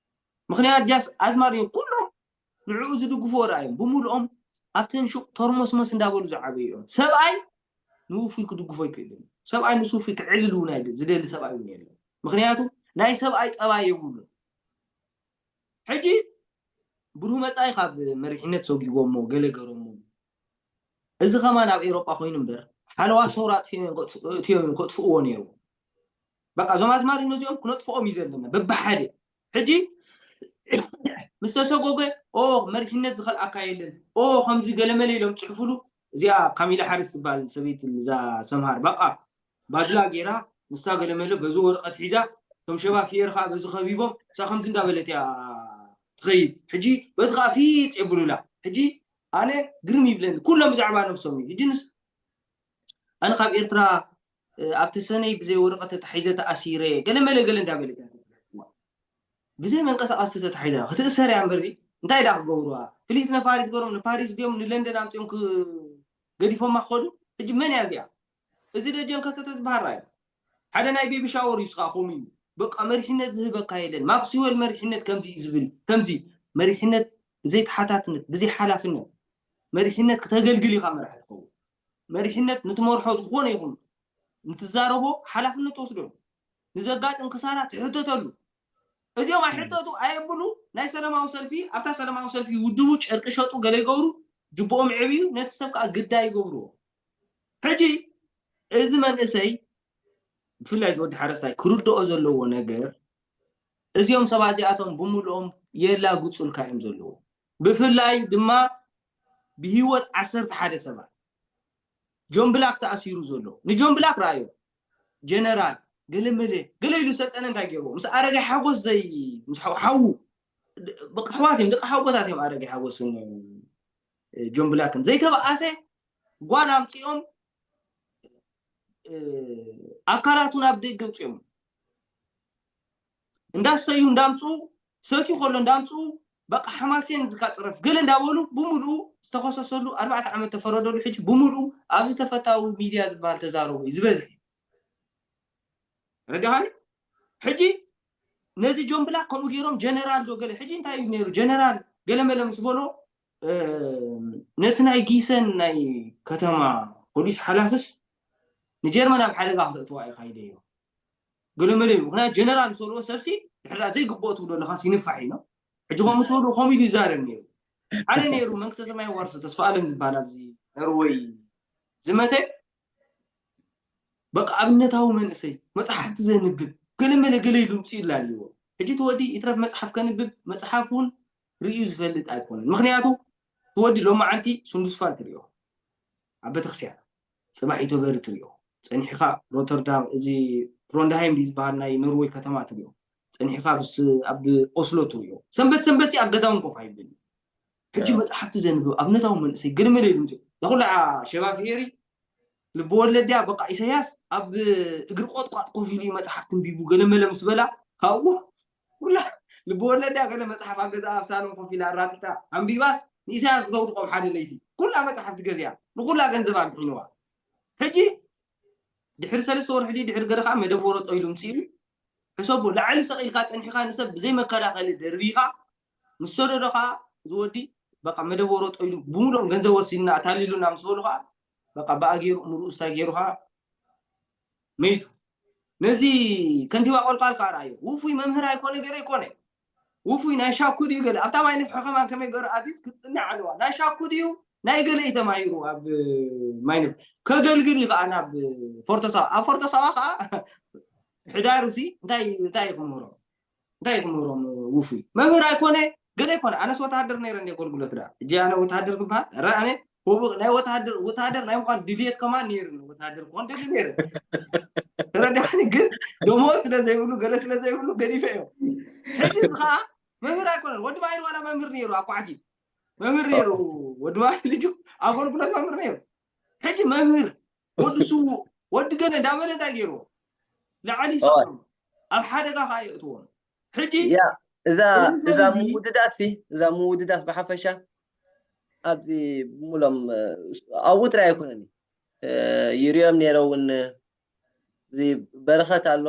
ምክንያት ጃስ ኣዝማር እዮም ኩሎም ንዕኡ ዝድግፍዎ ረኣዮም ብምልኦም ኣብተን ሹቅ ተርሞስሞስ እንዳበሉ ዝዓበዩ እዮም ሰብኣይ ንውፉይ ክድግፎ ይክእል ሰብኣይ ምስ ውፉይ ክዕልል እውን ዝደሊ ሰብኣይ እውን የለን ምክንያቱ ናይ ሰብኣይ ጠባይ የብሉን ሕጂ ብሩህ መፃኢ ካብ መሪሕነት ሰጒጎሞ ገለ ገሮሞ እዚ ከማን ኣብ ኤሮጳ ኮይኑ እምበር ሓለዋ ሰውራ ኣጥፊኦም እዮም ከጥፍእዎ ነይሩ በቃ እዞም ኣዝማሪ ነዚኦም ክነጥፍኦም እዩ ዘለና በብሓደ ሕጂ ምስ ተሰጎገ ኦ መሪሕነት ዝኸልኣካ የለን ኦ ከምዚ ገለመለ ኢሎም ፅሕፉሉ እዚኣ ካሚላ ሓሪስ ዝበሃል ሰበይቲ እዛ ሰምሃር በቃ ባድላ ገይራ ንሳ ገለመለ በዚ ወረቐት ሒዛ እቶም ሸባ ፍየር ከዓ በዚ ከቢቦም እሳ ከምዚ እንዳበለት እያ ትኸይድ ሕጂ በቲ ከዓ ፊፅ የብሉላ ሕጂ ኣነ ግርም ይብለኒ ኩሎም ብዛዕባ ነብሶም እዩ ሕጂ ንስ ኣነ ካብ ኤርትራ ኣብቲ ሰነይ ብዘይ ወረቐት ተታሒዘ ተኣሲረ ገለመለ ገለ እንዳበለት እያ ብዘይ መንቀሳቐስቲ ተታሒዛ ክትእሰር እያ እምበርዚ እንታይ ዳ ክገብሩዋ ፍልይቲ ነፋሪት ገሮም ንፓሪስ ድዮም ንለንደን ኣምፅኦም ገዲፎማ ክኸዱ ሕጂ መን እያ እዚኣ እዚ ደጀን ከሰተ ዝበሃል ራእዩ ሓደ ናይ ቤቢ ሻወር እዩ ስኻ ከምኡ እዩ በቃ መሪሕነት ዝህበካ የለን ማክስወል መሪሕነት ከምዚ እዩ ዝብል ከምዚ መሪሕነት ብዘይ ተሓታትነት ብዘይ ሓላፍነት መሪሕነት ክተገልግል ኢኻ መራሒ ትኸውን መሪሕነት ንትመርሖ ዝኾነ ይኹን ንትዛረቦ ሓላፍነት ትወስደሉ ንዘጋጥም ክሳራ ትሕተተሉ እዚኦም ኣይሕተቱ ኣየብሉ ናይ ሰላማዊ ሰልፊ ኣብታ ሰላማዊ ሰልፊ ውድቡ ጨርቂ ሸጡ ገለ ይገብሩ ጅብኦም ይዕብዩ፣ ነቲ ሰብ ከዓ ግዳይ ይገብርዎ። ሕጂ እዚ መንእሰይ ብፍላይ ዝወዲ ሓረስታይ ክርድኦ ዘለዎ ነገር እዚኦም ሰባት እዚኣቶም ብምልኦም የላግፁልካ እዮም ዘለዎ። ብፍላይ ድማ ብህይወት ዓሰርተ ሓደ ሰባት ጆን ብላክ ተኣሲሩ ዘሎ ንጆን ብላክ ረኣዮ። ጀነራል ገለመለ ገለ ኢሉ ሰልጠነ እንታይ ገይርዎ? ምስ ኣረጋይ ሓጎስ ዘይ ምስ ሓው- ሓዉ በቃ ኣሕዋት እዮም፣ ደቂ ሓቦታት እዮም። ኣረጋይ ሓጎስን እ፣ ጆን ብላክን ዘይተበኣሰ ጓል ኣምፂኦም እ፣ ኣካላቱ ናብ ደገ ኣውፅኦም እንዳስተዩ እንዳምፅኡ ሰትዩ ከሎ እንዳምፅኡ በቃ ሓማሴን ኢልካ ፅረፍ ገለ እንዳበሉ ብምልኡ ዝተኸሰሰሉ ኣርባዕተ ዓመት ተፈረደሉ። ሕጂ ብምልኡ ኣብዚ ተፈታዊ ሚድያ ዝበሃል ተዛረቡ እዩ ዝበዝሕ። ረዲኻኒ? ሕጂ ነዚ ጆን ብላክ ከምኡ ገይሮም ጀነራል ዶ ገለ ሕጂ እንታይ እዩ ነይሩ ጀነራል ገለ መለ ምስ በሎ እ፣ ነቲ ናይ ጊሰን ናይ ከተማ ፖሊስ ሓላፍስ ንጀርመን ኣብ ሓደጋ ክተእትዋ ኢኻ ኢለዮ። ገለ መለ እዩ። ምክንያቱ ጀነራል ምስ በልዎ ሰብሲ ድሕር ዘይግብኦ ትብሎ ኣለኻስ ይንፋሕ እዩ ነው። ሕጂ ከምኡ ምስ በልዎ ከምኡ ኢሉ ይዛረብ ነይሩ። ሓደ ነይሩ መንግስተ ሰማይ ዋርሶ ተስፋ ኣለም ዝበሃል ኣብዚ ኖርወይ ዝመተ በቃ ኣብነታዊ መንእሰይ መፅሓፍቲ ዘንብብ ገለ መለ ገለ ኢሉ ምፅኡ ይላልዎ። ሕጂ እቲ ወዲ ይትረፍ መፅሓፍ ከንብብ መፅሓፍ እውን ርእዩ ዝፈልጥ ኣይኮነን። ምክንያቱ እቲ ወዲ ሎማዓንቲ ሱንዱስፋል ትሪኦ ኣብ ቤተክርስትያን፣ ፅባሕ ኢቶበሪ ትሪኦ፣ ፀኒሕኻ ሮተርዳም እዚ ትሮንድሃይም ድዩ ዝበሃል ናይ ኖርወይ ከተማ ትሪኦ፣ ፀኒሕኻ ኣብ ኦስሎ ትሪኦ። ሰንበት ሰንበት ኣብ ገዛ እውን ኮፍ ኣይብልን። ሕጂ መፅሓፍቲ ዘንብብ ኣብነታዊ መንእሰይ ገለ መለ ኢሉ ምፅኡ። እዛ ኩላ ሸባ ፍሄሪ ልቢ ወለድ ድያ በቃ ኢሳያስ ኣብ እግሪ ቆጥቋጥ ኮፍ ኢሉ እዩ መፅሓፍ ትንቢቡ ገለ መለ ምስ በላ ካብኡ ኩላ ልቢ ወለድ ድያ ገለ መፅሓፍ ኣብ ገዛ ኣብ ሳሎን ኮፍ ኢላ ኣራጢጣ ኣንቢባስ ንኢሳያስ ክተውድቆ ኣብ ሓደ ለይቲ ኩላ መፅሓፍ ትገዝያ ንኩላ ገንዘብ ኣምሒንዋ። ሕጂ ድሕሪ ሰለስተ ወርሒ ድዩ ድሕሪ ገለ ከዓ መደብ ወረጦ ኢሉ ምፅኡ። ሕሰቦ ላዕሊ ሰቂልካ ፀኒሕካ ንሰብ ብዘይ መከላኸሊ ደርቢካ ምስ ሰደዶ ከዓ ዝወዲ በቃ መደብ ወረጦ ኢሉ ብምሎም ገንዘብ ወሲድና ኣታሊሉና ምስ በሉ ከዓ በቃ ብኣ ገይሩ ምርኡ ስታይ ገይሩ ከዓ መይቱ። ነዚ ከንቲባ ቆልቋል ከዓ ረኣዮ ውፉይ መምህር ኣይኮነ ገለ ኣይኮነ ውፉይ ናይ ሻኩ ድዩ ገለ ኣብታ ማይ ንፍሖ ከማን ከመይ ገሩ ኣዚዝ ክትፅንዕ ኣለዋ ናይ ሻኩ ድዩ ናይ ገለ እዩ ተማሂሩ ኣብ ማይ ንፍሖ ከገልግል እዩ ከዓ ናብ ፎርቶሳዋ ኣብ ፎርቶሳዋ ከዓ ሕዳሩ ሲ እንታይ እንታይ ክምህሮም እንታይ ክምህሮም ውፉይ መምህር ኣይኮነ ገለ ኣይኮነ ኣነስ ወተሃደር ነይረ እንደ ኣገልግሎት ዳ እጂ ኣነ ወተሃደር ክበሃል ረ ኣነ ናይ ወተሃደር ወተሃደር ናይ ምኳን ድልየት ከማን ነይሩ ወተሃደር ክኾን ደሊ ነይረ ተረዳኒ ግን ደሞ ስለ ዘይብሉ ገለ ስለ ዘይብሉ ገዲፈ እዮም ሕጂ እዚ ከዓ መምህር ኣይኮነን ወዲ ማይል ዋላ መምህር ነይሩ ኣኳዕቲ መምህር ነይሩ ወዲ ማይል ልጁ ኣገልግሎት መምህር ነይሩ ሕጂ መምህር ወዲ ስዉእ ወዲ ገለ እንዳበለ እንታይ ገይርዎ ላዕሊ ይሰቅሉ ኣብ ሓደጋ ከዓ የእትዎም ሕጂ እዛ እዛ ምውድዳስ እዛ ምውድዳስ ብሓፈሻ ኣብዚ ብሙሎም ኣብኡ ጥራይ ኣይኮነን ይሪኦም ነይረ እውን እዚ በረኸት ኣሎ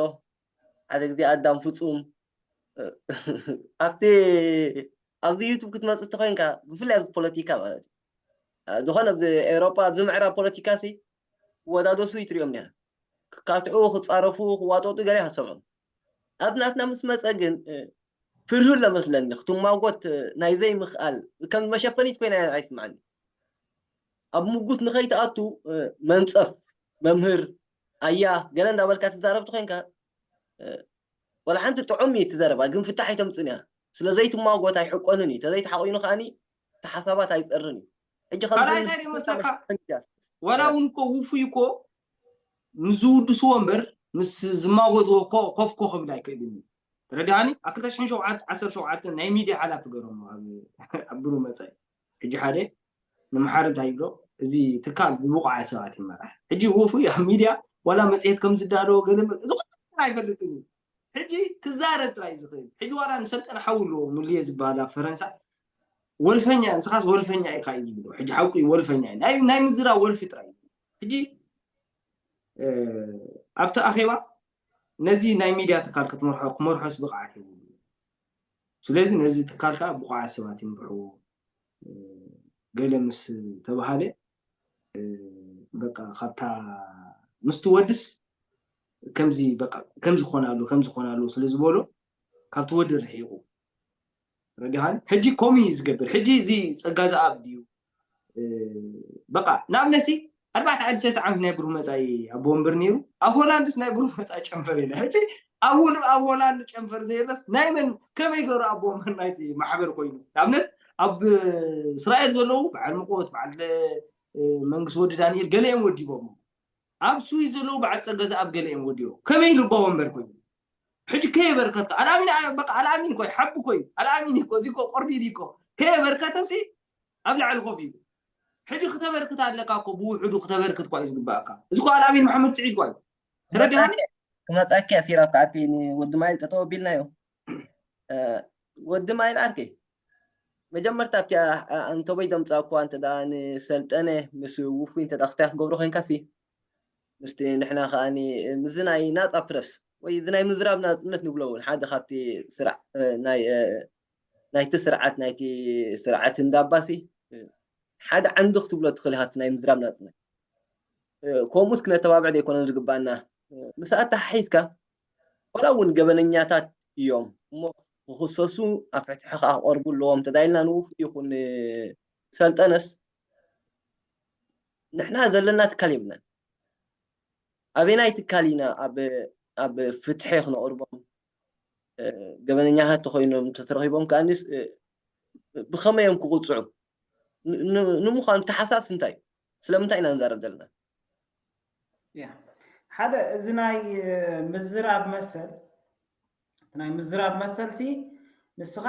ሓደ ግዜ ኣዳም ፍፁም ኣብቲ ኣብዚ ዩቱብ ክትመፅእ ተኮይንካ ብፍላይ ኣብዚ ፖለቲካ ማለት እዩ ዝኾነ ኣብዚ ኤውሮጳ ኣብዚ ምዕራብ ፖለቲካ ሲ ክወዳደሱ ይትሪኦም ኒሃ ክካትዑ ክፃረፉ ክዋጠጡ ገለ ኣይሰምዑ ኣብ ናትና ምስ መፀ ግን ፍርሁ ለመስለኒ ክትማጎት ናይ ዘይምክኣል ከም መሸፈኒት ኮይና ኣይስምዓኒ ኣብ ምጉት ንኸይትኣቱ መንፀፍ መምህር ኣያ ገለ እንዳበልካ ትዛረብ ተኮይንካ ወላ ሓንቲ ጥዑም እዩ ትዘረባ ግን ፍታሕ ኣይተምፅን እያ ስለ ዘይትማጎት ኣይሕቆንን እዩ ተዘይተሓቂኑ ከዓኒ እቲ ሓሳባት ኣይፀርን እዩ ሕጂ ካልኣይ እንታይ ደይመስለካ ወላ እውን እኮ ውፉይ እኮ ምስ ዝውድስዎ እምበር ምስ ዝማጎትዎ እኮ ኮፍኮ ክብል ኣይክእልን እዩ ተረዳኒ ኣብ ክልተ ሽሕን ሸውዓተ ዓሰርተ ሸውዓተ ናይ ሚድያ ሓላፊ ገሮም ኣብ ብሩ መፀ ሕጂ ሓደ ንምሓር እንታይ ይብሎ እዚ ትካል ብብቑዓት ሰባት ይመራሕ ሕጂ ውፉይ ኣብ ሚድያ ዋላ መፅሄት ከም ዝዳለዎ ገለ ዝኾነ ኣይፈልጥን እዩ ሕጂ ክዛረብ ጥራይ ዝኽእል ሕጂ ዋላ ንሰልጠነ ሓው ኣለዎ ሙልየ ዝበሃል ኣብ ፈረንሳ ወልፈኛ ንስኻስ ወልፈኛ ኢኻ እዩ ዝብሎ ሕጂ ሓውቂ ወልፈኛ እዩ ናይ ምዝራብ ወልፊ ጥራይ እዩ ሕጂ ኣብቲ ኣኼባ ነዚ ናይ ሚድያ ትካል ክትመርሖ ክመርሖስ ብቕዓት የብሉ ስለዚ ነዚ ትካል ከዓ ብቑዓት ሰባት ይምርሕዎ ገለ ምስ ተባሃለ በቃ ካብታ ምስ ትወድስ ከምዚ በቃ ከምዚ ክኾን ኣለዎ ከምዚ ክኾን ኣለዎ ስለ ዝበሎ ካብቲ ወዲ ርሒቑ ረዲኻን ሕጂ ኮሚ እዩ ዝገብር ሕጂ እዚ ፀጋ ዝኣብ ድዩ በቃ ንኣብነሲ ኣርባዕተ ዓዲ ሰለስተ ዓመት ናይ ብሩህ መፃኢ ኣብ ወንበር ነይሩ። ኣብ ሆላንድስ ናይ ብሩህ መፃኢ ጨንፈር የለ። ሕጂ ኣብ ውል ኣብ ሆላንድ ጨንፈር ዘየለስ ናይ መን ከመይ ገሩ ኣብ ወንበር ናይቲ ማሕበር ኮይኑ? ንኣብነት ኣብ እስራኤል ዘለዉ በዓል ምቆት በዓል መንግስቲ ወዲ ዳንኤል ገለ እዮም ወዲቦም። ኣብ ስዊዝ ዘለዉ በዓል ፀገ ዘኣብ ገለ እዮም ወዲቦም። ከመይ ልባ ወንበር ኮይኑ? ሕጂ ከየበርከትካ ኣልኣሚን በቃ ኣልኣሚን ኮይ ሓቢ ኮይ ኣልኣሚን እኮ እዚ እኮ ቆርዲድ እኮ ከየበርከተሲ ኣብ ላዕሊ ኮፍ ኢሉ። ሕጂ ክተበርክት ኣለካ እኮ ብውሕዱ ክተበርክት ኳ እዩ ዝግባእካ። እዚ እኮ ኣልኣሚን መሓመድ ስዒድ ኳ እዩ። ተረዲኻ? ክመፃኪ ኣሲራ ኣብካዓቲ ንወዲ ማይል ጠጠው ኣቢልናዮ። ወዲ ማይል ዓርከይ፣ መጀመርታ ኣብቲ ኣንተቦይ ዘምፃእኩዋ እንተ ንሰልጠነ ምስ ውፉይ እንተ ክስታይ ክገብሮ ኮይንካ ሲ ምስቲ ንሕና ከዓ ምዚ ናይ ናፃ ፕረስ ወይ እዚ ናይ ምዝራብ ናፅነት ንብሎ እውን ሓደ ካብቲ ስርዓ ናይ ናይቲ ስርዓት ናይቲ ስርዓት እንዳባሲ ሓደ ዓንዲ ክትብሎ ትኽእል ኢኻ ናይ ምዝራብ ናፅነት። ከምኡስ ክነተባብዕ ዘይኮነን ዝግባና ምስ ኣተሓሒዝካ ዋላ እውን ገበነኛታት እዮም እሞ ክኽሰሱ ኣብ ፍትሒ ከዓ ክቐርቡ ኣለዎም ተዳይልና ንውፍ ይኹን ሰልጠነስ ንሕና ዘለና ትካል የብልናን። ኣበናይ ትካል ኢና ኣብ ፍትሒ ክነቕርቦም? ገበነኛታት ተኮይኖም ተተረኪቦም ከዓኒስ ብከመይ እዮም ክቁፅዑ? ንምኳኑ እቲ ሓሳብስ እንታይ እዩ? ስለምንታይ ኢና ንዛረብ ዘለና? ሓደ እዚ ናይ ምዝራብ መሰል ናይ ምዝራብ መሰልሲ ንስኻ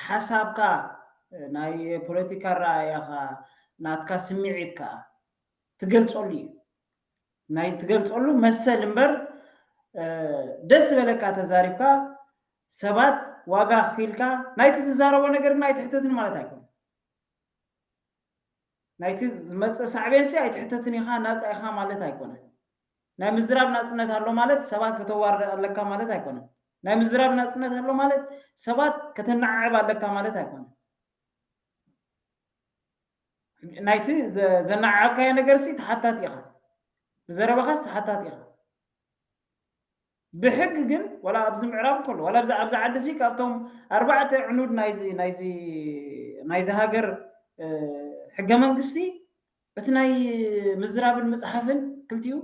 ሓሳብካ ናይ ፖለቲካ ኣረኣእያኻ ናትካ ስምዒት ከዓ ትገልፀሉ እዩ። ናይ ትገልፀሉ መሰል እምበር ደስ ዝበለካ ተዛሪብካ ሰባት ዋጋ ክፊልካ ናይቲ ትዛረቦ ነገር ግን ኣይትሕተትን ማለት ኣይኮነ። ናይቲ ዝመፅእ ሳዕቤንሲ ኣይትሕተትን ኢኻ ናፃ ኢኻ ማለት ኣይኮነ። ናይ ምዝራብ ናፅነት ኣሎ ማለት ሰባት ከተዋርድ ኣለካ ማለት ኣይኮነ። ናይ ምዝራብ ናፅነት ኣሎ ማለት ሰባት ከተነዓዕብ ኣለካ ማለት ኣይኮነ። ናይቲ ዘነዓዕብካዮ ነገርሲ ተሓታቲ ኢኻ። ብዘረባኻስ ተሓታቲ ኢኻ። ብሕጊ ግን ዋላ ኣብዚ ምዕራብ ከሎ ዋላ ኣብዚ ኣብዚ ዓዲ ሲ ካብቶም ኣርባዕተ ዕኑድ ናይዚ ናይዚ ናይዚ ሃገር ሕገ መንግስቲ እቲ ናይ ምዝራብን ምፅሓፍን ክልቲኡ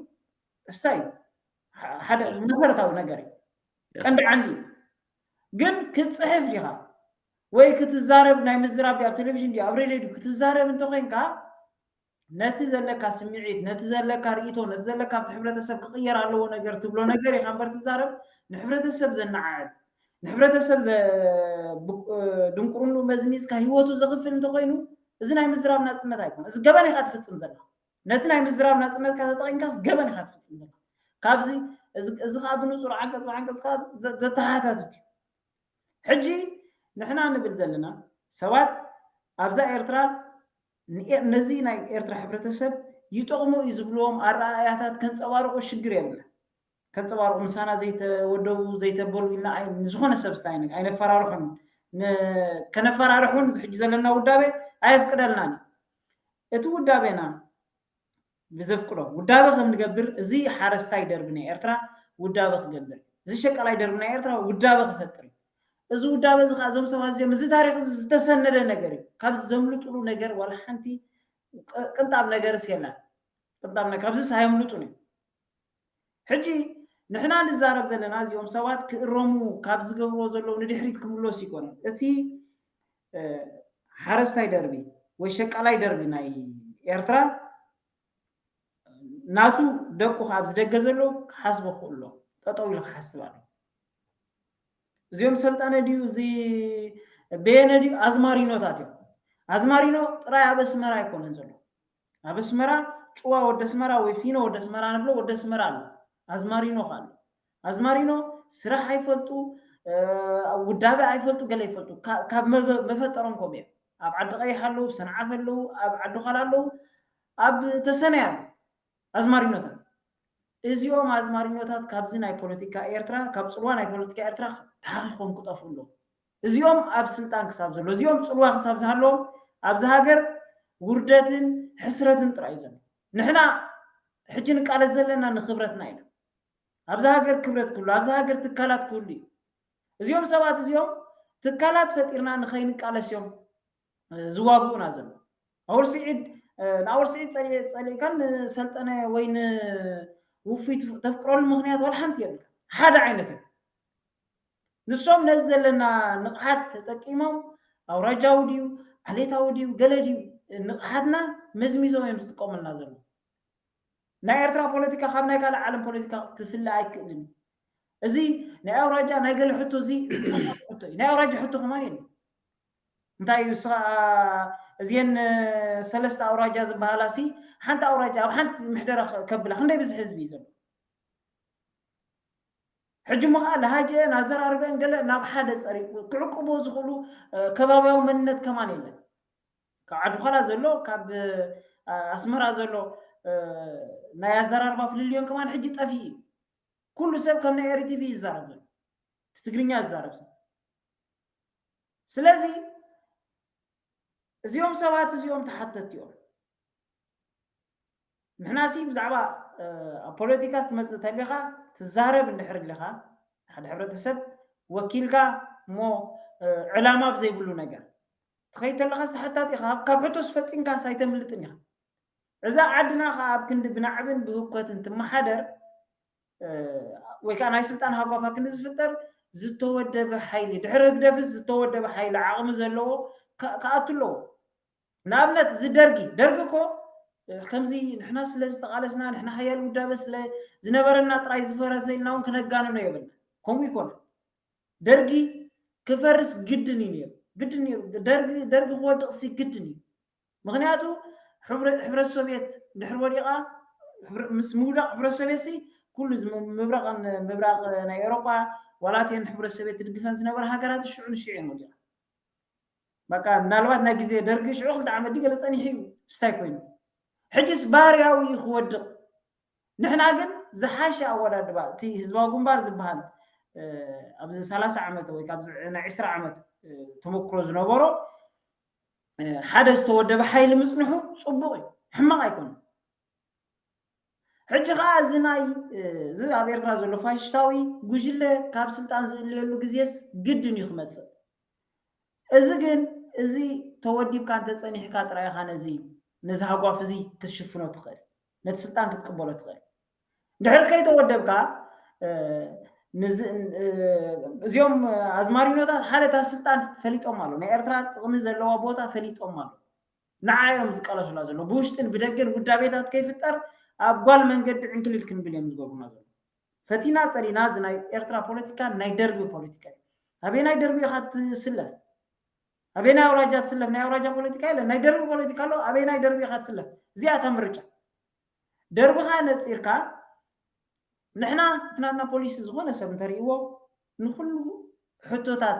እስታይ ሓደ መሰረታዊ ነገር እዩ። ቀንዲ ዓንዲ ግን ክትፅሕፍ ዲኻ ወይ ክትዛረብ ናይ ምዝራብ ኣብ ቴሌቪዥን ዲ ኣብ ሬድዮ ክትዛረብ እንተኮይንካ ነቲ ዘለካ ስምዒት ነቲ ዘለካ ርእቶ ነቲ ዘለካ ኣብቲ ሕብረተሰብ ክቕየር ኣለዎ ነገር ትብሎ ነገር ኢኻ እምበር ትዛረብ ንሕብረተሰብ ዘነዓዕብ ንሕብረተሰብ ድንቁርንኡ መዝሚዝካ ሂወቱ ዘኽፍል እንተኮይኑ እዚ ናይ ምዝራብ ናፅነት ኣይኮነ እዚ ገበን ኢኻ ትፍፅም ዘለካ ነቲ ናይ ምዝራብ ናፅነትካ ተጠቒምካስ ገበን ኢኻ ትፍፅም ዘለካ ካብዚ እዚ ከዓ ብንፁር ዓንቀፅ ብዓንቀፅካ ዘተሓታትት እዩ ሕጂ ንሕና ንብል ዘለና ሰባት ኣብዛ ኤርትራ ነዚ ናይ ኤርትራ ሕብረተሰብ ይጠቕሙ እዩ ዝብልዎም ኣረኣእያታት ከንፀባርቑ ሽግር የብልና ከንፀባርቑ ምሳና ዘይተወደቡ ዘይተበሉ ኢልና ዝኾነ ሰብ ስታይ ኣይነፈራርሑን ከነፈራርሑን እዚ ሕጂ ዘለና ውዳቤ ኣየፍቅደልናን እቲ ውዳቤና ብዘፍቅዶ ውዳበ ከም ንገብር እዚ ሓረስታይ ደርቢ ናይ ኤርትራ ውዳበ ክገብር እዚ ሸቀላይ ደርቢ ናይ ኤርትራ ውዳበ ክፈጥር እዩ እዚ ውዳበ እዚ ከዓ እዞም ሰባት እዚኦም እዚ ታሪክ እዚ ዝተሰነደ ነገር እዩ ካብዚ ዘምልጡሉ ነገር ዋላ ሓንቲ ቅንጣብ ነገር የላን ቅንጣብ ካብዚስ ኣየምልጡን እዩ ሕጂ ንሕና ንዛረብ ዘለና እዚኦም ሰባት ክእረሙ ካብ ዝገብርዎ ዘለዉ ንድሕሪት ክምለሱ ይኮኑ እቲ ሓረስታይ ደርቢ ወይ ሸቃላይ ደርቢ ናይ ኤርትራ ናቱ ደቁ ካብ ዝደገ ዘሎ ክሓስቦ ክእሎ ጠጠው ኢሉ ክሓስብ ኣሎ እዚኦም ሰልጣነ ድዩ እዚ በየነ ድዩ ኣዝማሪኖታት እዮም ኣዝማሪኖ ጥራይ ኣብ ኣስመራ ኣይኮነን ዘሎ ኣብ ኣስመራ ጭዋ ወደ ኣስመራ ወይ ፊኖ ወደ ኣስመራ ንብሎ ወደ ኣስመራ ኣሎ ኣዝማሪኖ ካሉ ኣዝማሪኖ ስራሕ ኣይፈልጡ ውዳበ ኣይፈልጡ ገለ ይፈልጡ ካብ መፈጠሮም ከምኡ እዮም ኣብ ዓዲ ቀይሕ ኣለዉ ብሰንዓፍ ኣለዉ ኣብ ዓዲ ኻል ኣለዉ ኣብ ተሰነይ ኣለዉ ኣዝማሪኖታት እዚኦም ኣዝማሪኖታት ካብዚ ናይ ፖለቲካ ኤርትራ ካብ ፅልዋ ናይ ፖለቲካ ኤርትራ ተሓኺኾም ክጠፍኡ ኣለዉ እዚኦም ኣብ ስልጣን ክሳብ ዘሎ እዚኦም ፅልዋ ክሳብ ዝሃለዎም ኣብዚ ሃገር ውርደትን ሕስረትን ጥራይ እዩ ዘሎ ንሕና ሕጂ ንቃለስ ዘለና ንክብረትና ኢና ኣብዚ ሃገር ክብረት ክህሉ ኣብዚ ሃገር ትካላት ክህሉ እዩ እዚኦም ሰባት እዚኦም ትካላት ፈጢርና ንኸይንቃለስ እዮም ዝዋግኡና ዘሎ ኣወል ስዒድ ንኣወል ስዒድ ጸሊእካን ንሰልጠነ ወይ ንውፉይ ተፍቅረሉ ምኽንያት ዋላ ሓንቲ የብልካ። ሓደ ዓይነት እዩ። ንሶም ነዚ ዘለና ንቕሓት ተጠቂሞም ኣውራጃዊ ድዩ ዓሌታዊ ድዩ ገለ ድዩ ንቕሓትና መዝሚዞም እዮም ዝጥቀሙልና ዘለዉ። ናይ ኤርትራ ፖለቲካ ካብ ናይ ካልእ ዓለም ፖለቲካ ክፍለ ኣይክእልን። እዚ ናይ ኣውራጃ ናይ ገለ ሕቶ እዚ ናይ ኣውራጃ ሕቶ ከማን የለን። እንታይ እዩ እዚአን ሰለስተ ኣውራጃ ዝበሃላ ሲ ሓንቲ ኣውራጃ ኣብ ሓንቲ ምሕደራ ከብላ ክንደይ ብዙሕ ህዝቢ እዩ ዘሎ? ሕጂ ሞ ከዓ ለሃጀአን ኣዘራርበን ገለ ናብ ሓደ ፀሪቁ ክዕቅቦ ዝኽእሉ ከባቢያዊ መንነት ከማን የለን። ካብ ዓዲ ኳላ ዘሎ ካብ ኣስመራ ዘሎ ናይ ኣዘራርባ ፍልልዮን ከማን ሕጂ ጠፊኡ እዩ። ኩሉ ሰብ ከም ናይ ኤሪቲቪ ይዛረብ ዘሎ ትግርኛ ዝዛረብ ሰብ። ስለዚ እዚኦም ሰባት እዚኦም ተሓተቲ እዮም። ንሕናሲ ብዛዕባ ኣብ ፖለቲካ ትመፅእ ተሊኻ ትዛረብ እንድሕር ኣለኻ ሓደ ሕብረተሰብ ወኪልካ እሞ ዕላማ ብዘይብሉ ነገር ትኸይድ ተለኻስ ተሓታቲ ኢኻ። ካብ ሕቶስ ፈፂምካስ ኣይተምልጥን ኢኻ። እዛ ዓድና ከዓ ኣብ ክንዲ ብናዕብን ብህኮትን ትመሓደር ወይ ከዓ ናይ ስልጣን ሃጓፋ ክንዲ ዝፍጠር ዝተወደበ ሓይሊ ድሕሪ ህግደፍስ ዝተወደበ ሓይሊ ዓቕሚ ዘለዎ ክኣቱ ኣለዎ። ንኣብነት እዚ ደርጊ ደርጊ እኮ ከምዚ ንሕና ስለ ዝተቓለስና ንሕና ሓያል ውዳበ ስለ ዝነበረና ጥራይ ዝፈረሰ ኢልና እውን ክነጋንኖ የብልና። ከምኡ ይኮነ። ደርጊ ክፈርስ ግድን እዩ ነይሩ። ግድን ነይሩ። ደርጊ ደርጊ ክወድቕ ሲ ግድን እዩ። ምክንያቱ ሕብረት ሶቪየት ድሕር ወዲቓ ምስ ምውዳቕ ሕብረት ሶቪየት ሲ ኩሉ ምብራቕን ምብራቕ ናይ ኤሮጳ ዋላትየን ሕብረት ሶቪየት ትድግፈን ዝነበረ ሃገራት ሽዑ ንሽዑ እየን ወዲቓ። በቃ ምናልባት ናይ ግዜ ደርጊ ሽዑ ክልተ ዓመት ድዩ ገለ ጸኒሑ እዩ ስታይ ኮይኑ። ሕጅስ ባህርያዊ እዩ ክወድቕ። ንሕና ግን ዝሓሸ ኣወዳድባ እቲ ህዝባዊ ግንባር ዝበሃል ኣብዚ ሰላሳ ዓመት ወይ ካብ ናይ ዕስራ ዓመት ተመክሮ ዝነበሮ ሓደ ዝተወደበ ሓይሊ ምጽንሑ ጽቡቕ እዩ፣ ሕማቕ ኣይኮነን። ሕጂ ኸዓ እዚ ናይ እዚ ኣብ ኤርትራ ዘሎ ፋሽስታዊ ጉጅለ ካብ ስልጣን ዝእለየሉ ግዜስ ግድን እዩ ክመጽእ። እዚ ግን እዚ ተወዲብካ እንተጸኒሕካ ጥራይ ኢኻ ነዚ ነዚ ሃጓፍ እዚ ክትሽፍኖ ትኽእል፣ ነቲ ስልጣን ክትቅበሎ ትኽእል። ድሕሪ ከይተወደብካ እዚኦም ኣዝማሪኖታት ሓደ እታ ስልጣን ፈሊጦም ኣሎ፣ ናይ ኤርትራ ጥቕሚ ዘለዋ ቦታ ፈሊጦም ኣሎ። ንዓ እዮም ዝቃለሱላ ዘሎ። ብውሽጥን ብደገን ውዳቤታት ከይፍጠር ኣብ ጓል መንገዲ ዕንክሊል ክንብል እዮም ዝገብሩና ዘሎ። ፈቲና ጸሊና እዚ ናይ ኤርትራ ፖለቲካ ናይ ደርቢ ፖለቲካ እዩ። ኣበየናይ ደርቢ ኢኻ ትስለፍ? ኣበየናይ ኣውራጃ ትስለፍ? ናይ ኣውራጃ ፖለቲካ የለን። ናይ ደርቢ ፖለቲካ ኣሎ። ኣበየናይ ደርቢ ኢኻ ትስለፍ? እዚኣ እታ ምርጫ። ደርብኻ ነጺርካ ንሕና እቲ ናትና ፖሊሲ ዝኾነ ሰብ እንተርእይዎ ንኩሉ ሕቶታት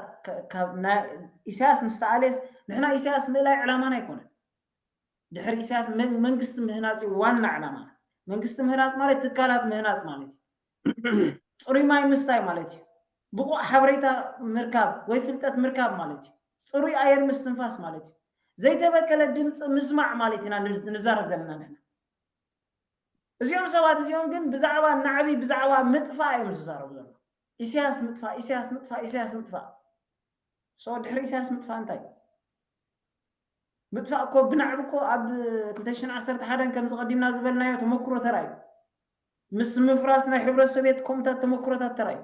ኢሳያስ ምስ ተኣልየስ ንሕና ኢሳያስ ምእላይ ዕላማና ኣይኮነን። ድሕሪ ኢሳያስ መንግስቲ ምህናፅ እዩ ዋና ዕላማ። መንግስቲ ምህናፅ ማለት ትካላት ምህናፅ ማለት እዩ። ፅሩይ ማይ ምስታይ ማለት እዩ። ብቑዕ ሓበሬታ ምርካብ ወይ ፍልጠት ምርካብ ማለት እዩ። ፅሩይ ኣየር ምስትንፋስ ማለት እዩ። ዘይተበከለ ድምፂ ምስማዕ ማለት ኢና ንዛረብ ዘለና ንሕና። እዚኦም ሰባት እዚኦም ግን ብዛዕባ ናዕቢ ብዛዕባ ምጥፋእ እዮም ዝዛረቡ ዘለዉ። ኢሳያስ ምጥፋእ፣ ኢሳያስ ምጥፋእ፣ ኢሳያስ ምጥፋእ። ሶ ድሕሪ ኢሳያስ ምጥፋእ እንታይ? ምጥፋእ እኮ ብናዕቢ እኮ ኣብ ክልተ ሽሕን ዓሰርተ ሓደን ከምዚ ቀዲምና ዝበልናዮ ተመክሮ ተራእዩ። ምስ ምፍራስ ናይ ሕብረት ሶቪየት ከምኡታት ተመክሮታት ተራእዩ።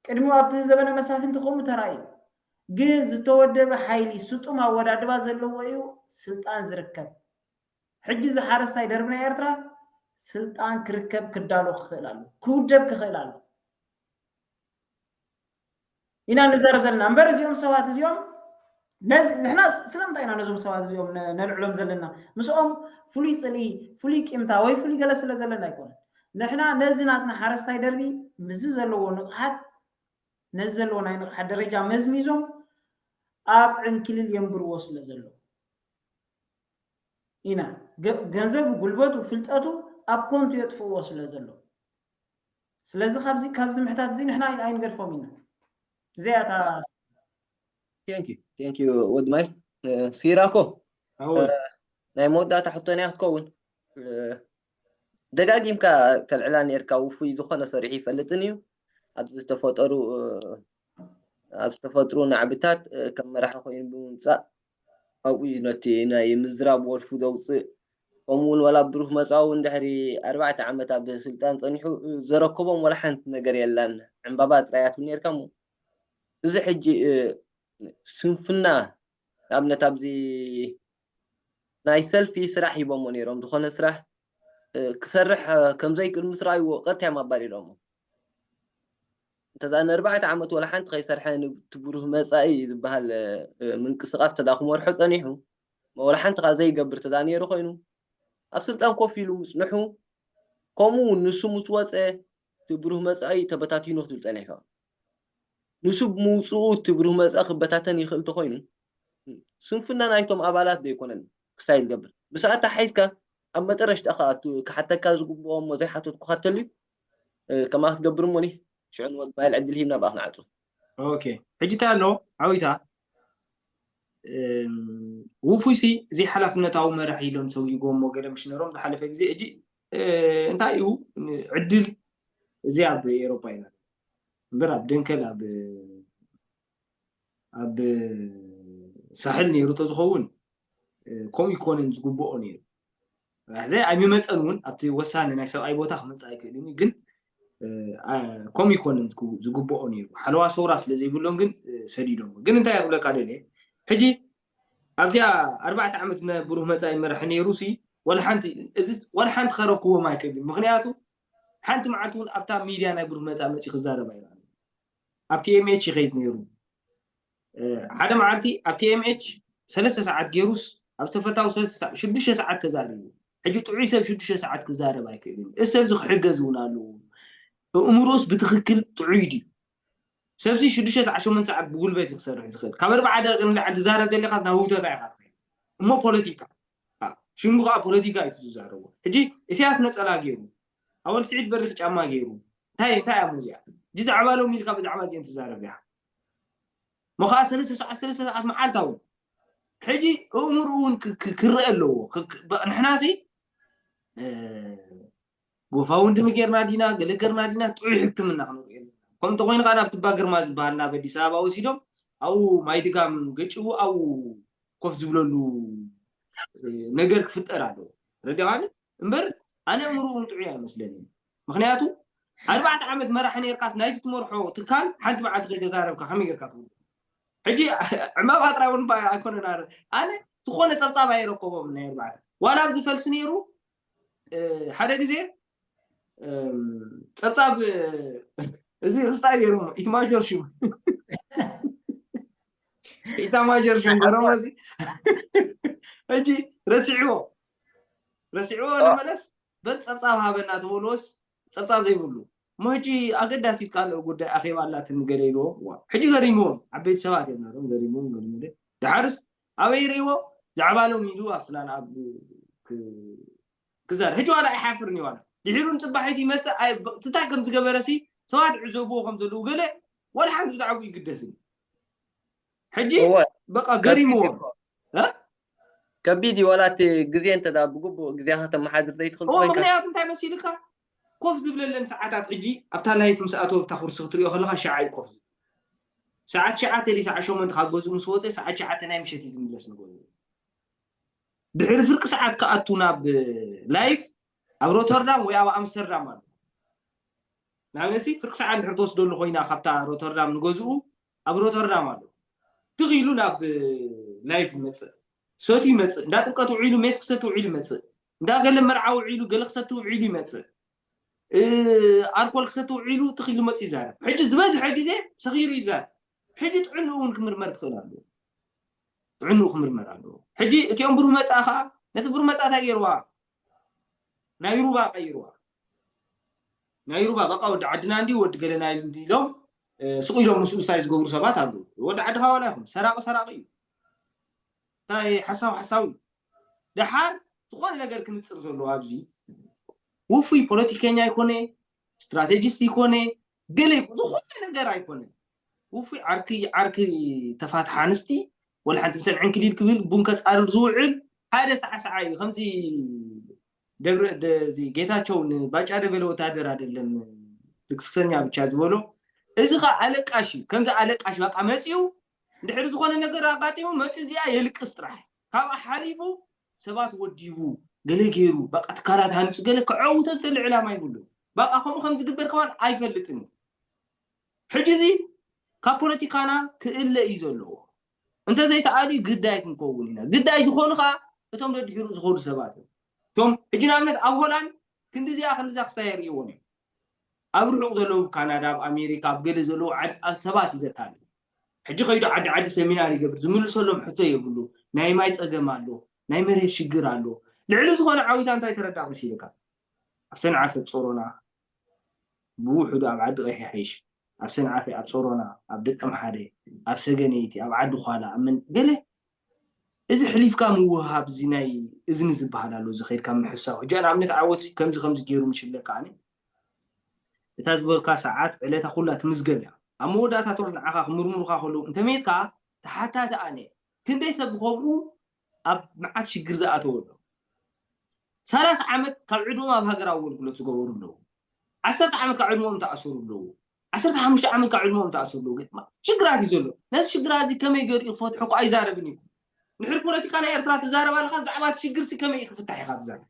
ቅድሚኡ ኣብቲ ዘበነ መሳፍንቲ ከምኡ ተራእዩ። ግን ዝተወደበ ሓይሊ ስጡም ኣወዳድባ ዘለዎ እዩ ስልጣን ዝርከብ። ሕጂ እዚ ሓረስታይ ደርቢ ናይ ኤርትራ ስልጣን ክርከብ ክዳሎ ክኽእል ኣሎ፣ ክውደብ ክኽእል ኣሎ ኢና ንዛረብ ዘለና። እምበር እዚኦም ሰባት እዚኦም ንሕና ስለምንታይ ኢና ነዞም ሰባት እዚኦም ነልዕሎም ዘለና? ምስኦም ፍሉይ ፅልኢ፣ ፍሉይ ቂምታ ወይ ፍሉይ ገለ ስለ ዘለና ኣይኮነን። ንሕና ነዚ ናትና ሓረስታይ ደርቢ ምስዚ ዘለዎ ንቕሓት ነዚ ዘለዎ ናይ ንቕሓት ደረጃ መዝሚዞም ኣብ ዕንክሊል የንብርዎ ስለ ዘለዉ ኢና። ገንዘቡ፣ ጉልበቱ፣ ፍልጠቱ ኣብ ኮንቱ የጥፍእዎ ስለ ዘለዉ። ስለዚ ካብዚ ካብዚ ምሕታት እዚ ንሕና ኣይንገድፎም ኢና። እዚኣ እታ ቴንኪዩ ቴንኪዩ ወድማይ ሲራኮ ናይ መወዳእታ ሕቶና ክትከውን ደጋጊምካ ተልዕላ ነርካ ውፉይ ዝኾነ ሰሪሑ ይፈልጥን እዩ ኣብ ዝተፈጠሩ ኣብ ዝተፈጥሩ ናዕብታት ከም መራሒ ኮይኑ ብምምፃእ ኣብኡ እዩ ነቲ ናይ ምዝራብ ወልፉ ዘውፅእ። ከምኡ እውን ዋላ ብሩህ መፃኡ እውን ድሕሪ ኣርባዕተ ዓመት ኣብ ስልጣን ፀኒሑ ዘረከቦም ዋላ ሓንቲ ነገር የላን። ዕምባባ ጥራያት እውን ነርካሞ። እዚ ሕጂ ስንፍና ንኣብነት ኣብዚ ናይ ሰልፊ ስራሕ ሂቦሞ ነይሮም። ዝኾነ ስራሕ ክሰርሕ ከምዘይክእል ምስ ረኣይዎ ቀጥታ እዮም ኣባሪሮሞ። እንተዛ ንኣርባዕተ ዓመት ዋላ ሓንቲ ከይሰርሐ ንብቲ ብሩህ መፃኢ ዝበሃል ምንቅስቃስ ተዳ ክመርሖ ፀኒሑ፣ ዋላ ሓንቲ ከ ዘይገብር ተዳ ነይሩ ኮይኑ ኣብ ስልጣን ኮፍ ኢሉ ምፅንሑ፣ ከምኡ እውን ንሱ ምስ ወፀ እቲ ብሩህ መፃኢ ተበታቲኑ ክትብል ፀኒሕካ። ንሱ ብምውፅኡ እቲ ብሩህ መፃኢ ክበታተን ይኽእል እንተኮይኑ፣ ስንፍና ናይቶም ኣባላት ዘይኮነን ክስታይ ዝገብር። ብሰዓት ሓይዝካ ኣብ መጠረሽታ ከዓ ክሓተካ ዝግብኦ እሞ ዘይሓተትኩካ ተልዩ ከማ ክትገብር እሞኒ ሽዑ ንወዲ ማይል ዕድል ሂብና ብኣ ክንዓፁ። ኦኬ፣ ሕጂ እንታይ ኣሎ ዓዊታ ውፉይሲ እዚ ሓላፍነታዊ መራሒ ኢሎም ሰጉጎሞ ገለ ምሽ ነሮም ዝሓለፈ ግዜ። እጂ እንታይ እዩ ዕድል እዚ ኣብ ኤሮፓ ኢና እምበር ኣብ ደንከል ኣብ ኣብ ሳሕል ነይሩ ተዝኸውን ከምኡ ይኮነን ዝግብኦ ነይሩ። ኣይመፀን እውን ኣብቲ ወሳኒ ናይ ሰብኣይ ቦታ ክመፅእ ኣይክእልን እዩ። ግን ከምኡ ይኮነን ዝግብኦ ነይሩ። ሓለዋ ሰውራ ስለ ዘይብሎም ግን ሰዲዶም። ግን እንታይ ክብለካ ደልየ ሕጂ ኣብዚኣ ኣርባዕተ ዓመት ብሩህ መፃኢ መራሒ ነይሩ ሲ ዋላ ሓንቲ ከረክቦም ኣይክእልን። ምክንያቱ ሓንቲ መዓልቲ እውን ኣብታ ሚድያ ናይ ብሩህ መፃኢ መፂ ክዛረብ ኣይረኣን። ኣብ ቲኤምኤች ይኸይድ ነይሩ። ሓደ መዓልቲ ኣብ ቲኤምኤች ሰለስተ ሰዓት ገይሩስ ኣብ ዝተፈታዊ ሰለስተ ሰዓት ሽዱሽተ ሰዓት ተዛሪቡ። ሕጂ ጥዑይ ሰብ ሽዱሽተ ሰዓት ክዛረብ ኣይክእልን። እዚ ሰብዚ ክሕገዝ እውን ኣለዎ። እእምሮስ ብትኽክል ጥዑይ ድዩ? ሰብዚ ሽዱሽተ ሰዓት ሸሞንተ ሰዓት ብጉልበት እዩ ክሰርሕ ዝኽእል። ካብ ኣርባዓ ደቂቕ ንላዕሊ ትዛረብ ዘለኻስ ናብ ህውተታ ኢኻ ትኸይድ። እሞ ፖለቲካ ሽሙ ከዓ ፖለቲካ እዩ ዝዛረቦ። ሕጂ ኢሳያስ ነፀላ ገይሩ ኣወል ስዒድ በሪኽ ጫማ ገይሩ እንታይ እንታይ ኣሞ እዚኣ እዚ ዛዕባ ሎም ኢልካ ብዛዕባ እዚአን ትዛረብ ዲኻ? ሞ ከዓ ሰለስተ ሰዓት ሰለስተ ሰዓት መዓልታዊ ሕጂ እእምርኡ እውን ክረአ ኣለዎ። ንሕናሲ ጎፋውንድሚ ጌርና ዲና ገለ ገርና ዲና ጥዑይ ሕክምና ክንርኢ ኣለና። ከምኡ እንተኮይኑ ከዓ ናብ ትባ ግርማ ዝበሃል ናብ ኣዲስ ኣበባ ወሲዶም ኣብኡ ማይ ድጋም ገጭቡ ኣብኡ ኮፍ ዝብለሉ ነገር ክፍጠር ኣለዎ። ረዲኻኒ እምበር ኣነ እምርኡ ጥዑይ ኣይመስለኒ። ምክንያቱ ኣርባዕተ ዓመት መራሒ ነርካስ ናይቲ ትመርሖ ትካል ሓንቲ መዓልቲ ከይተዛረብካ ከመይ ጌርካ ትውድእ? ሕጂ ዕምባባ ጥራይ እውን ኣይኮነን። ኣነ ዝኾነ ፀብፃብ ኣይረከቦም ናይ ኣርባዕተ ዋላ ኣብዚ ፈልሲ ነይሩ ሓደ ግዜ ፀብፃብ እዚ ክስታይ ገይሮሞ ኢትማጆር ሽም ኢታማጆር ሽም ገረሞ እዚ ሕጂ ረሲዕዎ ረሲዕዎ ንመለስ በል ፀብፃብ ሃበና ትበልዎስ ፀብፃብ ዘይብሉ እሞ ሕጂ ኣገዳሲት ካልኦ ጉዳይ ኣኼባ ኣላትን ገለ ኢልዎ ሕጂ ገሪምዎም ዓበይቲ ሰባት እዮም ናቶም ገሪምዎም ገሪምዎ ደሓርስ ኣበይ ርእዎ ዛዕባ ሎም ኢሉ ኣብ ፍላን ኣብ ክዛር ሕጂ ዋላ ኣይሓፍርን እዩ ዋላ ድሒሩ ንፅባሒት ይመፅእ ትታይ ከም ዝገበረ ሲ ሰባት ዕዘብዎ ከም ዘለዉ ገለ ዋላ ሓንቲ ብዛዕባ ይግደስን ሕጂ በቃ ገሪምዎም ከቢድ እዩ ዋላ እቲ ግዜ እንተ ብግቡእ ግዜኻ ተመሓድር ዘይትኽእል ኮይንካ ምክንያቱ እንታይ መሲልካ ኮፍ ዝብለለን ሰዓታት ሕጂ ኣብታ ላይፍ ምስ ኣተወ ኣብታ ኩርሲ ክትሪኦ ከለካ ሸዓ እዩ ኮፍ ዝብል ሰዓት ሸዓተ ኢሉ ሰዓት ሸሞንተ ካብ ገዝኡ ምስ ወፀ ሰዓት ሸዓተ ናይ ምሸት እዩ ዝምለስ ንገዝኡ ድሕሪ ፍርቂ ሰዓት ክኣቱ ናብ ላይፍ ኣብ ሮተርዳም ወይ ኣብ ኣምስተርዳም ኣሎ ንኣብነሲ ፍርቂ ሰዓት ድሕሪ ትወስደሉ ኮይና ካብታ ሮተርዳም ንገዝኡ ኣብ ሮተርዳም ኣሎ ትኽ ኢሉ ናብ ላይፍ ይመፅእ ሰቱ ይመፅእ እንዳ ጥምቀት ውዒሉ ሜስ ክሰቲ ውዒሉ ይመፅእ እንዳ ገለ መርዓ ውዒሉ ገለ ክሰቲ ውዒሉ ይመፅእ ኣልኮል ክሰቲ ውዒሉ ትኽ ኢሉ መፅኡ ይዛረብ ሕጂ ዝበዝሐ ግዜ ሰኺሩ ይዛረብ ሕጂ ጥዕንኡ እውን ክምርመር ክኽእል ኣለዎ ጥዕንኡ ክምርመር ኣለዎ ሕጂ እቲኦም ብሩህ መፃ ከዓ ነቲ ብሩህ መፃ እንታይ ገይርዋ ናይ ሩባ ቀይርዋ ናይ ሩባ በቃ ወዲ ዓድና እንዲ ወዲ ገለና ኢሎም ስቕ ኢሎም ምስኡ ስታይ ዝገብሩ ሰባት ኣለዉ ወዲ ዓድኻ ዋላ ይኹን ሰራቂ ሰራቂ እዩ እንታይ ሓሳብ ሓሳብ እዩ ደሓር ዝኾነ ነገር ክንፅር ዘለዎ ኣብዚ ውፉይ ፖለቲከኛ ይኮነ ስትራቴጂስት ይኮነ ገለ ዝኾነ ነገር ኣይኮነ ውፉይ ዓርኪ ዓርኪ ተፋትሓ ኣንስቲ ወላ ሓንቲ ምሰን ዕንክሊል ክብል ቡን ከፃርር ዝውዕል ሓደ ሳዕሳዓ እዩ ከምቲ ደብረ እዚ ጌታቸው ንባጫ ደበለ ወታደር አይደለም ልክስክሰኛ ብቻ ዝበሎ እዚ ኸ ኣለቃሽ እዩ ከምዚ ኣለቃሽ በቃ መፂኡ እንድሕሪ ዝኾነ ነገር ኣጋጢሙ መፂኡ እዚኣ የልቅስ ጥራሕ ካብኣ ሓሪቡ ሰባት ወዲቡ፣ ገለ ገይሩ፣ በቃ ትካላት ሃኒፁ፣ ገለ ክዐውቶ ዝደሊ ዕላማ ይብሉ። በቃ ከምኡ ከም ዝግበር ከማን ኣይፈልጥን እዩ። ሕጂ እዚ ካብ ፖለቲካና ክእለ እዩ ዘለዎ። እንተዘይተኣልዩ ግዳይ ክንከውን ኢና። ግዳይ ዝኾኑ ከዓ እቶም ደድሕሩ ዝኸዱ ሰባት እዮም። እቶም ሕጂ ንኣብነት ኣብ ሆላንድ ክንዲዚኣ ክንዲዛ ክስታይ የርእይዎም እዮም። ኣብ ርሑቕ ዘለዉ፣ ካናዳ፣ ኣብ ኣሜሪካ፣ ኣብ ገለ ዘለዉ ዓዲ ሰባት እዩ ዘታልል። ሕጂ ከይዱ ዓዲ ዓዲ ሰሚናር ይገብር፣ ዝምልሰሎም ሕቶ የብሉ። ናይ ማይ ፀገም ኣሎ፣ ናይ መሬት ሽግር ኣሎ። ልዕሊ ዝኾነ ዓዊታ እንታይ ተረዳ መሲልካ? ኣብ ሰንዓፈ ጾሮና ብውሕዱ ኣብ ዓዲ ቀይሕ ይሓይሽ። ኣብ ሰንዓፈ፣ ኣብ ጾሮና፣ ኣብ ደቀምሓረ፣ ኣብ ሰገነይቲ፣ ኣብ ዓዲ ኳላ፣ ኣብ መን ገለ እዚ ሕሊፍካ ምውሃብ፣ እዚ ናይ እዝኒ ዝበሃል ኣሎ፣ እዚ ከይድካ ምሕሳው። ሕጂ ንኣብነት ዓወት ከምዚ ከምዚ ገይሩ ምሽለካ ኣነ እታ ዝበልካ ሰዓት ዕለታ ኩላ ትምዝገብ እያ። ኣብ መወዳእታ እቶም ንዓኻ ክምርምሩኻ ከለዉ እንተሜትካ ተሓታቲ ኣነ። ክንደይ ሰብ ብኸምኡ ኣብ መዓት ሽግር ዝኣተወ ኣሎ። ሰላሳ ዓመት ካብ ዕድሞም ኣብ ሃገራዊ ኣገልግሎት ዝገበሩ ኣለዉ። ዓሰርተ ዓመት ካብ ዕድሞም ተኣሰሩ ኣለዉ። ዓሰርተ ሓሙሽተ ዓመት ካብ ዕድሞም ተኣሰሩ ኣለዉ። ግን ሽግራት እዩ ዘሎ። ነዚ ሽግራት እዚ ከመይ ገይሩ እዩ ክፈትሖ እኮ ኣይዛረብን እዩ። ንሕር ፖለቲካ ናይ ኤርትራ ትዛረብ ኣለኻ፣ ብዛዕባ እቲ ሽግር ሲ ከመይ እዩ ክፍታሕ ኢኻ ትዛረብ?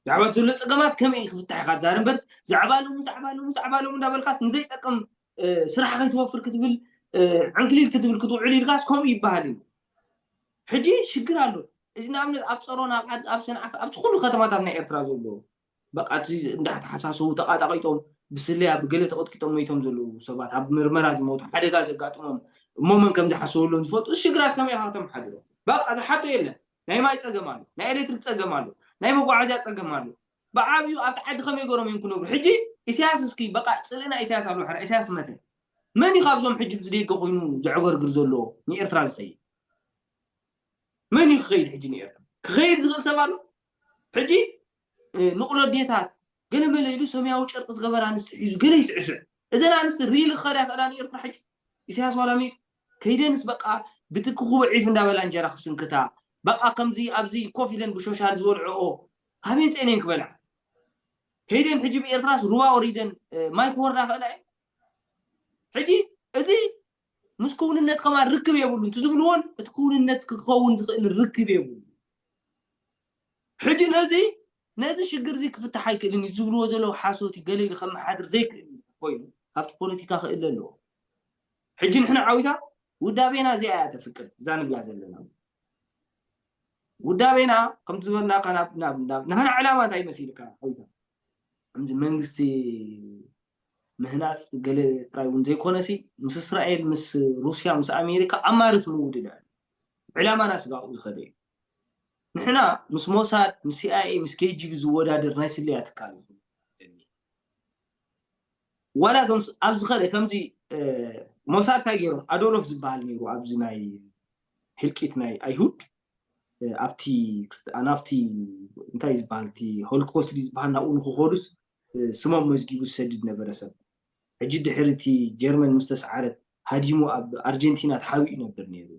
ብዛዕባ ዘሎ ጸገማት ከመይ እዩ ክፍታሕ ኢኻ ትዛረብ እምበር፣ ዛዕባ ሎሚ፣ ዛዕባ ሎሚ፣ ዛዕባ ሎሚ እንዳበልካስ ንዘይጠቅም፣ እ፣ ስራሕ ከይትወፍር ክትብል፣ እ፣ ዕንክሊል ክትብል ክትውዕል ኢልካስ ከምኡ ይበሃል እዩ። ሕጂ ሽግር ኣሎ። እዚ ንኣብነት ኣብ ጸሮና፣ ኣብ ዓድ-፣ ኣብ ሰንዓፈ፣ ኣብቲ ኩሉ ከተማታት ናይ ኤርትራ ዘሎ፣ በቃ እቲ እንዳተሓሳሰቡ ተቃጣቂጦም፣ ብስለያ ብገለ ተቀጥቂጦም መይቶም ዘለዉ ሰባት፣ ኣብ ምርመራ ዝሞቱ፣ ሓደጋ ዘጋጥሞም፣ እሞ መን ከም ዝሓሰበሎም ዝፈልጡ፣ እዚ ሽግራት ከመይ ኢኻ ከተመሓድሮ? በቃ ዝሓቶ የለን። ናይ ማይ ጸገም ኣሎ፣ ናይ ኤሌክትሪክ ጸገም ኣሎ፣ ናይ መጓዓዝያ ጸገም ኣሎ። ብዓብዩ ኣብቲ ዓዲ ከመይ ገሮም እዮም ክነብሩ? ሕጂ ኢሳያስ እስኪ በቃ ጽልእና ኢሳያስ ኣሎ፣ ሕራ ኢሳያስ መተ። መን እዩ ካብዞም ሕጂ ብዝደገ ኮይኑ ዘዕገርግር ዘሎ ንኤርትራ ዝኸይድ? መን እዩ ክኸይድ ሕጂ ንኤርትራ? ክኸይድ ዝኽእል ሰብ ኣሎ? ሕጂ፣ እ፣ ንቕሎ ኣዴታት፣ ገለ መለ ኢሉ ሰማያዊ ጨርቂ ዝገበራ ኣንስቲ ሒዙ ገለ ይስዕስዕ። እዘን ኣንስቲ ሪሊ ክኸዳ ይኽእላ ንኤርትራ ሕጂ? ኢሳያስ ዋላ ሚት ከይደንስ በቃ ብትኪ ኩቦ ዒፍ እንዳበላ እንጀራ ክስንክታ፣ በቃ ከምዚ ኣብዚ ኮፍ ኢለን ብሾሻል ዝበልዕኦ ካበይ ኣምጺኤን እየን ክበልዓ? ከይደን ሕጂ ብኤርትራስ ሩባ ወሪደን፣ እ፣ ማይ ክወርዳ ክእላ እየን? ሕጂ እዚ ምስ ክውንነት ከማን ርክብ የብሉን። እቲ ዝብልዎን እቲ ክውንነት ክኸውን ዝኽእል ርክብ የብሉን። ሕጂ ነዚ፣ ነዚ ሽግር እዚ ክፍታሕ ኣይክእልን እዩ ዝብልዎ ዘለዉ ሓሶት እዩ። ገለ ኢሉ ከመሓድር ዘይክእል ኮይኑ ካብቲ ፖለቲካ ክእለ ኣለዎ። ሕጂ ንሕና ዓዊታ ውዳቤና እዚኣ እያ ተፍቅድ፣ እዛ ንብላ ዘለና ውዳቤና። ከምቲ ዝበልናካ ናብ፣ ናብ፣ ናብ፣ ናህና ዕላማ እንታይ መሲልካ ዓዊታ? ከምዚ መንግስቲ ምህናፅ ገለ ጥራይ እውን ዘይኮነሲ፣ ምስ እስራኤል፣ ምስ ሩስያ፣ ምስ ኣሜሪካ ኣብ ማርስ ምውድዳር ዕላማና ስጋኡ ዝኸደ እዩ። ንሕና ምስ ሞሳድ፣ ምስ ሲኣይኤ፣ ምስ ኬጂቢ ዝወዳደር ናይ ስለያ ትካል እዩ። ዋላ እዞም ስ-፣ ኣብ ዝኸደ ከምዚ፣ እ፣ ሞሳድ እንታይ ገይሮም? ኣዶሎፍ ዝበሃል ነይሩ ኣብዚ ናይ ህልቂት ናይ ኣይሁድ፣ እ፣ ኣብቲ ክስት-፣ ናብቲ እንታይ ዝበሃል፣ እቲ ሆሎኮስት ዝበሃል ናብኡ ንክኸዱስ፣ እ፣ ስሞም መዝጊቡ ዝሰድድ ነበረ ሰብ። ሕጂ ድሕሪ እቲ ጀርመን ምስ ተሰዓረት ሃዲሙ ኣብ ኣርጀንቲና ተሓቢኡ ነበር ነይሩ።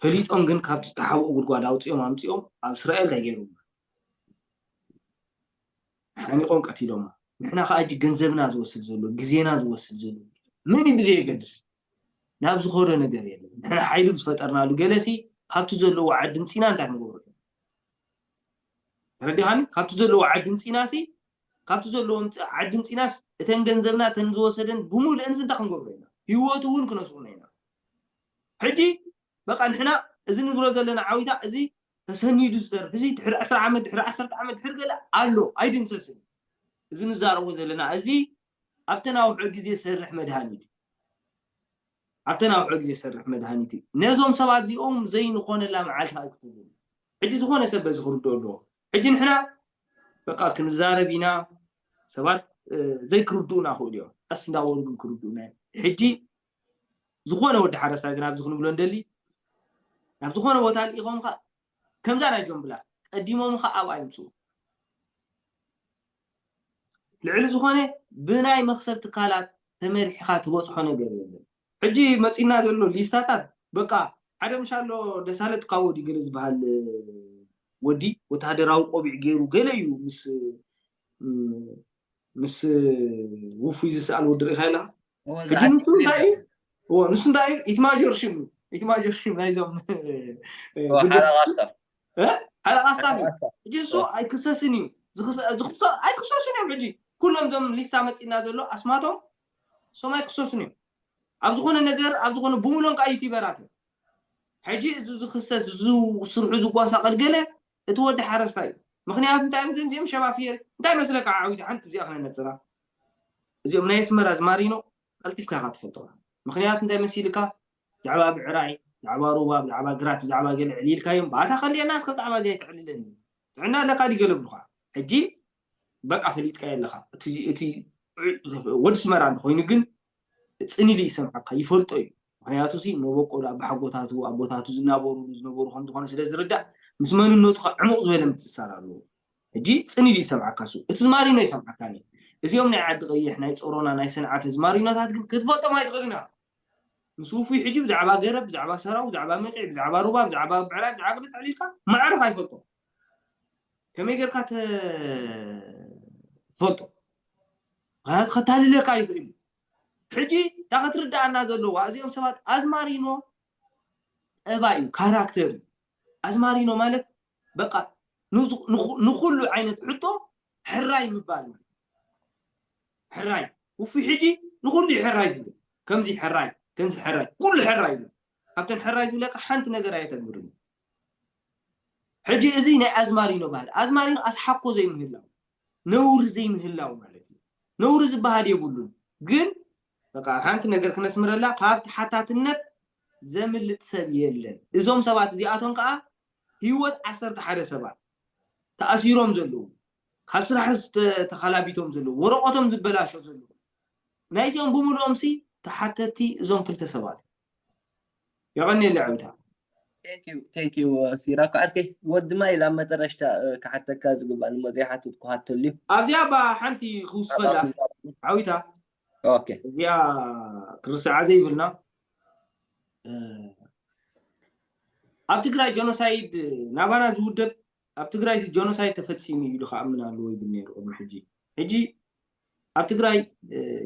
ፈሊጦም ግን ካብቲ ዝተሓብኦ ጉድጓድ ኣውፂኦም ኣምፂኦም ኣብ እስራኤል እንታይ ገይሮም? ሓኒቆም ቀቲሎማ። ንሕና ከዓ ሕጂ ገንዘብና ዝወስድ ዘሎ፣ ግዜና ዝወስድ ዘሎ መን እዩ ብዘየገድስ ናብ ዝኸዶ ነገር የለን። ንሕና ሓይሊ ዝፈጠርናሉ ገለሲ ካብቲ ዘለዎ ዓዲ ምፂና እንታይ ክንገብሮ? ተረዲኻኒ? ካብቲ ዘለዎ ዓዲ ምፂናሲ፣ ካብቲ ዘለዎ ምፅ-፣ ዓዲ ምፂናስ እተን ገንዘብና እተን ዝወሰደን ብምሉእንስ እንታይ ክንገብሮ ኢና? ህይወቱ እውን ክነስኡና ኢና። ሕጂ በቃ ንሕና እዚ ንብሎ ዘለና ዓዊታ እዚ ተሰኒዱ ዝተርፍ፣ እዚ ድሕሪ ዕስራ ዓመት፣ ድሕሪ ዓሰርተ ዓመት፣ ድሕሪ ገለ ኣሎ፣ ኣይድምሰስን። እዚ ንዛረቦ ዘለና እዚ ኣብተናውሖ ግዜ ዝሰርሕ መድሃኒት እዩ። ኣብተናውሖ ግዜ ዝሰርሕ መድሃኒት እዩ። ነዞም ሰባት እዚኦም ዘይንኾነላ መዓልቲ ኣይክትብሉ። ሕጂ ዝኾነ ሰብ በዚ ክርድኦ ኣለዎ። ሕጂ ንሕና በቃ ክንዛረብ ኢና፣ ሰባት፣ እ፣ ዘይክርድኡና ክእሉ እዮም። ቀስ እንዳበሉ ግን ክርድኡና እዮም። ሕጂ ዝኾነ ወዲ ሓረስታይ ግን ኣብዚ ክንብሎ እንደሊ፣ ናብ ዝኾነ ቦታ ልኢኾምካ ከምዛ ናይ ጆን ብላክ ቀዲሞምኻ ኣብኣ ይምፅኡ። ልዕሊ ዝኾነ ብናይ መኽሰብ ትካላት ተመሪሕኻ ትበፅሖ ነገር የለን። ሕጂ መፂና ዘሎ ሊስታታት በቃ ሓደ ምሻሎ ደሳለ ትካቦ ድዩ ገለ ዝበሃል ወዲ ወታደራዊ ቆቢዕ ገይሩ ገለ እዩ ምስ፣ ምስ ውፉይ ዝሰኣል ወዲ ርኢኻ ኣለኻ? ሕጂ ንሱ እንታይ እዩ? እዎ፣ ንሱ እንታይ እዩ? ኢትማጆር ሽም እዩ። ኢትማጆር ሹም ናይዞም ሓለቓ ስታፍ ሓለቓ ስታፍ እዩ። ሕጂ እሱ ኣይክሰስን እዩ። ዝኽሰ- ዝኽሰ- ኣይክሰሱን እዮም። ሕጂ ኩሎም ዞም ሊስታ መፂና ዘሎ ኣስማቶም እሶም ኣይክሰሱን እዮም። ኣብ ዝኾነ ነገር ኣብ ዝኾነ ብምሎም ከዓ ዩቲበራት እዮም። ሕጂ እዚ ዝኽሰስ እዚ ስርሑ ዝጓሳቐል ገለ እቲ ወዲ ሓረስታይ እዩ። ምክንያቱ እንታይ እዮም እዚኦም ሸባፊር እንታይ መስለካ? ዓዊት ሓንቲ እዚኣ ክነነፅራ እዚኦም ናይ ኣስመራ ዝማሪኖ ቀልጢፍካ ኢኻ ትፈልጦ። ምክንያቱ እንታይ መሲልካ? ብዛዕባ ብዕራይ፣ ብዛዕባ ሩባ፣ ብዛዕባ ግራት፣ ብዛዕባ ገለ ዕሊልካዮም ብኣታ ከልየና እስከ ብዛዕባ እዚ ኣይትዕልለኒ። ጥዕና ኣለካ ድዩ ገለ ብሉካ። ሕጂ በቃ ፈሊጥካ ኣለካ። እቲ እቲ ወዲ ስመራ እንተኮይኑ ግን ፅን ኢሉ ይሰምዓካ ይፈልጦ እዩ። ምክንያቱ ሲ መበቆሉ ኣባሓጎታቱ ኣቦታቱ ዝናበሩሉ ዝነበሩ ከም ዝኾነ ስለ ዝርዳእ ምስ መንነቱ ከዓ ዕሙቕ ዝበለ ምትእስሳር ኣለዎ። ሕጂ ፅን ኢሉ ይሰምዓካ እሱ እቲ ዝማሪኖ ይሰምዓካኒ። እዚኦም ናይ ዓዲ ቀይሕ ናይ ፆሮና ናይ ሰንዓፈ ዝማሪኖታት ግን ክትፈልጦም ኣይትኽእልን ኢኻ። ምስ ውፉይ ሕጂ ብዛዕባ ገረብ ብዛዕባ ሰራው ብዛዕባ መቂዕ ብዛዕባ ሩባ ብዛዕባ ብዕራይ ብዛዕባ ግልጥ ዕሊልካ ማዕረፍ ኣይፈልጦ ከመይ ጌርካ ተ- ትፈልጦ ምክንያቱ ከታልለካ ይኽእል እዩ። ሕጂ እታ ክትርዳኣና ዘለዋ እዚኦም ሰባት ኣዝማሪኖ ጠባይ እዩ ካራክተር እዩ። ኣዝማሪኖ ማለት በቃ ንዝ- ንኹ- ንኹሉ ዓይነት ሕቶ ሕራይ ምባል ማለት እዩ። ሕራይ ውፉይ ሕጂ ንኹሉ እዩ ሕራይ ዝብል ከምዚ ሕራይ ከምዚ ሕራይ ኩሉ ሕራይ ይብል። ካብተን ሕራይ ዝብለካ ሓንቲ ነገር ኣየተግብርን እዩ። ሕጂ እዚ ናይ ኣዝማሪኖ ባህል ኣዝማሪኖ ኣስሓኮ ዘይምህላው ነውሪ ዘይምህላው ማለት እዩ። ነውሪ ዝበሃል የብሉን። ግን በቃ ሓንቲ ነገር ክነስምረላ ካብ ተሓታትነት ዘምልጥ ሰብ የለን። እዞም ሰባት እዚኣቶም ከዓ ህይወት ዓሰርተ ሓደ ሰባት ተኣሲሮም ዘለዉ ካብ ስራሕ ዝተ- ተኸላቢቶም ዘለዉ ወረቐቶም ዝበላሾ ዘለዉ ናይዚኦም ብምልኦም ሲ ተሓተቲ እዞም ክልተ ሰባት የቐንየለ ዓዊታ ቴንክ ዩ ሲራክ ዓርከይ። ወዲ ማይል ኣብ መጠረሽታ ክሓተካ ዝግባእ ንሞ ዘይሓትት ክሃተሉ እዩ። ኣብዚኣ ባ ሓንቲ ክውስኸላ ዓዊታ ኦኬ እዚኣ ክርስዓ ዘይብልና ኣብ ትግራይ ጀኖሳይድ ናባና ዝውደብ ኣብ ትግራይ ጀኖሳይድ ተፈፂሙ ኢሉ ክኣምን ኣለዎ ይብል ነይሩ ቅድሚ ሕጂ። ሕጂ ኣብ ትግራይ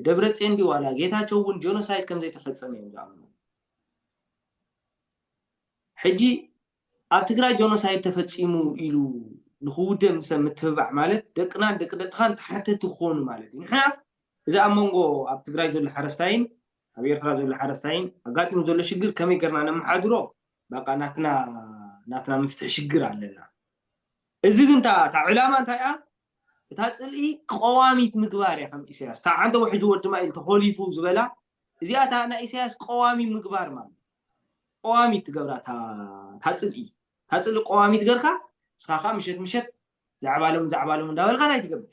ደብረፅዮን ድዩ ዋላ ጌታቸው እውን ጀኖሳይድ ከም ዘይተፈፀመ እዮም ዝኣምኑ። ሕጂ ኣብ ትግራይ ጀኖሳይድ ተፈፂሙ ኢሉ ንክውደብ ንሰብ ምትብባዕ ማለት ደቅናን ደቂ ደቅኻን ተሓተቲ ክኾኑ ማለት እዩ። ንሕና እዚ ኣብ መንጎ ኣብ ትግራይ ዘሎ ሓረስታይን ኣብ ኤርትራ ዘሎ ሓረስታይን ኣጋጢሙ ዘሎ ሽግር ከመይ ገርና ነመሓድሮ በቃ ናትና ናትና ምፍትሒ ሽግር ኣለና። እዚ ግን እታ ዕላማ እንታይ እያ? እታ ፅልኢ ቀዋሚት ምግባር እያ። ከም ኢሳያስ እታ ዓንተ ውሕጂ ወዲ ማይል ተኮሊፉ ዝበላ እዚኣ እታ ናይ ኢሳያስ ቀዋሚ ምግባር ማለት ቀዋሚት ትገብራ እታ ፅልኢ እታ ፅልኢ ቀዋሚት ገርካ ንስኻ ከዓ ምሸት ምሸት ዛዕባ ሎም ዛዕባ ሎም እንዳበልካ እንታይ ትገብር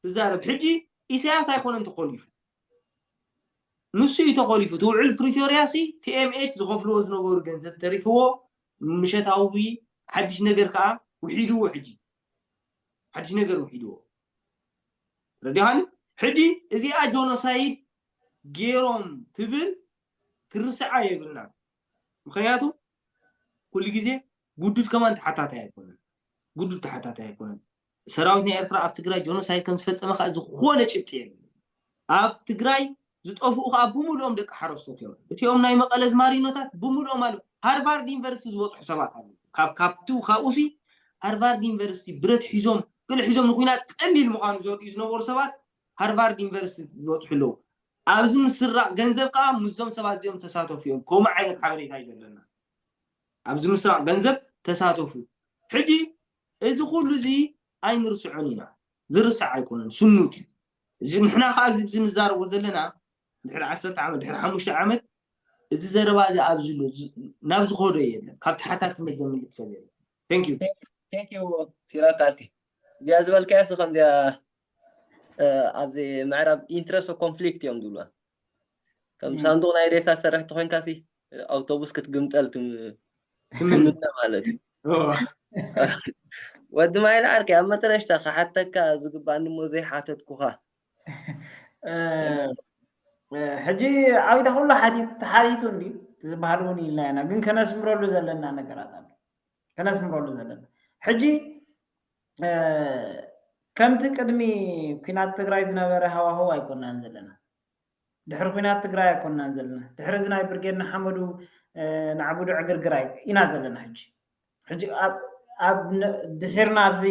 ትዛረብ። ሕጂ ኢሳያስ ኣይኮነን ተኮሊፉ ንሱ እዩ ተኮሊፉ። እቲ ውዕል ፕሪቶርያ ሲ ቲ ኤም ኤች ዝኸፍልዎ ዝነበሩ ገንዘብ ተሪፍዎ ምሸታዊ ሓድሽ ነገር ከዓ ውሒድዎ። ሕጂ ሓድሽ ነገር ውሒድዎ ረዲኻኒ። ሕጂ እዚኣ ጆኖሳይድ ገይሮም ትብል ክርስዓ የብልና። ምክንያቱ ኩሉ ግዜ ጉዱድ ከማን ተሓታታይ ኣይኮነን። ጉዱድ ተሓታታይ ኣይኮነን። ሰራዊት ናይ ኤርትራ ኣብ ትግራይ ጆኖሳይድ ከም ዝፈፀመ ከዓ ዝኾነ ጭብጢ የለን። ኣብ ትግራይ ዝጠፍኡ ከዓ ብምልኦም ደቂ ሓረስቶት እዮም። እቲኦም ናይ መቐለ ዝማሪኖታት ብምልኦም ኣሉ ሃርቫርድ ዩኒቨርሲቲ ዝበፅሑ ሰባት ኣሉ። ካብ ካብቱ ካብኡ ሲ ሃርቫርድ ዩኒቨርሲቲ ብረት ሒዞም ገለ ሒዞም ንኩናት ቀሊል ምዃኑ ዘርእዩ ዝነበሩ ሰባት ሃርቫርድ ዩኒቨርሲቲ ዝበፅሑ ኣለዉ። ኣብዚ ምስራቕ ገንዘብ ከዓ ምስዞም ሰባት እዚኦም ተሳተፉ እዮም። ከምኡ ዓይነት ሓበሬታ እዩ ዘለና። ኣብዚ ምስራቕ ገንዘብ ተሳተፉ። ሕጂ እዚ ኩሉ እዚ ኣይንርስዖን ኢና። ዝርሳዕ ኣይኮነን፣ ስኑት እዩ። እዚ ንሕና ከዓ እዚ ንዛረቦ ዘለና ድሕሪ ዓሰርተ ዓመት ድሕሪ ሓሙሽተ ዓመት እዚ ዘረባ እዚ ኣብዚ ኣሎ ናብ ዝኸዶ የለን። ካብ ተሓታትነት ዘምልጥ ሰብ የለን። Thank you። Thank you ሲራክ ዓርከይ። እዚኣ ዝበልካያ ሲ ከምዚኣ ኣብዚ ምዕራብ interest of conflict እዮም ዝብሉዋ። ከም ሳንዱቕ ናይ ሬሳ ዝሰርሕ ተኮይንካ ሲ ኣውቶቡስ ክትግምጠል ትምነ ማለት እዩ። ወዲ ማይል ዓርከይ ኣብ መጠረሽታ ክሓተካ ዝግባኣኒ እሞ ዘይሓተትኩኻ ሕጂ ዓዊታ ኩሉ ሓቲት ተሓቲቱ እንዲ ዝበሃል እውን ኢልና ኢና፣ ግን ከነስምረሉ ዘለና ነገራት ኣሎ። ከነስምረሉ ዘለና ሕጂ ከምቲ ቅድሚ ኩናት ትግራይ ዝነበረ ሃዋህው ኣይኮናን ዘለና። ድሕሪ ኩናት ትግራይ ኣይኮናን ዘለና። ድሕሪ እዚ ናይ ብርጌድ ንሓመዱ ንዓብዱ ዕግርግራይ ኢና ዘለና። ሕጂ ሕጂ ኣብ ድሒርና ኣብዚ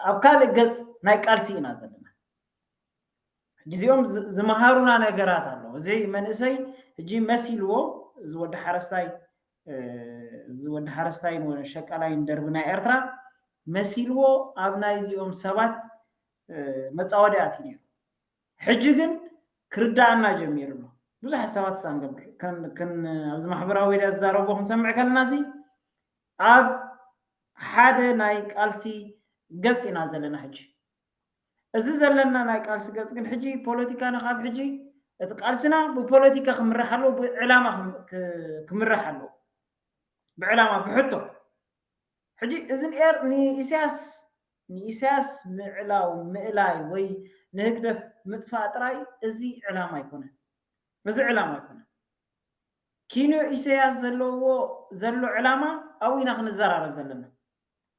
ኣብ ካልእ ገፅ ናይ ቃልሲ ኢና ዘለና። ሕጂ እዚኦም ዝመሃሩና ነገራት ኣሎ። እዚ መንእሰይ ሕጂ መሲልዎ፣ እዚ ወዲ ሓረስታይ እዚ ወዲ ሓረስታይ ሸቃላይ ደርቢ ናይ ኤርትራ መሲልዎ ኣብ ናይዚኦም ሰባት መፃወዲ ኣትዩ ነይሩ። ሕጂ ግን ክርዳኣና ጀሚሩ ኣሎ። ብዙሓት ሰባት ሳንገብር ኣብዚ ማሕበራዊ ሚድያ ዝዛረቦ ክንሰምዕ ከለና ሲ ኣብ ሓደ ናይ ቃልሲ ገፅ ኢና ዘለና። ሕጂ እዚ ዘለና ናይ ቃልሲ ገፅ ግን ሕጂ ፖለቲካና ካብ ሕጂ እቲ ቃልስና ብፖለቲካ ክምራሕ ኣለዎ፣ ብዕላማ ክምራሕ ኣለዎ፣ ብዕላማ ብሕቶ። ሕጂ እዚ ንኤር ንኢሳያስ ንኢሳያስ ምዕላው ምእላይ ወይ ንህግደፍ ምጥፋእ ጥራይ እዚ ዕላማ ኣይኮነን። እዚ ዕላማ ኣይኮነን። ኪኖ ኢሳያስ ዘለዎ ዘሎ ዕላማ ኣብኡ ኢና ክንዘራረብ ዘለና።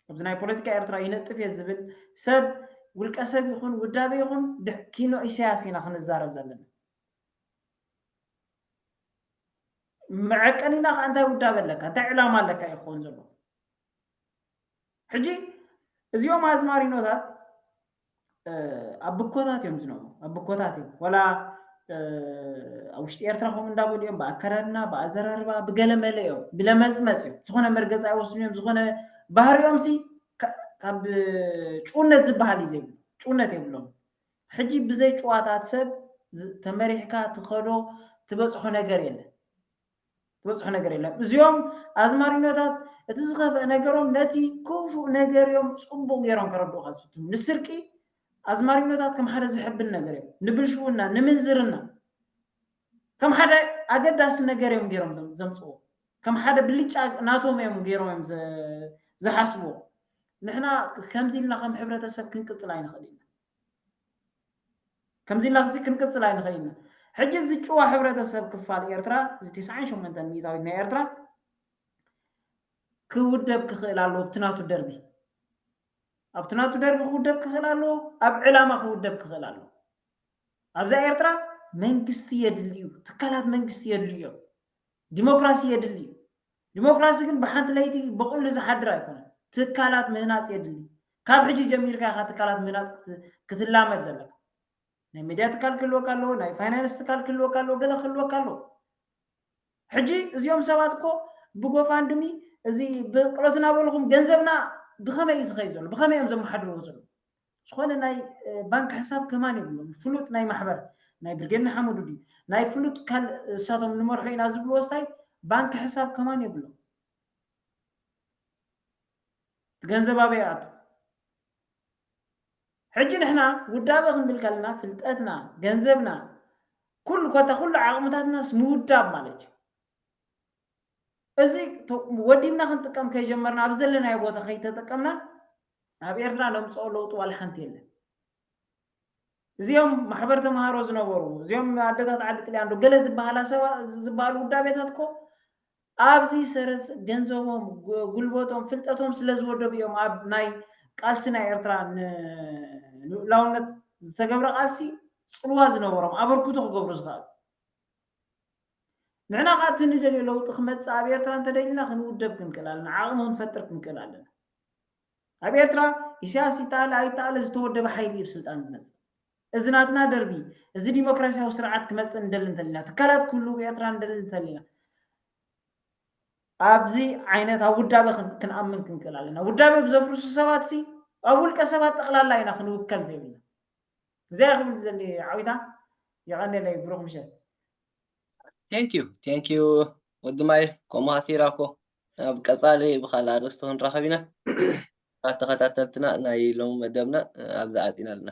ኣብዚ ናይ ፖለቲካ ኤርትራ ይነጥፍ እየ ዝብል ሰብ፣ ውልቀ ሰብ ይኹን ውዳበ ይኹን ኪኖ ኢሳያስ ኢና ክንዛረብ ዘለና። መዐቀኒና ከዓ እንታይ ውዳበ ኣለካ፣ እንታይ ዕላማ ኣለካ እዩ ክኸውን ዘለዎ። ሕጂ እዚኦም ኣዝማሪኖታት ኣብ ብኮታት እዮም ዝነብሩ፣ ኣብ ብኮታት እዮም። ወላ ኣብ ውሽጢ ኤርትራ ከምኡ እንዳበሉ እዮም፣ ብኣከዳድና፣ ብኣዘራርባ፣ ብገለመለ እዮም፣ ብለመፅመፅ እዮም። ዝኾነ መርገፂ ኣይወስዱን እዮም። ዝኾነ ባህሪኦም ሲ ካብ ጭውነት ዝበሃል እዩ ዘይብሉ፣ ጭውነት የብሎም። ሕጂ ብዘይ ጭዋታት ሰብ ተመሪሕካ ትኸዶ ትበፅሖ ነገር የለን። ዝበፅሑ ነገር የለን። እዚኦም ኣዝማሪኖታት እቲ ዝኸፍአ ነገሮም ነቲ ክፉእ ነገር እዮም ፅቡቕ ገይሮም ከረድኡኻ ዝፍትኑ። ንስርቂ ኣዝማሪኖታት ከም ሓደ ዝሕብን ነገር እዮም። ንብልሽውና፣ ንምንዝርና ከም ሓደ ኣገዳሲ ነገር እዮም ገይሮም ዘምፅዎ። ከም ሓደ ብልጫ ናቶም እዮም ገይሮም እዮም ዝሓስብዎ። ንሕና ከምዚ ኢልና ከም ሕብረተሰብ ክንቅፅል ኣይንኽእል ኢና። ከምዚ ኢልና ክሲ ክንቅፅል ኣይንኽእል ኢና። ሕጂ እዚ ጭዋ ሕብረተሰብ ክፋል ኤርትራ፣ እዚ ተስዓን ሸሞንተን ሚእታዊት ናይ ኤርትራ ክውደብ ክኽእል ኣለዎ ኣብቲ ናቱ ደርቢ። ኣብቲ ናቱ ደርቢ ክውደብ ክኽእል ኣለዎ፣ ኣብ ዕላማ ክውደብ ክኽእል ኣለዎ። ኣብዛ ኤርትራ መንግስቲ የድሊ እዩ፣ ትካላት መንግስቲ የድሊ እዮም። ዲሞክራሲ የድሊ እዩ። ዲሞክራሲ ግን ብሓንቲ ለይቲ በቂሉ ዝሓድር ኣይኮነን። ትካላት ምህናፅ የድሊ። ካብ ሕጂ ጀሚርካ ኢኻ ትካላት ምህናፅ ክትላመድ ዘለካ። ናይ ሚድያ ትካል ክህልወካ ኣለዎ፣ ናይ ፋይናንስ ትካል ክህልወካ ኣለዎ፣ ገለ ክህልወካ ኣለዎ። ሕጂ እዚኦም ሰባት እኮ ብጎፋንድሚ እዚ ብቅሎት እናበልኹም ገንዘብና ብኸመይ እዩ ዝኸይ ዘሎ፣ ብኸመይ እዮም ዘመሓድርዎ ዘሎ? ዝኾነ ናይ ባንክ ሕሳብ ከማን የብሎም። ፍሉጥ ናይ ማሕበር ናይ ብርጌድ ንሓመዱ ድዩ ናይ ፍሉጥ ካል እሳቶም ንመርሖ ኢና ዝብልዎ ስታይ ባንክ ሕሳብ ከማን የብሎም። እቲ ገንዘብ ኣበይ ኣቱ? ሕጂ ንሕና ውዳበ ክንብል ከለና ፍልጠትና፣ ገንዘብና፣ ኩሉ ኮታ ኩሉ ዓቕምታትናስ ምውዳብ ማለት እዩ። እዚ ወዲብና ክንጥቀም ከይጀመርና ኣብ ዘለናዮ ቦታ ከይተጠቀምና ኣብ ኤርትራ ነምፅኦ ለውጢ ዋላ ሓንቲ የለን። እዚኦም ማሕበር ተምሃሮ ዝነበሩ እዚኦም ኣደታት ዓዲ ጥልያን ዶ ገለ ዝበሃላ ሰባ ዝበሃሉ ውዳቤታት እኮ ኣብዚ ሰረዝ ገንዘቦም፣ ጉልበቶም፣ ፍልጠቶም ስለ ዝወደቡ እዮም ኣብ ናይ ቃልሲ ናይ ኤርትራ ንልኡላውነት ዝተገብረ ቃልሲ ፅልዋ ዝነበሮም ኣበርክቶ ክገብሩ ዝኽኣሉ። ንሕና ከዓ እቲ ንደልዮ ለውጢ ክመፅእ ኣብ ኤርትራ እንተደሊና ክንውደብ ክንክእል ኣለና፣ ዓቕሚ ክንፈጥር ክንክእል ኣለና። ኣብ ኤርትራ ኢሳያስ ይተኣለ ኣይተኣለ ዝተወደበ ሓይሊ እዩ ብስልጣን ዝመፅእ። እዚ ናትና ደርቢ፣ እዚ ዲሞክራሲያዊ ስርዓት ክመፅእ ንደሊ እንተሊና፣ ትካላት ክህልው ብኤርትራ ንደሊ እንተሊና፣ ኣብዚ ዓይነት ኣብ ውዳበ ክን- ክንኣምን ክንክእል ኣለና። ውዳበ ብዘፍርሱ ሰባት ሲ ኣብ ውልቀ ሰባት ጠቕላላ ኢና ክንውከል ዘይብልና። እዚኣ ክብል ዘኒ ዓዊታ የቐኔለይ ብሩኽ ምሸት። Thank you thank you ወዲ ማይ ከምኡ ሃሲራ እኮ ኣብ ቀፃሊ ብካል ኣርእስቲ ክንራኸብ ኢና። ተኸታተልትና ናይ ሎም መደብና ኣብዚ ዓፂና ኣለና።